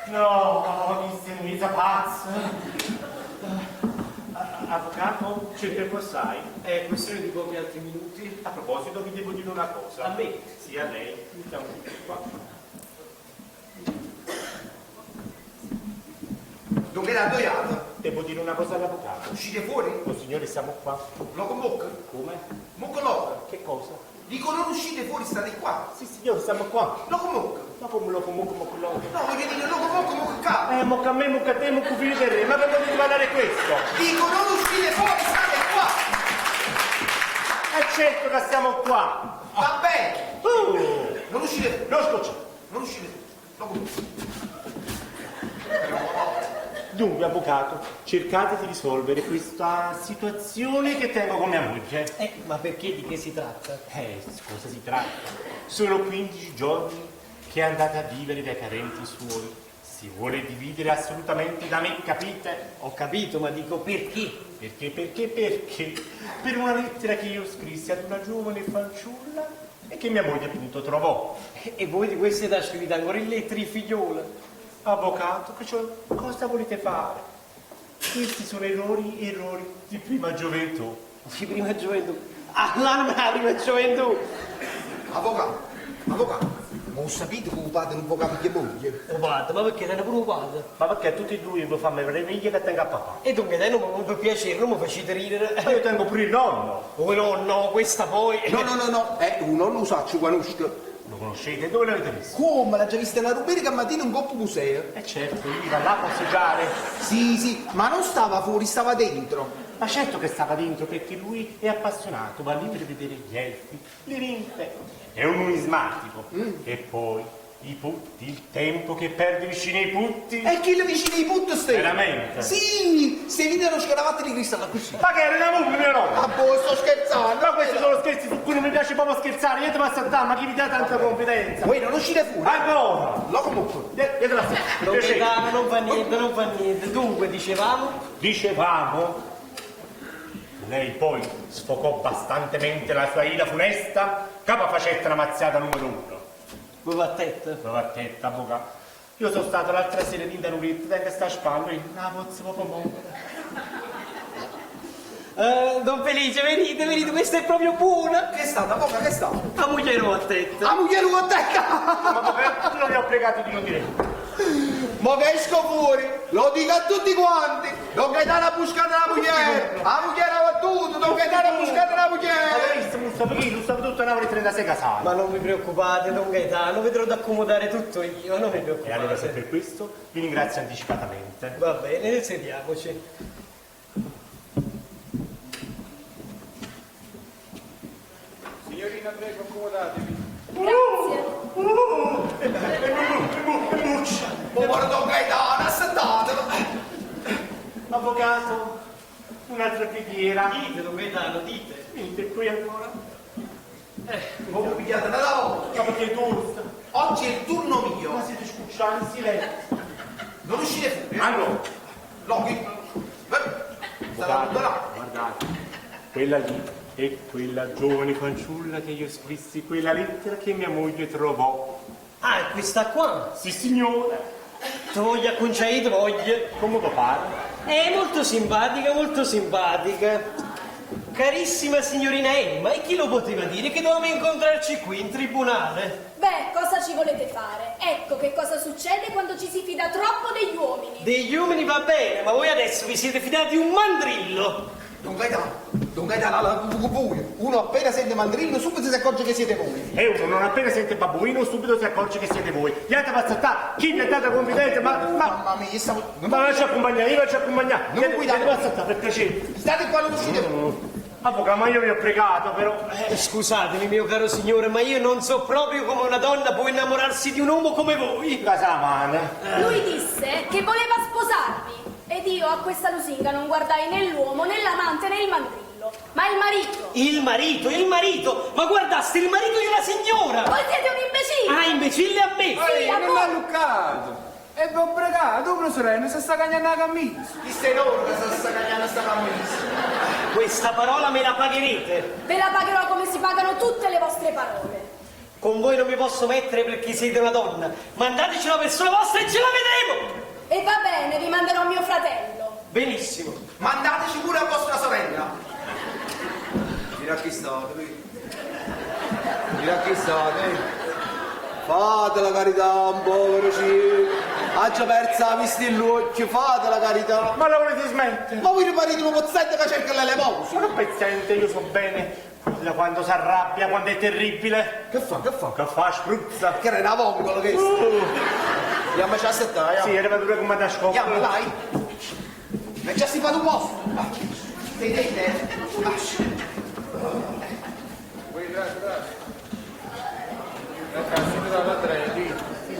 [SPEAKER 9] No, mi sei mezza pazza. Avvocato, c'è tempo assai.
[SPEAKER 7] È questione di pochi altri minuti.
[SPEAKER 9] A proposito, vi devo dire una cosa.
[SPEAKER 7] A me?
[SPEAKER 9] Sì, a lei. Mettiamo tutti qua.
[SPEAKER 5] Dove era annoiato?
[SPEAKER 9] Devo dire una cosa all'avvocato.
[SPEAKER 5] Uscite fuori?
[SPEAKER 9] Oh, signore, siamo qua.
[SPEAKER 5] Loco mocca?
[SPEAKER 9] Come?
[SPEAKER 5] Mocca loco.
[SPEAKER 9] Che cosa?
[SPEAKER 5] Dico non uscite fuori, state qua.
[SPEAKER 9] Sì, signore, siamo qua.
[SPEAKER 5] Loco mocca.
[SPEAKER 9] Ma come loco mocca mocca loco?
[SPEAKER 5] No, voglio dire loco mocca mocca capo.
[SPEAKER 9] Mocca a me, mocca a te, mocca figlio del re. Ma per modo di parlare questo?
[SPEAKER 5] Dico non uscite fuori, state qua.
[SPEAKER 9] E certo che siamo qua.
[SPEAKER 5] Va bene. Non uscite fuori.
[SPEAKER 9] Non scocciate.
[SPEAKER 5] Non uscite fuori. Loco mocca.
[SPEAKER 9] Dunque, avvocato, cercate di risolvere questa situazione che tengo con mia moglie.
[SPEAKER 7] Ma perché di che si tratta?
[SPEAKER 9] Cosa si tratta? Sono 15 giorni che è andata a vivere dai parenti suoi. Si vuole dividere assolutamente da me, capite?
[SPEAKER 7] Ho capito, ma dico perché?
[SPEAKER 9] Perché, perché, perché? Per una lettera che io scrissi ad una giovane fanciulla e che mia moglie appunto trovò.
[SPEAKER 7] E voi di queste età scrivete ancora in lettere, figliola?
[SPEAKER 9] Avvocato, che c'ho- cosa volete fare? Questi sono errori, errori di prima gioventù.
[SPEAKER 7] Di prima gioventù? Ah, l'anima della prima gioventù!
[SPEAKER 5] Avvocato, avvocato, ma ho sapete che un padre non può capire moglie?
[SPEAKER 7] O padre, ma perché te ne pure un padre?
[SPEAKER 9] Ma perché tutti e due vi fanno meraviglia che tenga a papà?
[SPEAKER 7] E dunque, dai, non mi per piacere, non mi facete ridere.
[SPEAKER 9] Ma io tengo pure il nonno.
[SPEAKER 7] Oh nonno, questa poi...
[SPEAKER 5] No, no, no, no, un nonno sa, ci conosco.
[SPEAKER 9] Lo conoscete? Dove l'avete visto?
[SPEAKER 5] Come? L'ha già vista la domenica mattina un coppo museo.
[SPEAKER 9] Eh certo, lui va là a passeggiare.
[SPEAKER 5] Sì, sì, ma non stava fuori, stava dentro.
[SPEAKER 9] Ma certo che stava dentro perché lui è appassionato, va lì per vedere gli elfi, le ninfe. È un numismatico. E poi i putti, il tempo che perde vicino ai putti.
[SPEAKER 5] E chi le vicino ai putti stai?
[SPEAKER 9] Veramente?
[SPEAKER 5] Sì, se viene uno scaravatto di cristallo così.
[SPEAKER 9] Ma che era una mucca, mio nonno?
[SPEAKER 5] Ah, boh, sto scherzando.
[SPEAKER 9] Ma questi sono scherzi su cui non mi piace proprio scherzare, io ti passo a dare, ma chi vi dà tanta confidenza?
[SPEAKER 5] Voi non uscite fuori.
[SPEAKER 9] Ancora!
[SPEAKER 5] Loco mocco.
[SPEAKER 9] Dietro la
[SPEAKER 7] Non, Gaetano, non fa niente, non fa niente. Dunque, dicevamo?
[SPEAKER 9] Dicevamo, lei poi sfocò bastantemente la sua ira funesta, capa facette la mazziata numero uno.
[SPEAKER 7] Voi battette?
[SPEAKER 9] Voi battette, avvocato. Io sono stato l'altra sera in Danuretta, tengo sta spalla, e la pozzo proprio muovere.
[SPEAKER 7] Don Felice, venite, venite, questa è proprio buona.
[SPEAKER 5] Che è stata, avvocato, che è stata?
[SPEAKER 7] La moglie lo battette.
[SPEAKER 5] La moglie lo battette!
[SPEAKER 9] Ma avvocato, non li ho pregato di non dire.
[SPEAKER 5] Ma che esco fuori, lo dico a tutti quanti, Don Gaetano ha buscato la moglie, la moglie ha battuto, Don Gaetano ha buscato la moglie.
[SPEAKER 9] Ma visto, Mustafa, chi? Mustafa tutto Napoli 36 casali.
[SPEAKER 7] Ma non vi preoccupate, Don Gaetano, vedrò di accomodare tutto io, non vi preoccupate.
[SPEAKER 9] E allora se per questo vi ringrazio anticipatamente.
[SPEAKER 7] Va bene, sediamoci.
[SPEAKER 13] Signorina, prego, accomodatevi.
[SPEAKER 12] Grazie.
[SPEAKER 5] Povero Don Gaetano, assettatelo.
[SPEAKER 9] Avvocato, un'altra preghiera.
[SPEAKER 7] Dite, Don Gaetano, dite.
[SPEAKER 9] Dite, qui ancora.
[SPEAKER 5] Voi pigliate una volta.
[SPEAKER 9] Ma perché è giusto?
[SPEAKER 5] Oggi è il turno mio.
[SPEAKER 9] Ma siete scucciati in silenzio.
[SPEAKER 5] Non uscite fuori.
[SPEAKER 9] Allora.
[SPEAKER 5] Loghi. Sarà tutto là.
[SPEAKER 9] Guardate, quella lì è quella giovane fanciulla che io scrissi quella lettera che mia moglie trovò.
[SPEAKER 7] Ah, è questa qua?
[SPEAKER 9] Sì, signore.
[SPEAKER 7] Ti voglio acconciare, ti voglio.
[SPEAKER 9] Come può fare?
[SPEAKER 7] È molto simpatica, molto simpatica. Carissima signorina Emma, e chi lo poteva dire che dovevamo incontrarci qui in tribunale?
[SPEAKER 12] Beh, cosa ci volete fare? Ecco che cosa succede quando ci si fida troppo degli uomini.
[SPEAKER 7] Degli uomini va bene, ma voi adesso vi siete fidati di un mandrillo.
[SPEAKER 5] Don Gaetano, Don Gaetano, la, voi, uno appena sente mandrillo subito si accorge che siete voi.
[SPEAKER 9] E uno non appena sente babbuino subito si accorge che siete voi. Gli altri passata, chi mi ha dato confidenza? Ma, ma,
[SPEAKER 5] Mamma mia, stavo...
[SPEAKER 9] Ma lascia accompagnare, io faccio accompagnare.
[SPEAKER 5] Non guidate.
[SPEAKER 9] Passata, per piacere.
[SPEAKER 5] State qua, non uscite.
[SPEAKER 9] Avvocato, ma io vi ho pregato, però.
[SPEAKER 7] Scusatemi, mio caro signore, ma io non so proprio come una donna può innamorarsi di un uomo come voi.
[SPEAKER 9] Casamana.
[SPEAKER 12] Lui disse che voleva sposarmi ed io a questa lusinga non guardai né l'uomo, né l'amante, né il mandrillo, ma il marito.
[SPEAKER 7] Il marito, il marito! Ma guardaste, il marito di una signora!
[SPEAKER 12] Voi siete un imbecille!
[SPEAKER 7] Ah, imbecille a me!
[SPEAKER 12] Sì,
[SPEAKER 13] Ehi,
[SPEAKER 12] a
[SPEAKER 13] non
[SPEAKER 12] voi.
[SPEAKER 13] l'ha luccato! E v'ho pregato, 'o presidente se sta cagnanno 'a cammisa.
[SPEAKER 5] Chisto è n'ora che se sta cagnanno sta cammisa.
[SPEAKER 7] Questa parola me la pagherete.
[SPEAKER 12] Ve la pagherò come si pagano tutte le vostre parole.
[SPEAKER 7] Con voi non mi posso mettere perché siete una donna. Mandateci una persona vostra e ce la vedremo!
[SPEAKER 12] E va bene, vi manderò mio fratello.
[SPEAKER 7] Benissimo.
[SPEAKER 5] Mandateci pure a vostra sorella. Mira chi sta, Mira chi sta, Fate la carità, un povero cieco. Ha già perso la vista in l'occhio, fate la carità.
[SPEAKER 9] Ma la volete smettere?
[SPEAKER 5] Ma voi riparite un pezzente che cerca le lemose.
[SPEAKER 9] Ma non pezzente, io so bene. Quella quando si arrabbia, quando è terribile.
[SPEAKER 5] Che fa, che fa?
[SPEAKER 9] Che fa, spruzza.
[SPEAKER 5] Che era una vongola questa. Andiamo a aspettare,
[SPEAKER 9] Sì, era venuta come da scopo.
[SPEAKER 5] Andiamo, dai. E già si fa un posto. Vedete?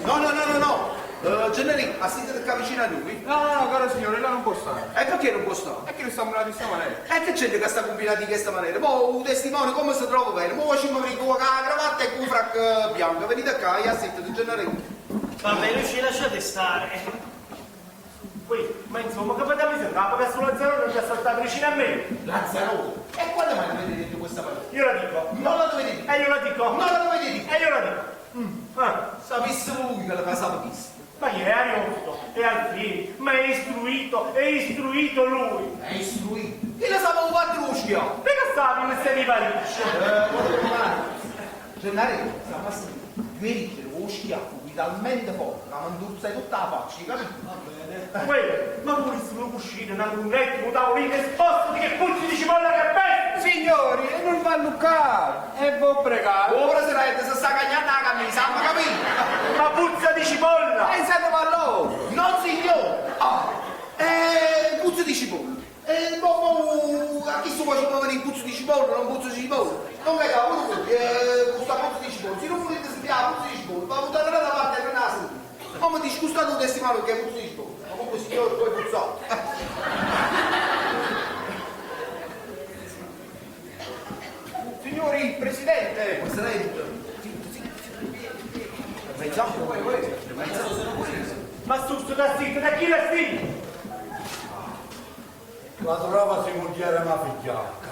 [SPEAKER 5] No, no, no, no, no. Gennarino, assistete qua vicino a lui.
[SPEAKER 13] No, no, no, caro signore, là non può stare.
[SPEAKER 5] E perché non può stare?
[SPEAKER 13] È che lo stiamo di questa maniera.
[SPEAKER 5] E che c'è che sta combinata di questa maniera? Mo un testimone come si trova bene? Mo facciamo venire con la cravatta e con il frac bianco. Venite qua e assistete, Gennarino.
[SPEAKER 7] Va bene, ci lasciate stare.
[SPEAKER 9] Qui, ma insomma, che potete sentire? Perché sulla Lazzarone non c'è saltato vicino a me.
[SPEAKER 5] Lazzarone? E quando mai avete detto questa parola?
[SPEAKER 9] Io la dico.
[SPEAKER 5] Non la dovete dire.
[SPEAKER 9] E io la dico.
[SPEAKER 5] Non la dovete dire.
[SPEAKER 9] E io la dico. Ah.
[SPEAKER 5] Sapesse voi che la casava chissà.
[SPEAKER 9] Ma chi è Ariosto? È Alfieri, ma è istruito, è istruito lui.
[SPEAKER 5] È istruito? Chi lo sa come fatto lo schiavo?
[SPEAKER 9] Perché stavi in semi Parigi?
[SPEAKER 5] Gennarino, stiamo a sentire. Tu eri lo schiaffo qui talmente forte che mi indorsai tutta la faccia, capito?
[SPEAKER 9] Va bene. Uè, ma vorresti un cuscino, un letto, un tavolino e spostati che puzzi di cipolla che è
[SPEAKER 13] Signori, e non va a luccare, e vo pregare.
[SPEAKER 5] Oh, presidente, si sta cagnando la camisa, ma capito?
[SPEAKER 9] Ma puzza di cipolla!
[SPEAKER 13] E siete loro!
[SPEAKER 5] No, signore! Ah, puzza di cipolla. Mo, mo, a chi si vuole venire puzza di cipolla, non puzza di cipolla? Non venga, uno voi, questa puzza di cipolla. Se non volete sentire la puzza di cipolla, va a buttare da parte e non la sentite. Ma mi disgustate un testimone che è puzza di cipolla. Ma comunque, signore, voi puzzate.
[SPEAKER 13] Signori, presidente!
[SPEAKER 5] Presidente! Zitto, zitto, zitto. Mezzo,
[SPEAKER 9] Ma su, da zitto, da chi la zitto?
[SPEAKER 8] La trova si moglie ma figliacca.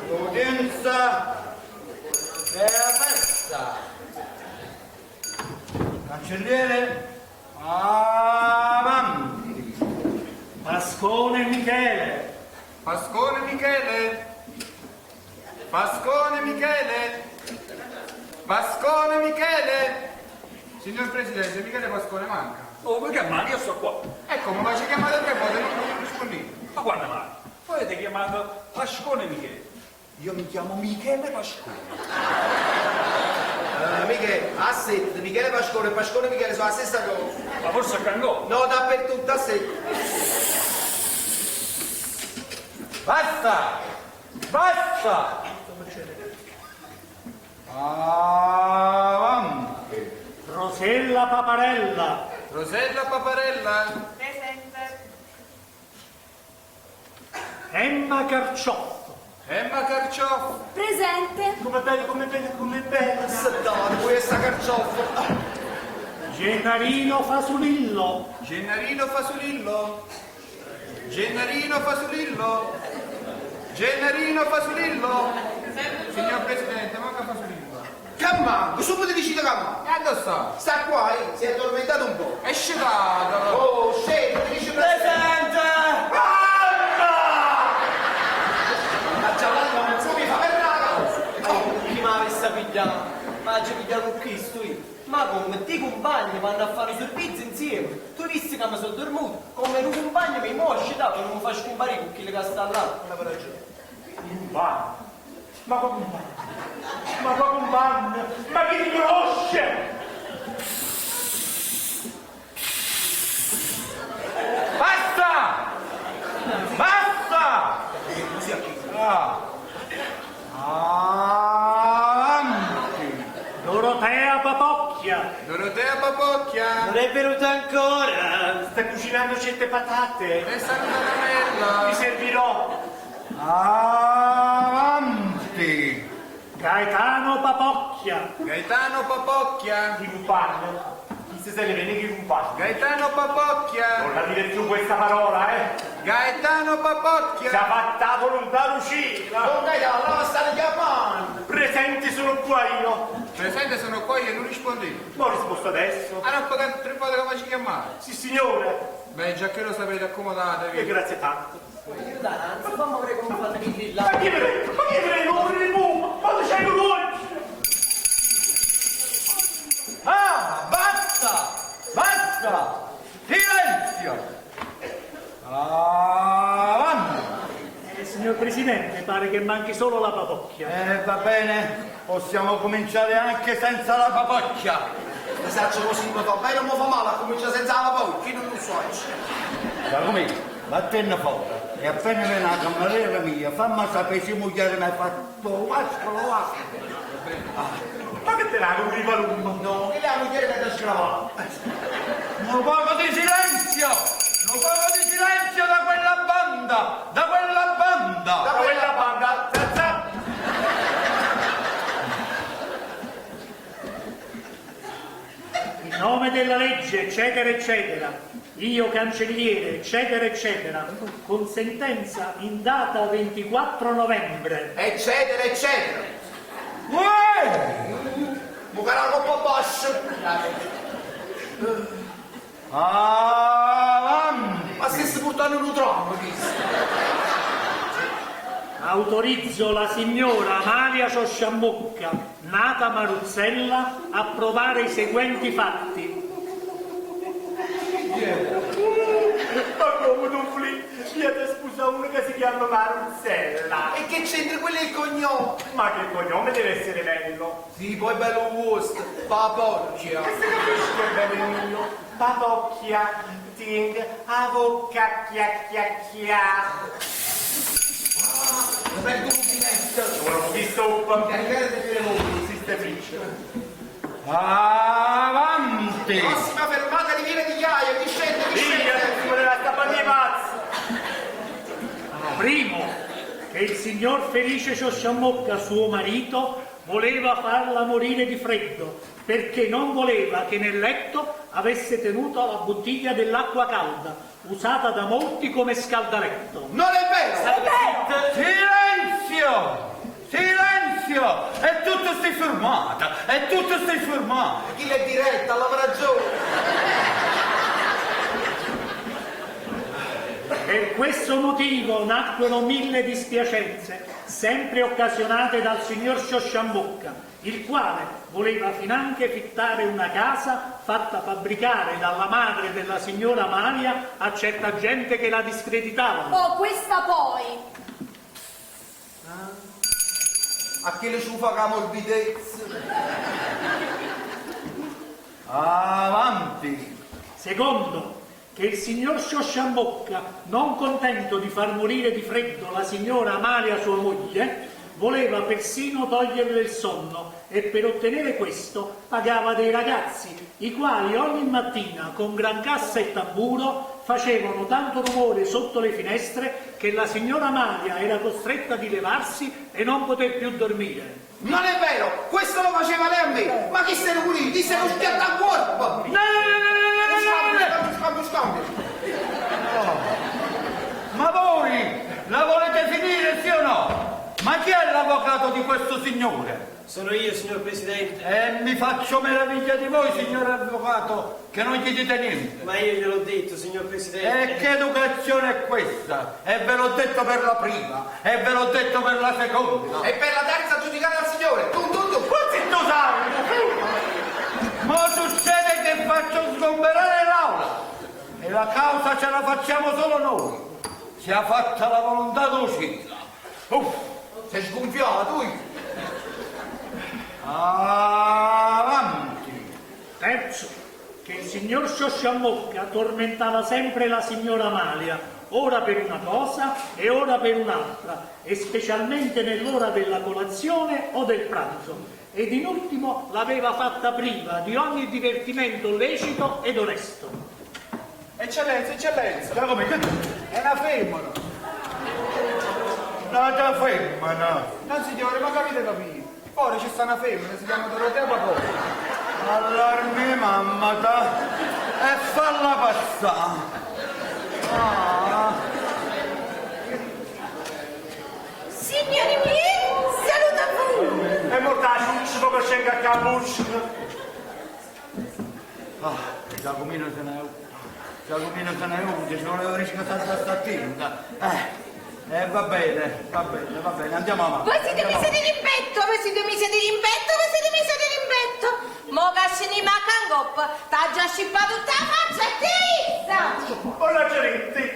[SPEAKER 8] L'udienza è aperta. Cancelliere, avanti.
[SPEAKER 9] Pascone Michele.
[SPEAKER 13] Pascone Michele. Pascone Michele. Pascone Michele. Signor Presidente, Michele Pascone manca.
[SPEAKER 4] Oh, perché manca? Io sto qua.
[SPEAKER 13] Ecco, ma ci chiamate tre volte, non mi rispondete.
[SPEAKER 4] Ma guarda mai, voi avete chiamato Pascone Michele. Io mi chiamo Michele Pascone.
[SPEAKER 5] Michele, a sette, Michele Pascone e Pascone Michele sono la stessa cosa.
[SPEAKER 4] Ma forse a Cangò?
[SPEAKER 5] No, dappertutto a sette.
[SPEAKER 8] Basta! Basta! Avanti!
[SPEAKER 9] Rosella Paparella.
[SPEAKER 13] Rosella Paparella.
[SPEAKER 1] Presente.
[SPEAKER 9] Emma Carcioffo.
[SPEAKER 13] Emma Carcioffo.
[SPEAKER 12] Presente.
[SPEAKER 9] Come bella, come bella, come bella.
[SPEAKER 5] Sedate, questa carcioffa.
[SPEAKER 9] Gennarino Fasulillo.
[SPEAKER 13] Gennarino Fasulillo. Gennarino Fasulillo. Gennarino Fasulillo. Signor Presidente, manca Fasulillo.
[SPEAKER 5] Che manco? Subito dici che manco.
[SPEAKER 13] E dove sta?
[SPEAKER 5] Sta qua, eh? Si è addormentato un po'.
[SPEAKER 13] È scedato.
[SPEAKER 5] Oh, scemo, ti dice
[SPEAKER 7] Presente!
[SPEAKER 5] Mamma! Ma già la non so mi fa per la
[SPEAKER 7] Oh, chi mi avesse pigliato? Ma ci pigliato Cristo io. Ma come ti compagni vanno a fare servizi insieme? Tu visti che mi sono dormito? Come un compagno mi mosci dato, non mi fa scomparire con chi che sta là.
[SPEAKER 5] Non avevo ragione.
[SPEAKER 9] Compagno? Ma compagno? Ma compagno? Ma chi ti conosce?
[SPEAKER 13] Basta! Basta! Ah.
[SPEAKER 8] Avanti!
[SPEAKER 9] Dorotea Papocchia.
[SPEAKER 13] Dorotea Papocchia.
[SPEAKER 7] Non è venuta ancora.
[SPEAKER 9] Sta cucinando certe patate.
[SPEAKER 13] E saluta Carmela.
[SPEAKER 9] Mi servirò.
[SPEAKER 8] Avanti!
[SPEAKER 14] Gaetano Papocchia.
[SPEAKER 13] Gaetano Papocchia.
[SPEAKER 9] Chi compagno? Chi se ne viene chi compagno?
[SPEAKER 13] Gaetano Papocchia.
[SPEAKER 9] Non la dire più questa parola, eh?
[SPEAKER 13] Gaetano Papocchia.
[SPEAKER 9] Si è fatta la volontà lucina.
[SPEAKER 5] Don Gaetano, la state chiamando.
[SPEAKER 9] Presenti sono qua io.
[SPEAKER 13] Presente sono qua io e non rispondevo.
[SPEAKER 9] Ma ho risposto adesso.
[SPEAKER 13] Ah, non pagato tre volte che mi chiamare.
[SPEAKER 9] Sì, signore.
[SPEAKER 13] Beh, già che lo sapete, accomodatevi.
[SPEAKER 9] E grazie tanto.
[SPEAKER 7] Aiutanza, fammi vedere come fate i là.
[SPEAKER 9] Ma chi ve Ma chi ve ne di boom? Ma c'è un dolce!
[SPEAKER 8] Ah, basta! Basta! Silenzio! Avanti!
[SPEAKER 14] Signor Presidente, pare che manchi solo la papocchia.
[SPEAKER 8] Va bene, possiamo cominciare anche senza la papocchia.
[SPEAKER 5] Mi saccio così, mi fa bene o mi fa male, comincia senza la papocchia, io non lo so.
[SPEAKER 8] Giacomino, vattene fuori. E appena viene la cameriera mia, fammi sapere se moglie mi ha fatto vascolo, vascolo.
[SPEAKER 9] Ma che te la con i palumbo?
[SPEAKER 5] No, che la moglie che ti scravato.
[SPEAKER 8] Un poco di silenzio! Un poco di silenzio da quella banda! Da quella banda!
[SPEAKER 9] Da quella banda! Za, za.
[SPEAKER 14] In nome della legge, eccetera, eccetera, io cancelliere, eccetera, eccetera, con sentenza in data 24 novembre.
[SPEAKER 5] Eccetera, eccetera.
[SPEAKER 8] Uè!
[SPEAKER 5] Mo cara coppa bascia.
[SPEAKER 8] Avanti!
[SPEAKER 5] Ma stesse portando un tram, questo.
[SPEAKER 14] Autorizzo la signora Amalia Ciosciammocca, nata Maruzzella, a provare i seguenti fatti.
[SPEAKER 9] Ma come tu fli? Io ti sposa uno che si chiama Maruzzella.
[SPEAKER 5] E che c'entra quello è il cognome?
[SPEAKER 9] Ma che cognome deve essere bello?
[SPEAKER 5] Sì, poi bello gusto, papocchia.
[SPEAKER 9] E se capisci che è bello il mio? Papocchia, ting, a bocca, chia chia chia.
[SPEAKER 5] Ah, bello rubinetto.
[SPEAKER 9] Ora chi stoppa?
[SPEAKER 5] Caricate le voi.
[SPEAKER 9] Si stefisce.
[SPEAKER 8] Avanti!
[SPEAKER 5] Prossima fermata di Via di Chiaia, chi scende, chi
[SPEAKER 9] Via,
[SPEAKER 5] scende?
[SPEAKER 9] si voleva sta pazzo.
[SPEAKER 14] Primo, che il signor Felice Ciosciammocca, suo marito, voleva farla morire di freddo perché non voleva che nel letto avesse tenuto la bottiglia dell'acqua calda, usata da molti come scaldaletto.
[SPEAKER 5] Non è vero!
[SPEAKER 7] È vero!
[SPEAKER 8] Silenzio! Silenzio! È tutto stai fermata! È tutto stai fermata!
[SPEAKER 5] Chi l'è diretta, alla ragione.
[SPEAKER 14] Per questo motivo nacquero mille dispiacenze, sempre occasionate dal signor Sciosciambocca, il quale voleva finanche fittare una casa fatta fabbricare dalla madre della signora Amalia a certa gente che la discreditava.
[SPEAKER 12] Oh, questa poi!
[SPEAKER 5] A che le ciufa che morbidezza.
[SPEAKER 8] Avanti!
[SPEAKER 14] Secondo, che il signor Sciosciambocca, non contento di far morire di freddo la signora Amalia sua moglie, voleva persino toglierle il sonno e per ottenere questo pagava dei ragazzi, i quali ogni mattina con gran cassa e tamburo facevano tanto rumore sotto le finestre che la signora Amalia era costretta di levarsi e non poté più dormire.
[SPEAKER 5] Non è vero, questo lo faceva lei a me. Ma chi se ne pulì? Chi se ne schiatta al corpo?
[SPEAKER 8] No, no, no, no, no, no, no, no, no.
[SPEAKER 5] Scambio, scambio, scambio.
[SPEAKER 8] Ma voi la volete finire, sì o no? Ma chi è l'avvocato di questo signore?
[SPEAKER 7] Sono io, signor Presidente.
[SPEAKER 8] E mi faccio meraviglia di voi, signor avvocato, che non gli dite niente.
[SPEAKER 7] Ma io gliel'ho detto, signor Presidente.
[SPEAKER 8] E che educazione è questa? E ve l'ho detto per la prima, e ve l'ho detto per la seconda.
[SPEAKER 5] E per la terza giudicata al signore. Tum, tum, tum.
[SPEAKER 8] Zitto, Salvo! Ma succede che faccio sgomberare l'aula e la causa ce la facciamo solo noi. Sia fatta la volontà d'uscita. Uff.
[SPEAKER 5] Sei sgonfiato, tu.
[SPEAKER 8] Avanti.
[SPEAKER 14] Terzo, che il signor Sciosciammocca tormentava sempre la signora Amalia, ora per una cosa e ora per un'altra, e specialmente nell'ora della colazione o del pranzo. Ed in ultimo l'aveva fatta priva di ogni divertimento lecito ed onesto.
[SPEAKER 13] Eccellenza, eccellenza.
[SPEAKER 8] Giacomo, che
[SPEAKER 13] È una femmina.
[SPEAKER 8] Nata femmina.
[SPEAKER 13] No signore, ma capite capire. Fuori ci sta una femmina, si chiama Dorotea Papò.
[SPEAKER 8] Allarmi mammata e falla passare. Ah.
[SPEAKER 11] Signori miei, saluto a voi!
[SPEAKER 9] È morta la ciuccia, poco scende a cappuccio.
[SPEAKER 8] Ah, Giacomino se n'è Giacomino se n'è uno, ci volevo riscattare da stamattina. Eh, eh, va bene, va bene, va bene, andiamo avanti.
[SPEAKER 11] Voi siete mesi di rimpetto, voi siete mesi di rimpetto, voi siete mesi di rimpetto. Mo che scendiamo a cangop, t'ha già scippato tutta la faccia e te vista!
[SPEAKER 9] Hola Geretti.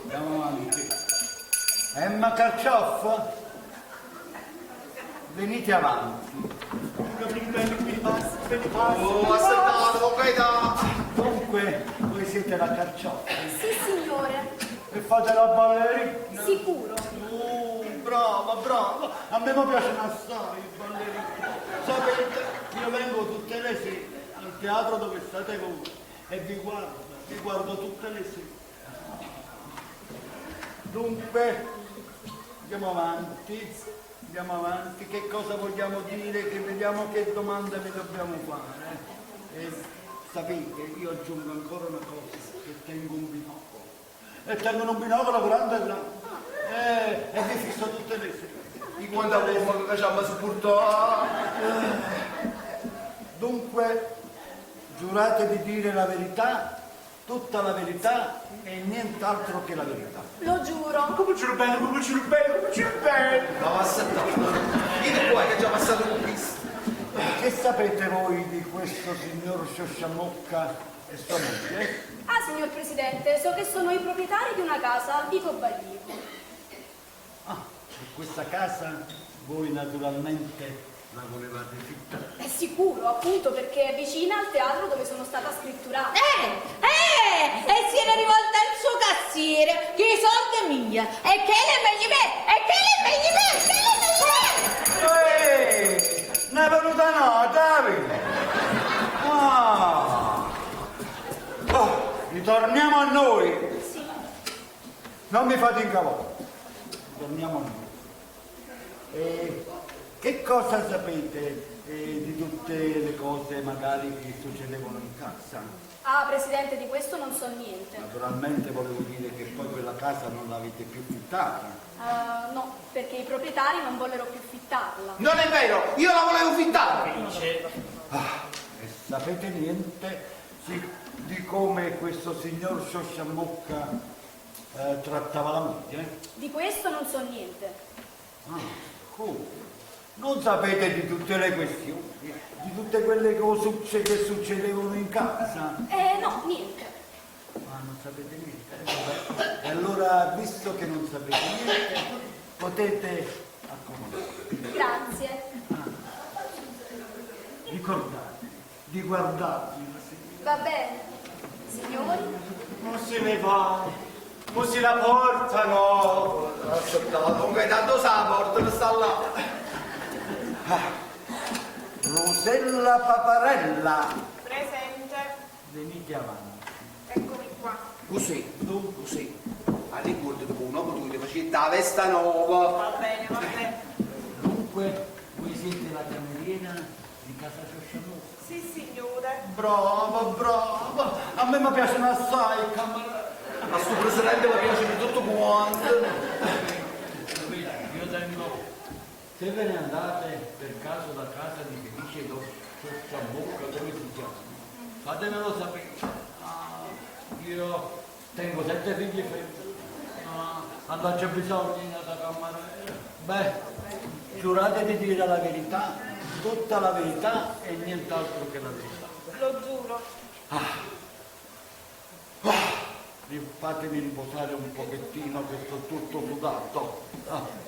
[SPEAKER 8] Andiamo avanti. Emma Carcioff, venite avanti.
[SPEAKER 5] Oh, assettate, Gaetano.
[SPEAKER 8] Dunque, voi siete la Carcioff
[SPEAKER 12] Sì, signore.
[SPEAKER 8] e fate la ballerina.
[SPEAKER 12] Sicuro.
[SPEAKER 8] Oh, brava, brava. A me mi piacciono assai i ballerini. Sapete, io vengo tutte le sere al teatro dove state voi e vi guardo, vi guardo tutte le sere. Dunque, andiamo avanti, andiamo avanti. Che cosa vogliamo dire? Che vediamo che domanda vi dobbiamo fare. E sapete, io aggiungo ancora una cosa, che tengo un binocolo. E tengo un binocolo grande grande. E vi fisso tutte le sere.
[SPEAKER 5] Di quando avevo che ci hanno supportato.
[SPEAKER 8] Dunque, giurate di dire la verità, tutta la verità e nient'altro che la verità.
[SPEAKER 12] Lo giuro.
[SPEAKER 9] Come ce lo bello, come ce lo bello, come ce lo bello.
[SPEAKER 5] Ma va assettato. Vieni qua che è già passato con questo.
[SPEAKER 8] Che sapete voi di questo signor Sciosciamocca e sua moglie?
[SPEAKER 12] Ah, signor Presidente, so che sono i proprietari di una casa al Vico Baglivo.
[SPEAKER 8] Ah, e questa casa voi naturalmente la volevate fittare.
[SPEAKER 12] È sicuro, appunto, perché è vicina al teatro dove sono stata scritturata.
[SPEAKER 11] Eh, eh, e si era rivolta al suo cassiere, che i soldi mia, e che le meglio me, e che le meglio me, che le meglio me!
[SPEAKER 8] Ehi, ne è venuta no, Davide! Ah! Oh, ritorniamo a noi!
[SPEAKER 12] Sì.
[SPEAKER 8] Non mi fate incavolare. Torniamo a noi. E che cosa sapete eh, di tutte le cose magari che succedevano in casa?
[SPEAKER 12] Ah, Presidente, di questo non so niente.
[SPEAKER 8] Naturalmente volevo dire che poi quella casa non l'avete più fittata.
[SPEAKER 12] Eh, no, perché i proprietari non vollero più fittarla.
[SPEAKER 5] Non è vero, io la volevo fittare.
[SPEAKER 8] Ah, e sapete niente sì, di come questo signor Sciosciamocca eh, trattava la moglie?
[SPEAKER 12] Di questo non so niente.
[SPEAKER 8] Ah, come? Non sapete di tutte le questioni, di tutte quelle cosucce che succedevano in casa?
[SPEAKER 12] Eh, no, niente.
[SPEAKER 8] Ah, non sapete niente? Eh, vabbè. E allora, visto che non sapete niente, potete accomodarvi.
[SPEAKER 12] Grazie.
[SPEAKER 8] Ricordate di guardarvi la sera.
[SPEAKER 12] Va bene. Signori?
[SPEAKER 9] Mo se ne va, mo se la portano.
[SPEAKER 5] Assettate, con Gaetano sa la porta, sta là.
[SPEAKER 8] Rosella Paparella,
[SPEAKER 1] Presente.
[SPEAKER 8] venite avanti.
[SPEAKER 1] Eccomi qua.
[SPEAKER 5] Così, tu, così. Ma ricordati che un uomo tu ti facevi la vesta nuova.
[SPEAKER 1] Va bene, va bene.
[SPEAKER 8] Dunque, voi siete la cameriera di casa Sciosciamocca?
[SPEAKER 1] Sì, signore.
[SPEAKER 8] Brava, brava! A me mi piacciono assai i camerieri.
[SPEAKER 5] Ma sto presidente mi piace di tutto quanto.
[SPEAKER 8] Io tengo. Se ve ne andate per caso da casa di Felice do Sciosciamocca, come si chiama? Fatemelo sapere. Ah, io tengo sette figli femmine. Ah, allora c'è bisogno di una cameriera. Beh, giurate di dire la verità, tutta la verità e nient'altro che la verità.
[SPEAKER 1] Lo giuro.
[SPEAKER 8] Fatemi riposare un pochettino che sto tutto sudato. Ah.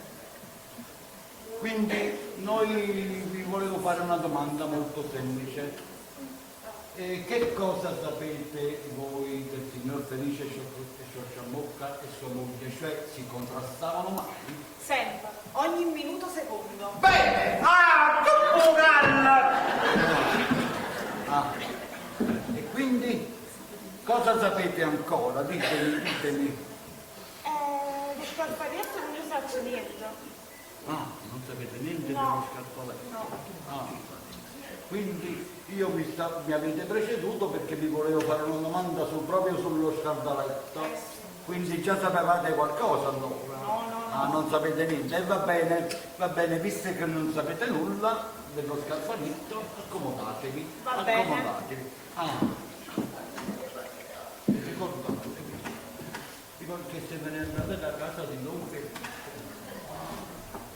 [SPEAKER 8] Quindi noi vi volevo fare una domanda molto semplice. Eh, che cosa sapete voi del signor Felice Sciosciamocca e sua moglie? Cioè si contrastavano mai?
[SPEAKER 1] Sempre, ogni minuto secondo.
[SPEAKER 5] Bene!
[SPEAKER 9] Ah, che buonalla!
[SPEAKER 8] Ah. E quindi cosa sapete ancora? Ditemi, ditemi.
[SPEAKER 1] Del scarparietto non ne saccio niente.
[SPEAKER 8] Ah, non sapete niente dello scattoletto?
[SPEAKER 1] No.
[SPEAKER 8] Ah, quindi io mi, sta- mi avete preceduto perché vi volevo fare una domanda su- proprio sullo scardaletto. Quindi già sapevate qualcosa allora?
[SPEAKER 1] No, no, no.
[SPEAKER 8] Ah, non sapete niente. E va bene, visto che non sapete nulla dello scarfaletto, accomodatevi.
[SPEAKER 1] Va bene.
[SPEAKER 8] accomodatevi. Ah. Ricordatevi, ricordate che se ve ne andate da casa di Don Felice,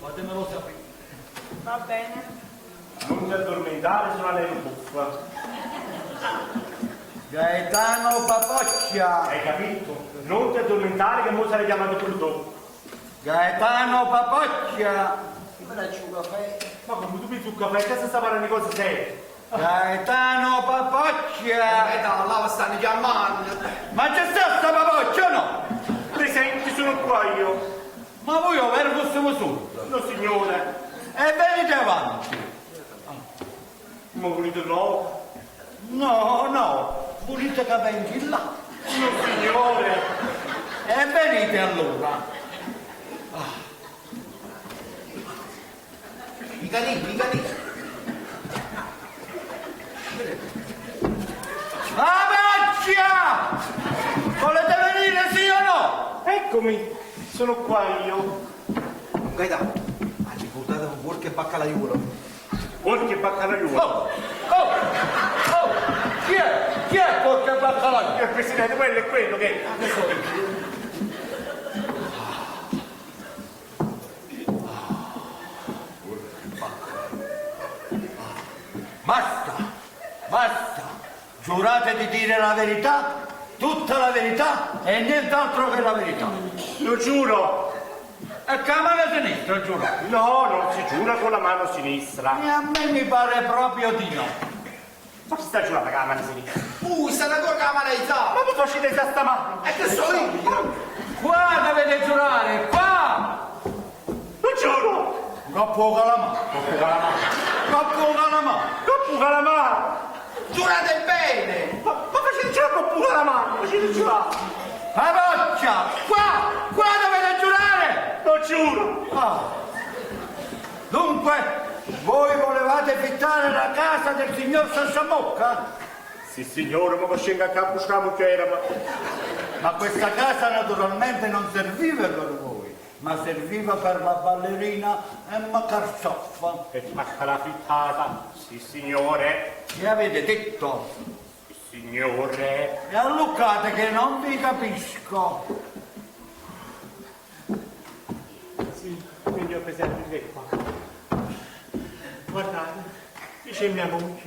[SPEAKER 8] fatemelo sapere.
[SPEAKER 1] Va bene.
[SPEAKER 9] Non ti addormentare, sono lei buffa.
[SPEAKER 8] Gaetano Papoccia!
[SPEAKER 9] Hai capito? Non ti addormentare che mo sarei chiamato pure tu.
[SPEAKER 8] Gaetano Papoccia!
[SPEAKER 5] Mi faccio un caffè.
[SPEAKER 9] Ma come tu mi tu caffè, che sta parlando di cose serie?
[SPEAKER 8] Gaetano Papoccia!
[SPEAKER 5] Gaetano, là mi stanno chiamando.
[SPEAKER 8] Ma c'è sta sta Papoccia o no?
[SPEAKER 9] Presenti, sono qua io.
[SPEAKER 8] Ma voi ovvero fossimo sordi?
[SPEAKER 9] No signore.
[SPEAKER 8] E venite avanti!
[SPEAKER 9] Ma volete no?
[SPEAKER 8] No, no, volete che vengi là?
[SPEAKER 9] No signore.
[SPEAKER 8] E venite allora!
[SPEAKER 5] Mica lì, mica lì.
[SPEAKER 8] Papoccia! Volete venire sì o no?
[SPEAKER 9] Eccomi, sono qua io.
[SPEAKER 5] Gaetano, ha ricordato un porco e baccalaiuolo.
[SPEAKER 9] Porco e baccalaiuolo.
[SPEAKER 8] Oh, oh, oh! Chi è? Chi è porco e baccalaiuolo?
[SPEAKER 9] Signor Presidente, quello è quello che...
[SPEAKER 8] Basta, basta! Giurate di dire la verità, tutta la verità e nient'altro che la verità.
[SPEAKER 9] Lo giuro.
[SPEAKER 8] E con la mano sinistra, giuro.
[SPEAKER 9] No, non si giura con la mano sinistra.
[SPEAKER 8] E a me mi pare proprio di no.
[SPEAKER 9] Ma chi sta giurando con la mano sinistra?
[SPEAKER 5] Stanno ancora con la mano alzata.
[SPEAKER 9] Ma voi facete sta mano?
[SPEAKER 5] E che so io?
[SPEAKER 8] Qua dovete giurare, qua!
[SPEAKER 9] Lo giuro!
[SPEAKER 8] Coppo calamà.
[SPEAKER 9] Coppo calamà.
[SPEAKER 8] Coppo calamà.
[SPEAKER 9] Coppo calamà.
[SPEAKER 5] Giurate bene!
[SPEAKER 9] Ma facete giurare coppo calamà! Facete giurare!
[SPEAKER 8] Papoccia! Qua! Qua dovete giurare!
[SPEAKER 9] Lo giuro!
[SPEAKER 8] Ah. Dunque, voi volevate fittare la casa del signor Sassamocca?
[SPEAKER 9] Sì signore, ma che a capo buscamo che era, ma...
[SPEAKER 8] Ma questa casa naturalmente non serviva per voi, ma serviva per la ballerina Emma Carcioffa.
[SPEAKER 9] E tacca la fittata, sì signore.
[SPEAKER 8] Che avete detto?
[SPEAKER 9] Sì signore.
[SPEAKER 8] E alluccate che non vi capisco.
[SPEAKER 9] Sì, signor Presidente, è qua. Guardate, dice mia moglie,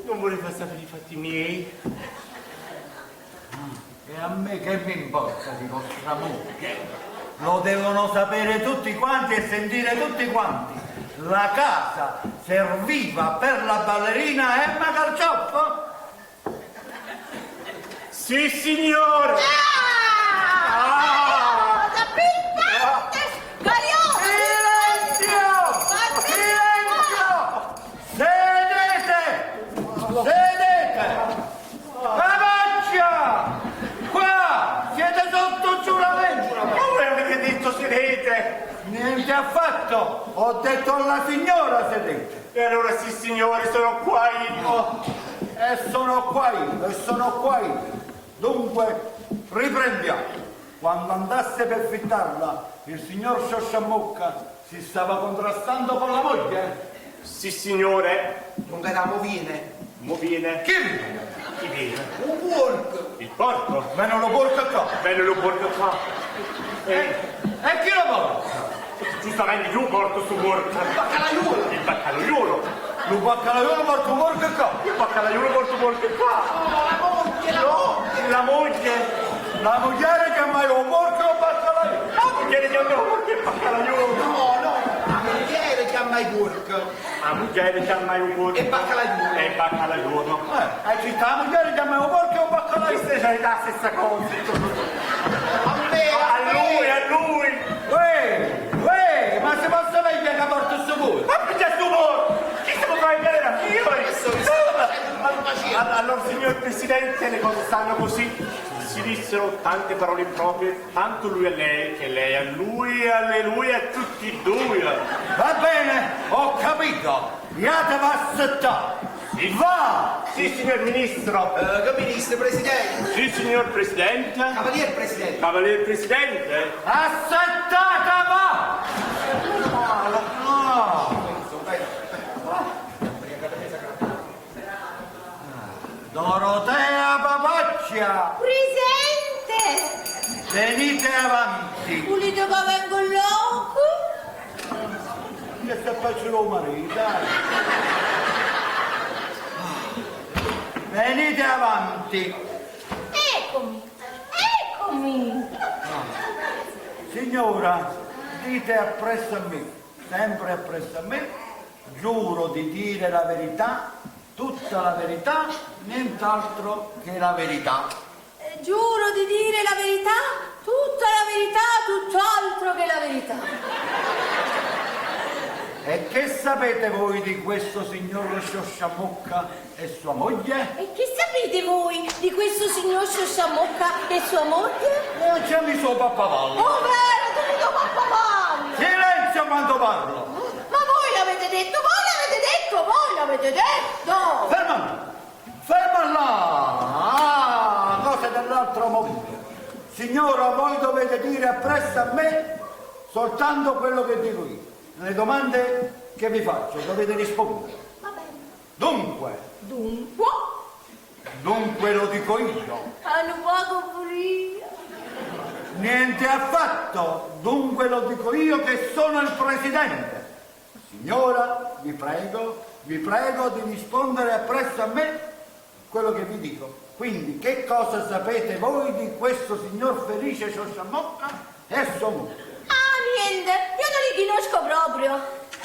[SPEAKER 9] non voleva sapere i fatti miei.
[SPEAKER 8] E a me che mi importa di vostra moglie? Lo devono sapere tutti quanti e sentire tutti quanti. La casa serviva per la ballerina Emma Carcioffa?
[SPEAKER 9] Sì, signore!
[SPEAKER 11] Ah! Da pimpante!
[SPEAKER 8] Silenzio! Silenzio! Sedete! Sedete! Papaccia! Qua siete sotto giuramento!
[SPEAKER 9] Come avete detto sedete?
[SPEAKER 8] Niente affatto! Ho detto alla signora sedete!
[SPEAKER 9] E allora sì signore, sono qua io!
[SPEAKER 8] E sono qua io, e sono qua io! Dunque, riprendiamo! Quando andasse per fittarla, il signor Sciosciamocca si stava contrastando con la moglie?
[SPEAKER 9] Sì signore!
[SPEAKER 5] Non Gaetano, mo viene.
[SPEAKER 9] Mo viene.
[SPEAKER 8] Chi viene?
[SPEAKER 9] Chi viene?
[SPEAKER 5] Un porco.
[SPEAKER 9] Il porco?
[SPEAKER 8] Meno lo porco qua.
[SPEAKER 9] Meno lo porco qua.
[SPEAKER 8] E chi lo porta?
[SPEAKER 9] Giustamente io porto su porco.
[SPEAKER 5] Il baccalaiuolo.
[SPEAKER 9] Il baccalaiuolo.
[SPEAKER 8] Lo baccalaiuolo porta un porco qua.
[SPEAKER 9] Il baccalaiuolo porta un porco qua.
[SPEAKER 5] No, la moglie, la moglie.
[SPEAKER 9] La moglie.
[SPEAKER 8] La moglie chiama un porco o baccalaiuolo?
[SPEAKER 9] La moglie chiama un porco e baccalaiuolo.
[SPEAKER 5] No, no, la moglie chiama il porco.
[SPEAKER 9] La moglie chiama il porco.
[SPEAKER 5] E baccalaiuolo.
[SPEAKER 9] E baccalaiuolo.
[SPEAKER 8] Hai città la moglie chiama un porco e un baccalaiuolo.
[SPEAKER 9] Questa è la stessa cosa.
[SPEAKER 5] A me,
[SPEAKER 9] a lui, a lui.
[SPEAKER 8] Uè, uè, ma se posso vedere che porto su voi?
[SPEAKER 9] Ma perché sto porco? Chi se lo fa in galera? Io!
[SPEAKER 5] Questo mi sta facendo un facendo?
[SPEAKER 9] Allora, signor Presidente, le cose stanno così. Si dissero tante parole improprie, tanto lui a lei che lei a lui, a lei lui a tutti e due.
[SPEAKER 8] Va bene, ho capito. Iate va a Va!
[SPEAKER 9] Sì, signor Ministro.
[SPEAKER 5] Eh, che ministro, presidente?
[SPEAKER 9] Sì, signor Presidente.
[SPEAKER 5] Cavalier presidente.
[SPEAKER 9] Cavalier Presidente.
[SPEAKER 8] Assettata va! Ah. Dorotea Papaccia,
[SPEAKER 11] Presente!
[SPEAKER 8] venite avanti.
[SPEAKER 11] Pulito che vengo loco?
[SPEAKER 8] Che sta facendo il marito? Venite avanti.
[SPEAKER 11] Eccomi, eccomi!
[SPEAKER 8] Signora, dite appresso a me, sempre appresso a me, giuro di dire la verità, tutta la verità, nient'altro che la verità.
[SPEAKER 11] Eh, Giuro di dire la verità, tutta la verità, tutt'altro che la verità.
[SPEAKER 8] E che sapete voi di questo signor Sciosciamocca e sua moglie?
[SPEAKER 11] E che sapete voi di questo signor Sciosciamocca e sua moglie?
[SPEAKER 8] Non c'è mi suo pappavallo.
[SPEAKER 11] Oh, vero, tu mi tuo pappavallo!
[SPEAKER 8] Silenzio quando parlo!
[SPEAKER 11] Ma voi l'avete detto, voi l'avete detto, voi l'avete detto!
[SPEAKER 8] Ferma! Ferma là! Ah, cose dell'altro mondo. Signora, voi dovete dire appresso a me soltanto quello che dico io. Le domande che vi faccio dovete rispondere.
[SPEAKER 11] Va bene.
[SPEAKER 8] Dunque,
[SPEAKER 11] Dunque,
[SPEAKER 8] dunque lo dico io.
[SPEAKER 11] hanno poco pure io.
[SPEAKER 8] Niente affatto, dunque lo dico io che sono il presidente. Signora, vi prego, vi prego di rispondere appresso a me quello che vi dico. Quindi, che cosa sapete voi di questo signor Felice Sciosciamocca e sua moglie?
[SPEAKER 11] Ah, niente, io non li conosco proprio.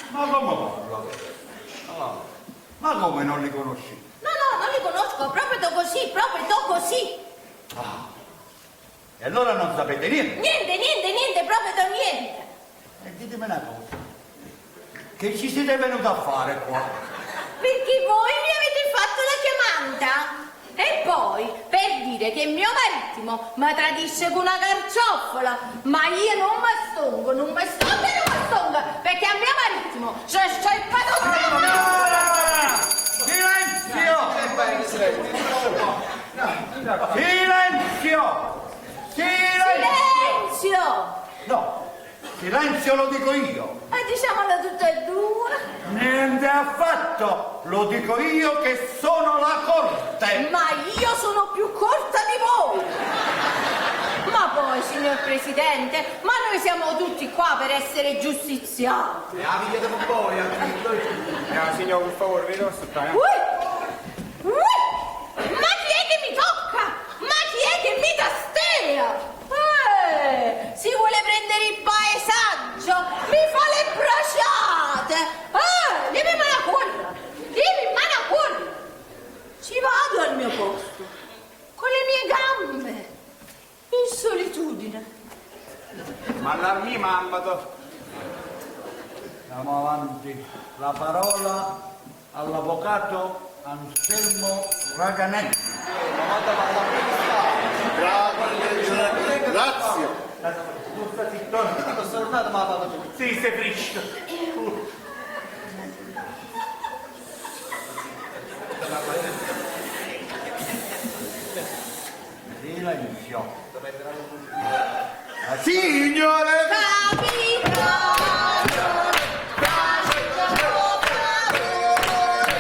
[SPEAKER 8] Ma come parla? Ah, ma come non li conosci?
[SPEAKER 11] No, no, non li conosco, proprio così, proprio così.
[SPEAKER 8] Ah, e allora non sapete niente?
[SPEAKER 11] Niente, niente, niente, proprio niente.
[SPEAKER 8] E ditemi una cosa, che ci siete venuti a fare qua?
[SPEAKER 11] Perché voi mi avete fatto la chiamata. E poi, per dire che mio marittimo mi tradisce con una carcioffola, ma io non mi stongo, non mi stongo e non mi stongo, perché a mio marittimo c'è c'è il padrone.
[SPEAKER 8] Silenzio! Silenzio! Silenzio!
[SPEAKER 11] Silenzio!
[SPEAKER 8] No, silenzio lo dico io.
[SPEAKER 11] E diciamolo tutte e due.
[SPEAKER 8] Niente affatto, lo dico io che sono la corte.
[SPEAKER 11] Ma io sono più corta di voi! Ma poi, signor Presidente, ma noi siamo tutti qua per essere giustiziati.
[SPEAKER 5] La figlia di voi,
[SPEAKER 13] No, signor, per favore, vedo aspettare.
[SPEAKER 11] Ui! Ui! Ma chi è che mi tocca? Ma chi è che mi tastea? Eh, si vuole prendere il paesaggio, mi fa le bracciate. Eh, levami la colla, levami la colla. Ci vado al mio posto, con le mie gambe, in solitudine.
[SPEAKER 13] Ma l'armi mamma to.
[SPEAKER 8] Andiamo avanti. La parola all'avvocato Anselmo Raganelli.
[SPEAKER 15] Grazie.
[SPEAKER 9] Sì, sei fresco.
[SPEAKER 8] Silenzio. Signore!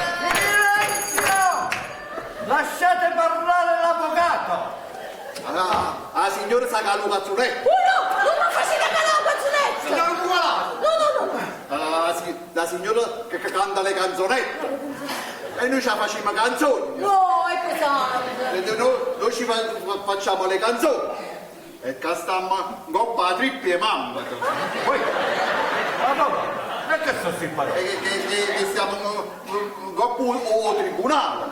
[SPEAKER 8] Silenzio! Lasciate parlare l'avvocato!
[SPEAKER 15] Allora, la signora sa che lo cazzoletto.
[SPEAKER 11] Uno, non mi facete calare un cazzoletto!
[SPEAKER 15] Signora Bucalato!
[SPEAKER 11] No, no, no!
[SPEAKER 15] La, si- la signora che, che canta le canzonette. E noi ci facciamo canzoni.
[SPEAKER 11] No, è pesante!
[SPEAKER 15] E Noi, noi ci fa- facciamo le canzoni. E che stiamo in coppa a trippi e mamma.
[SPEAKER 8] Poi, ma come? Perché sono sti parole?
[SPEAKER 15] E che, che, che stiamo in coppa al tribunale.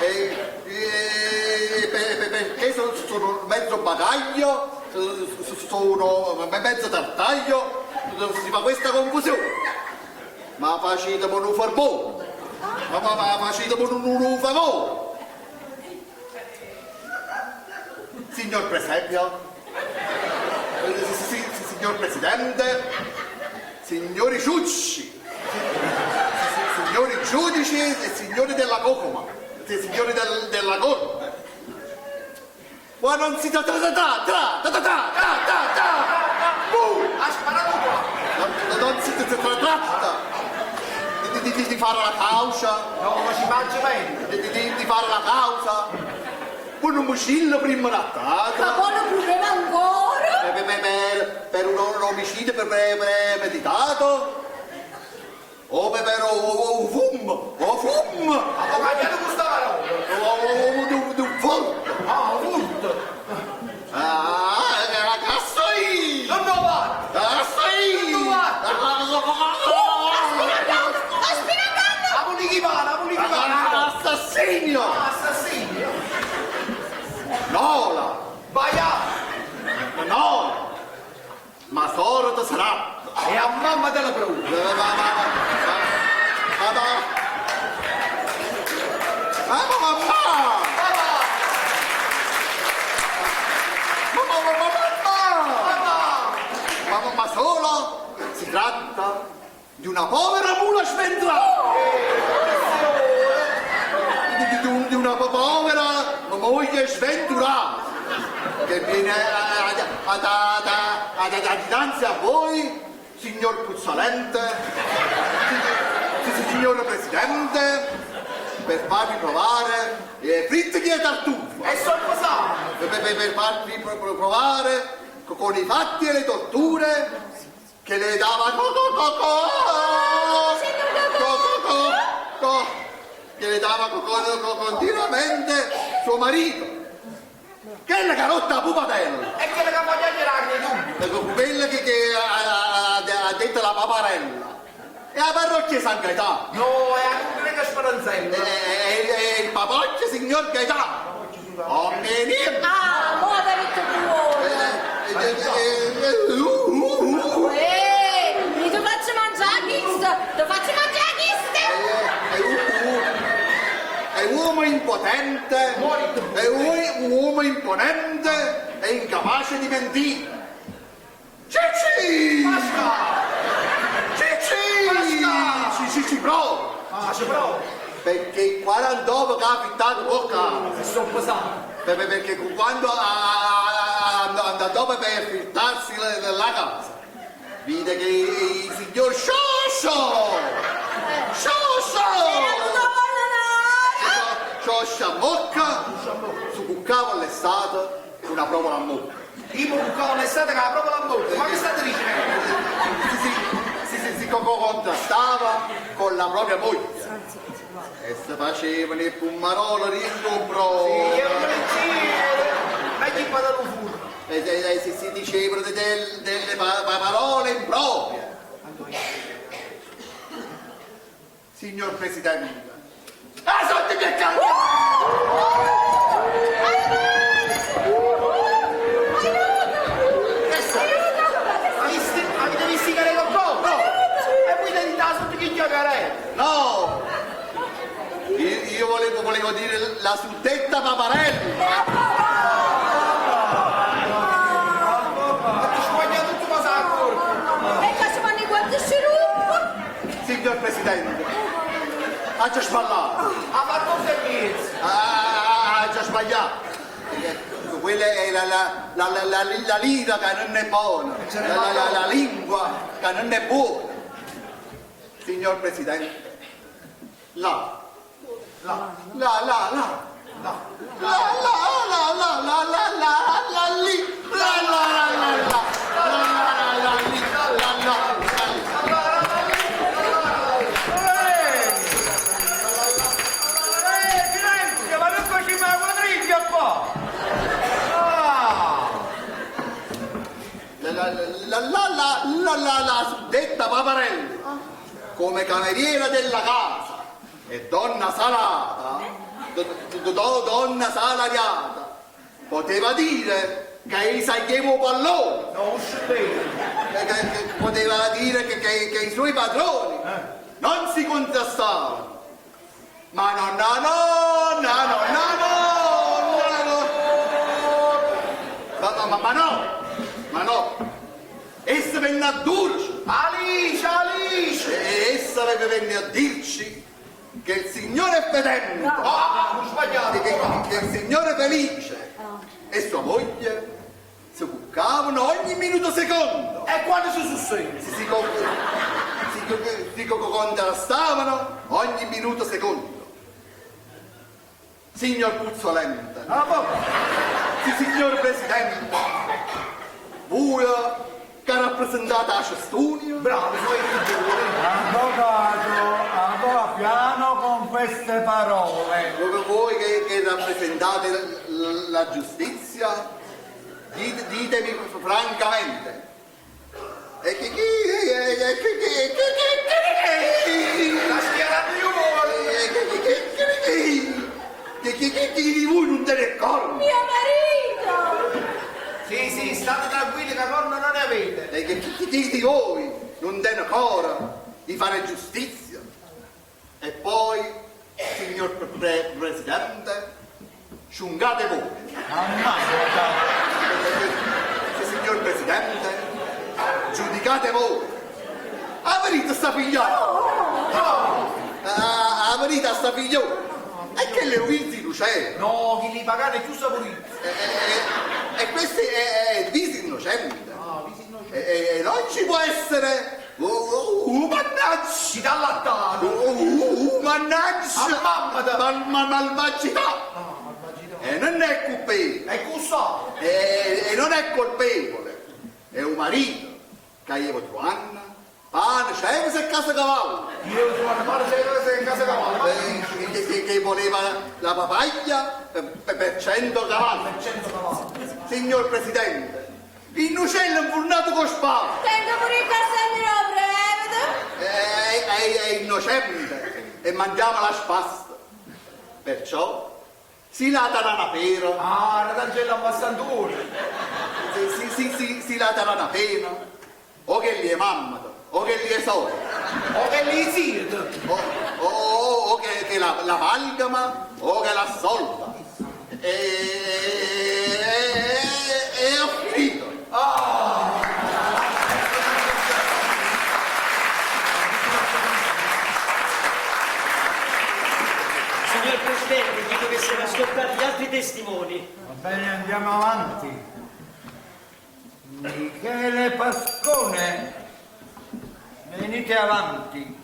[SPEAKER 15] E, e- per- per- perché sono, sono mezzo bagaglio, sono mezzo tartaglio, si fa questa confusione. Ma facetemi un favore, ma, ma, ma facetemi un, un, un favore. Signor Presepio, signor Presidente, signori ciucci, signori giudici e signori della Cocoma, signori della Corte. Qua non si tra tra tra tra tra tra tra tra tra tra
[SPEAKER 5] Ha sparato qua!
[SPEAKER 15] Non si tratta di fare la causa.
[SPEAKER 5] No, ma ci mangia bene!
[SPEAKER 15] Di fare la causa. Con un mucillo prima rattato.
[SPEAKER 11] Ma poi lo problema ancora?
[SPEAKER 15] Per un omicidio premeditato. O per un fumo, o fumo!
[SPEAKER 5] Ho cambiato questa parola!
[SPEAKER 15] O un furto!
[SPEAKER 5] Ah, un furto!
[SPEAKER 15] Ah, cazzo io!
[SPEAKER 5] Non lo fatto!
[SPEAKER 15] Cazzo io!
[SPEAKER 5] Non lo fatto!
[SPEAKER 11] Aspiracallo!
[SPEAKER 5] La polichivana, la polichivana!
[SPEAKER 15] Assassinio!
[SPEAKER 5] Assassinio!
[SPEAKER 15] Nola!
[SPEAKER 5] Vai a!
[SPEAKER 15] No! Ma sorte sarà!
[SPEAKER 5] E a mamma della prova!
[SPEAKER 15] Ma ma ma ma ma ma ma ma ma ma solo si tratta di una povera mula sventrata! Di una povera moglie sventurata che viene dinanzi a voi, signor Puzzolente, signor Presidente, per farvi provare le fritte di tartufo.
[SPEAKER 5] E sono passato!
[SPEAKER 15] Per farvi provare con i fatti e le torture che le dava co co co co co co co che le dava continuamente suo marito. Che è la carotta pupatella!
[SPEAKER 5] E quella che fa chiacchierare tu!
[SPEAKER 15] Quella che ha detto la paparella! È la parrocchia San Gaetano!
[SPEAKER 5] No, è la congrega Speranzella!
[SPEAKER 15] È il papocchio signor Gaetano! Oh, niente!
[SPEAKER 11] Ah, mo ha detto buono! Ehi, mi ti faccio mangiare questo! Ti faccio mangiare questo!
[SPEAKER 15] È uomo impotente, è un uomo imponente e incapace di mentire. Cicci!
[SPEAKER 5] Pasca!
[SPEAKER 15] Cicci!
[SPEAKER 5] Pasca!
[SPEAKER 15] Ci, ci, ci provo!
[SPEAKER 5] Ah, ci provo!
[SPEAKER 15] Perché 49 che ha affittato bocca.
[SPEAKER 5] E sono pesato!
[SPEAKER 15] Perché quando andò per affittarsi la casa, vide che il signor Scioscio! Scioscio! Scioscia bocca, su cuccavo all'estate una provola a bocca.
[SPEAKER 5] Io mi cuccavo all'estate con la provola a bocca, ma che state dicendo?
[SPEAKER 15] Si contrastava con la propria moglie. E si facevano il pumarolo rincombro.
[SPEAKER 5] Sì, è un leggero, ma chi fa da furto?
[SPEAKER 15] E si dicevano delle parole improprie. Signor Presidente, ah, sotto che cazzo!
[SPEAKER 5] Avete visto che era qualcosa?
[SPEAKER 15] No!
[SPEAKER 5] E voi dite sotto che chiacchierare?
[SPEAKER 15] No! Io volevo dire la suddetta paparella!
[SPEAKER 5] Ma ti sbaglia tutto cosa ancora!
[SPEAKER 11] E che si fanno i guanti sciroppo?
[SPEAKER 15] Signor Presidente, ha già sballato!
[SPEAKER 5] Ha fatto un servizio!
[SPEAKER 15] Ha già sbagliato! Quella è la lira che non è buona, la lingua che non è buona. Signor Presidente, la la la la la la la la la la la la la li la la la la la la la la li la la la
[SPEAKER 13] Silenzio, ma non facciamo la quadriglia qua! Ah!
[SPEAKER 15] La la la la la la la suddetta paparella come cameriera della casa e donna salata, donna salariata, poteva dire che gli saglievo pallone.
[SPEAKER 5] No,
[SPEAKER 15] che poteva dire che i suoi padroni non si contrastavano. Ma no, no, no, no, no, no, no, no, no. Ma, ma no, ma no, essa venne a dirci,
[SPEAKER 5] Alice, Alice!
[SPEAKER 15] E essa venne a dirci che il signore è fedente,
[SPEAKER 5] Ah, non sbagliate,
[SPEAKER 15] che, che il signore Felice e sua moglie si cuccavano ogni minuto secondo.
[SPEAKER 5] E quando si succede?
[SPEAKER 15] Si, si, con- si, si contrastavano ogni minuto secondo. Signor Puzzolente, sì, signor Presidente, voi che rappresentate la Cestunia,
[SPEAKER 5] Bravo, sono
[SPEAKER 8] Avvocato, avvocato, piano con queste parole.
[SPEAKER 15] Voi, voi che, che rappresentate la, la giustizia, dite- ditemi francamente, e chi chi e chi chi chi chi
[SPEAKER 5] La schiera di
[SPEAKER 15] chi chi chi chi di voi non te ne corna
[SPEAKER 11] Mio marito!
[SPEAKER 5] Sì, sì, state tranquilli che corna non ne avete.
[SPEAKER 15] e che chi, chi di voi non tiene cuore di fare giustizia e poi signor pre- presidente sciungate voi Sì, signor presidente giudicate voi la verità sta figliata no la verità sta figlione e che le usi Lucero
[SPEAKER 5] No, chi li pagate è più saporito.
[SPEAKER 15] e, e- e questo è, è viso innocente
[SPEAKER 5] No, visi innocente.
[SPEAKER 15] e, e non ci può essere uh, uh, uh, mannaggia
[SPEAKER 5] Ci dà l'attacco.
[SPEAKER 15] uh, uh, mannaggia
[SPEAKER 5] A mamma da-
[SPEAKER 15] mal, mal, malvagità
[SPEAKER 5] No, malvagità.
[SPEAKER 15] e non è colpevole
[SPEAKER 5] E cussa.
[SPEAKER 15] e, e non è colpevole è un marito che aveva trovato pane, cevese e casa cavallo
[SPEAKER 5] Io sono male se se in casa cavallo. Ma
[SPEAKER 15] Eh, che, che- che voleva la papaglia per, per 100 cavalli
[SPEAKER 5] 100 cavalli.
[SPEAKER 15] signor presidente il uccello infornato con spade
[SPEAKER 11] Tengo pure il castagnolo prevete!
[SPEAKER 15] è, è- è innocente e mangiava la spasta. Perciò si lata una pera,
[SPEAKER 5] Ah, la tangella abbastanza.
[SPEAKER 15] si, si, si, si, si lata una pena, o che gli è mamma, o che gli è sorella,
[SPEAKER 5] O che li siete.
[SPEAKER 15] o, o, o- o che, che la, l'amalgama, o che la solva. E, e, e ho finito.
[SPEAKER 7] Signor Presidente, chiedo che siano ascoltati gli altri testimoni.
[SPEAKER 8] Va bene, andiamo avanti. Michele Pascone, venite avanti.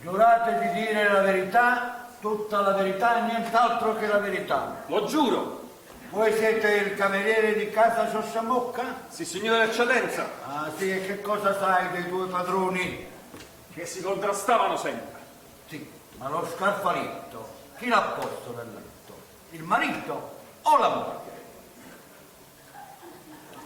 [SPEAKER 8] Giurate di dire la verità, tutta la verità e nient'altro che la verità.
[SPEAKER 4] Lo giuro.
[SPEAKER 8] Voi siete il cameriere di casa Sosciamocca?
[SPEAKER 4] Sì, signore eccellenza,
[SPEAKER 8] Ah sì, e che cosa sai dei due padroni?
[SPEAKER 4] che si contrastavano sempre.
[SPEAKER 8] Sì, ma lo scarfaletto, chi l'ha posto nel letto? Il marito o la moglie?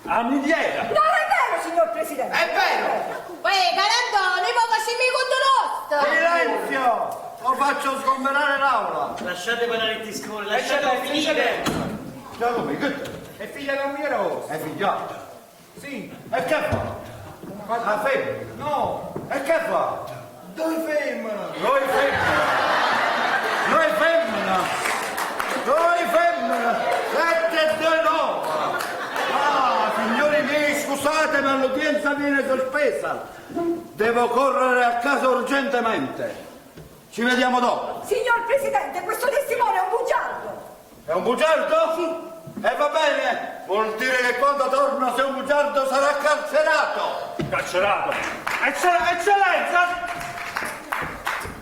[SPEAKER 4] A migliaia.
[SPEAKER 6] Non è vero, signor Presidente!
[SPEAKER 5] È vero.
[SPEAKER 11] Uè, Garantone, ma facciamo i conto nostro!
[SPEAKER 8] Silenzio! O faccio sgomberare l'aula!
[SPEAKER 7] Lasciate parlare il testimone, lasciatelo finire.
[SPEAKER 8] Giacomo, che
[SPEAKER 13] È figlia della moglie vostra.
[SPEAKER 8] È figliata.
[SPEAKER 13] Sì.
[SPEAKER 8] E che fa? La femmina.
[SPEAKER 13] No.
[SPEAKER 8] E che fa?
[SPEAKER 13] Due femmine.
[SPEAKER 8] Noi femmina. Noi femmina. Noi femmina. 7 e 2 9. Ah, signori miei, scusate, ma l'udienza viene sospesa. Devo correre a casa urgentemente. Ci vediamo dopo.
[SPEAKER 6] Signor Presidente, questo testimone è un bugiardo!
[SPEAKER 8] È un bugiardo? Sì. E va bene, vuol dire che quando torno se è un bugiardo sarà carcerato.
[SPEAKER 4] Carcerato. Eccell- eccellenza!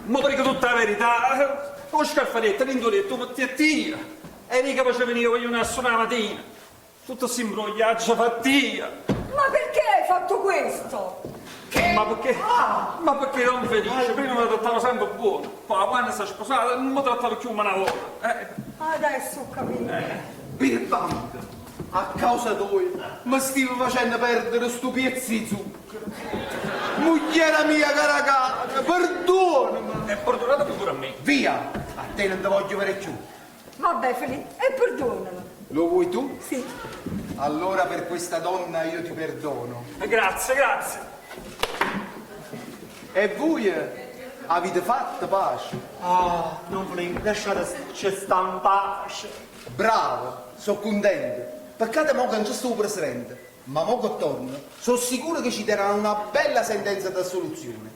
[SPEAKER 4] Mo dico tutta la verità. O scarfaletto, l'indoletto, mattia. E mica faceva venire voglio una sola mattina. Tutto si imbrogliaccia fattia.
[SPEAKER 6] Ma perché hai fatto questo?
[SPEAKER 4] Ma perché? Ma perché non felice? Prima mi trattava sempre buono. Poi quando si è sposata non mi trattava più come una volta. Eh.
[SPEAKER 6] Adesso ho capito.
[SPEAKER 5] Birbante, a causa tua, mi stivo facendo perdere sto pezzo di zucchero. Mogliera mia cara cara, perdonami.
[SPEAKER 4] E perdonato pure a me.
[SPEAKER 5] Via, a te non ti voglio vedere più.
[SPEAKER 6] Vabbè, Filippo, e perdonalo.
[SPEAKER 13] Lo vuoi tu?
[SPEAKER 6] Sì.
[SPEAKER 13] Allora per questa donna io ti perdono.
[SPEAKER 4] Grazie, grazie.
[SPEAKER 13] E voi eh, avete fatto pace?
[SPEAKER 9] Ah, non volevo lasciare ci sta in pace.
[SPEAKER 13] Bravo, sono contento.
[SPEAKER 5] Peccato mo' che non ce sta 'o presidente, ma mo' che torna, so' sicuro che ci darà una bella sentenza d'assoluzione,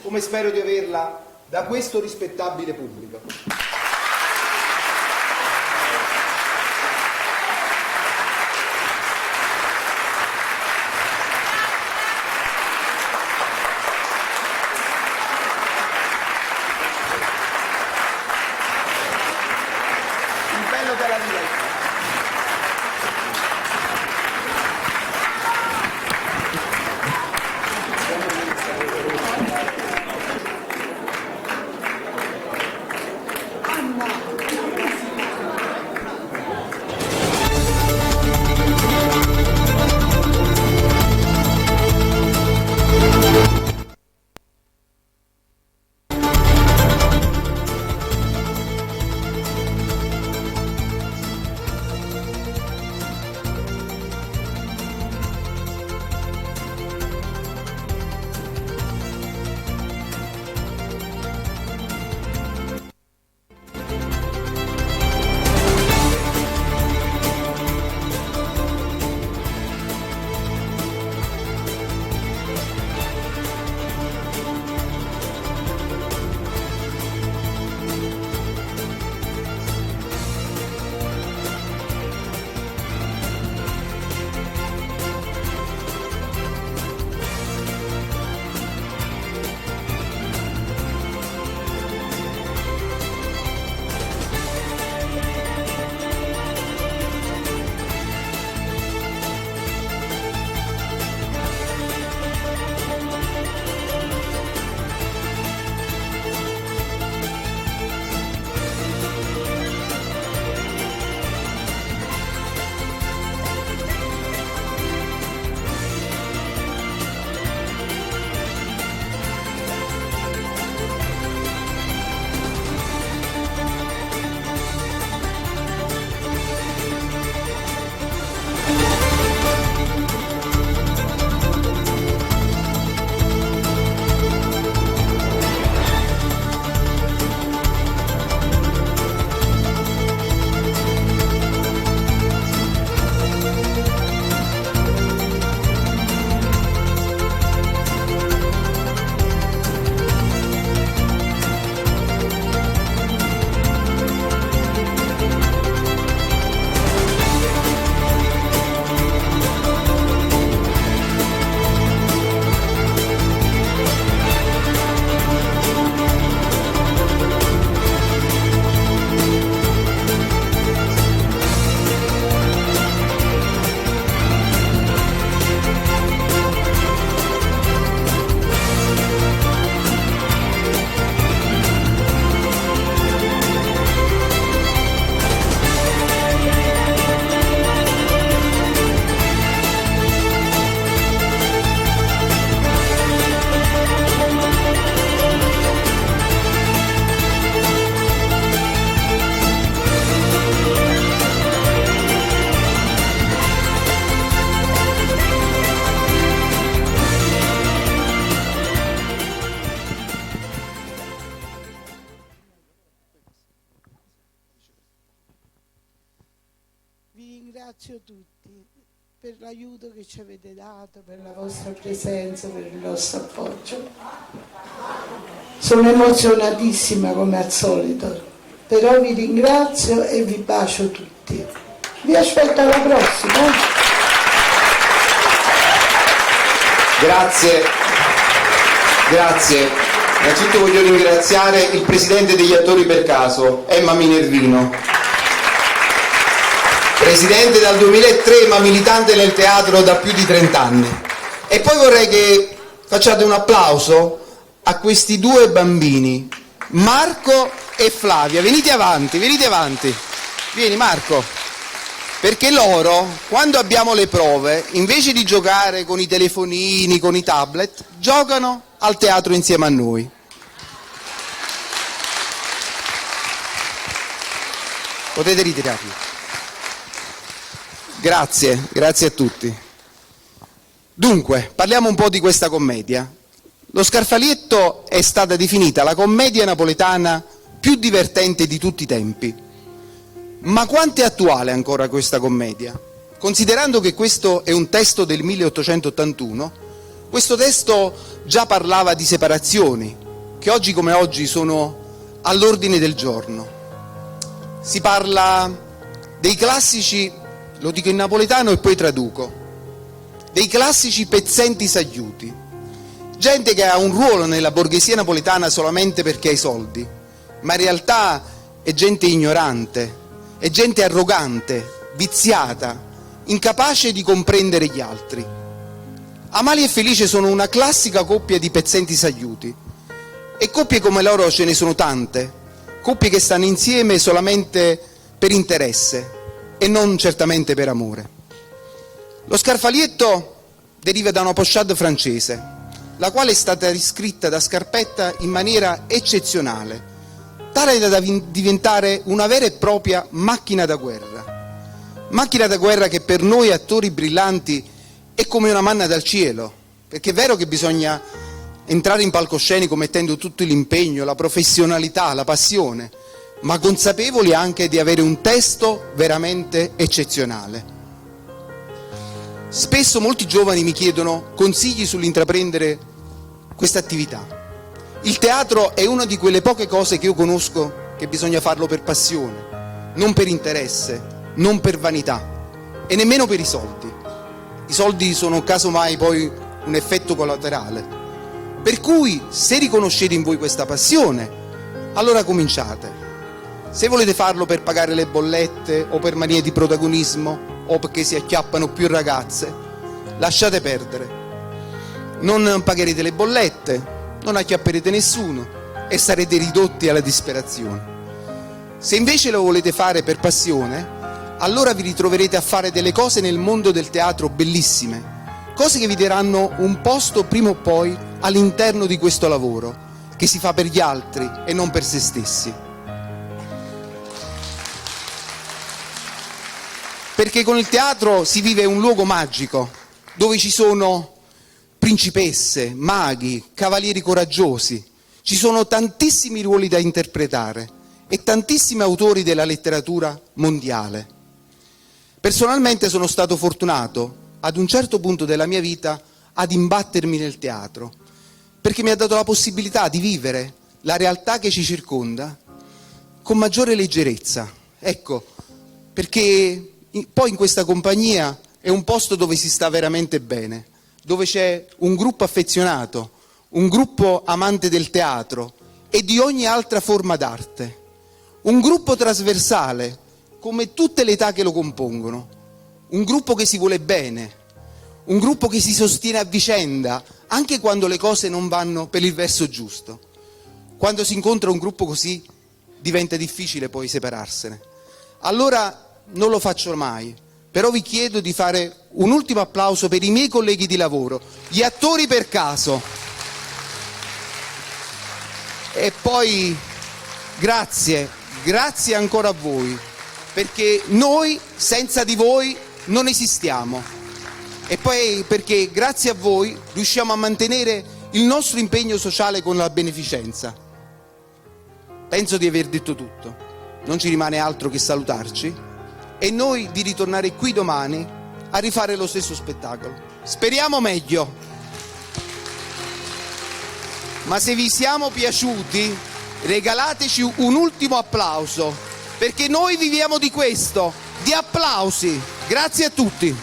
[SPEAKER 5] come spero di averla da questo rispettabile pubblico. Il bello della diretta.
[SPEAKER 16] Vi ringrazio tutti per l'aiuto che ci avete dato, per la vostra presenza, per il vostro appoggio. Sono emozionatissima come al solito, però vi ringrazio e vi bacio tutti. Vi aspetto alla prossima. Eh.
[SPEAKER 5] Grazie, grazie. Innanzitutto voglio ringraziare il presidente degli attori per caso, Emma Minervino. Presidente dal 2003 ma militante nel teatro da più di 30 anni. E poi vorrei che facciate un applauso a questi due bambini, Marco e Flavia. Venite avanti, venite avanti. Vieni Marco. Perché loro, quando abbiamo le prove, invece di giocare con i telefonini, con i tablet, giocano al teatro insieme a noi. Potete ritirarli. Grazie, grazie a tutti. Dunque, parliamo un po' di questa commedia. Lo Scarfalietto è stata definita la commedia napoletana più divertente di tutti i tempi. Ma quanto è attuale ancora questa commedia? Considerando che questo è un testo del 1881, questo testo già parlava di separazioni, che oggi come oggi sono all'ordine del giorno. Si parla dei classici, lo dico in napoletano e poi traduco, dei classici pezzenti sagliuti, gente che ha un ruolo nella borghesia napoletana solamente perché ha i soldi, ma in realtà è gente ignorante, è gente arrogante, viziata, incapace di comprendere gli altri. Amalia e Felice sono una classica coppia di pezzenti sagliuti e coppie come loro ce ne sono tante, coppie che stanno insieme solamente per interesse e non certamente per amore. Lo scarfalietto deriva da una pochade francese, la quale è stata riscritta da Scarpetta in maniera eccezionale, tale da diventare una vera e propria macchina da guerra. Macchina da guerra che per noi attori brillanti è come una manna dal cielo, perché è vero che bisogna entrare in palcoscenico mettendo tutto l'impegno, la professionalità, la passione, ma consapevoli anche di avere un testo veramente eccezionale. Spesso molti giovani mi chiedono consigli sull'intraprendere questa attività. Il teatro è una di quelle poche cose che io conosco che bisogna farlo per passione, non per interesse, non per vanità e nemmeno per i soldi. I soldi sono casomai poi un effetto collaterale. Per cui se riconoscete in voi questa passione, allora cominciate. Se volete farlo per pagare le bollette o per manie di protagonismo o perché si acchiappano più ragazze, lasciate perdere. Non pagherete le bollette, non acchiapperete nessuno e sarete ridotti alla disperazione. Se invece lo volete fare per passione, allora vi ritroverete a fare delle cose nel mondo del teatro bellissime, cose che vi daranno un posto prima o poi all'interno di questo lavoro, che si fa per gli altri e non per se stessi. Perché con il teatro si vive un luogo magico, dove ci sono principesse, maghi, cavalieri coraggiosi, ci sono tantissimi ruoli da interpretare e tantissimi autori della letteratura mondiale. Personalmente sono stato fortunato ad un certo punto della mia vita ad imbattermi nel teatro, perché mi ha dato la possibilità di vivere la realtà che ci circonda con maggiore leggerezza. Ecco, perché poi in questa compagnia è un posto dove si sta veramente bene, dove c'è un gruppo affezionato, un gruppo amante del teatro e di ogni altra forma d'arte, un gruppo trasversale, come tutte le età che lo compongono, un gruppo che si vuole bene, un gruppo che si sostiene a vicenda, anche quando le cose non vanno per il verso giusto. Quando si incontra un gruppo così diventa difficile poi separarsene. Allora non lo faccio mai, però vi chiedo di fare un ultimo applauso per i miei colleghi di lavoro, gli attori per caso. E poi grazie, grazie ancora a voi, perché noi senza di voi non esistiamo. E poi perché grazie a voi riusciamo a mantenere il nostro impegno sociale con la beneficenza. Penso di aver detto tutto. Non ci rimane altro che salutarci e noi di ritornare qui domani a rifare lo stesso spettacolo. Speriamo meglio. Ma se vi siamo piaciuti, regalateci un ultimo applauso, perché noi viviamo di questo, di applausi. Grazie a tutti.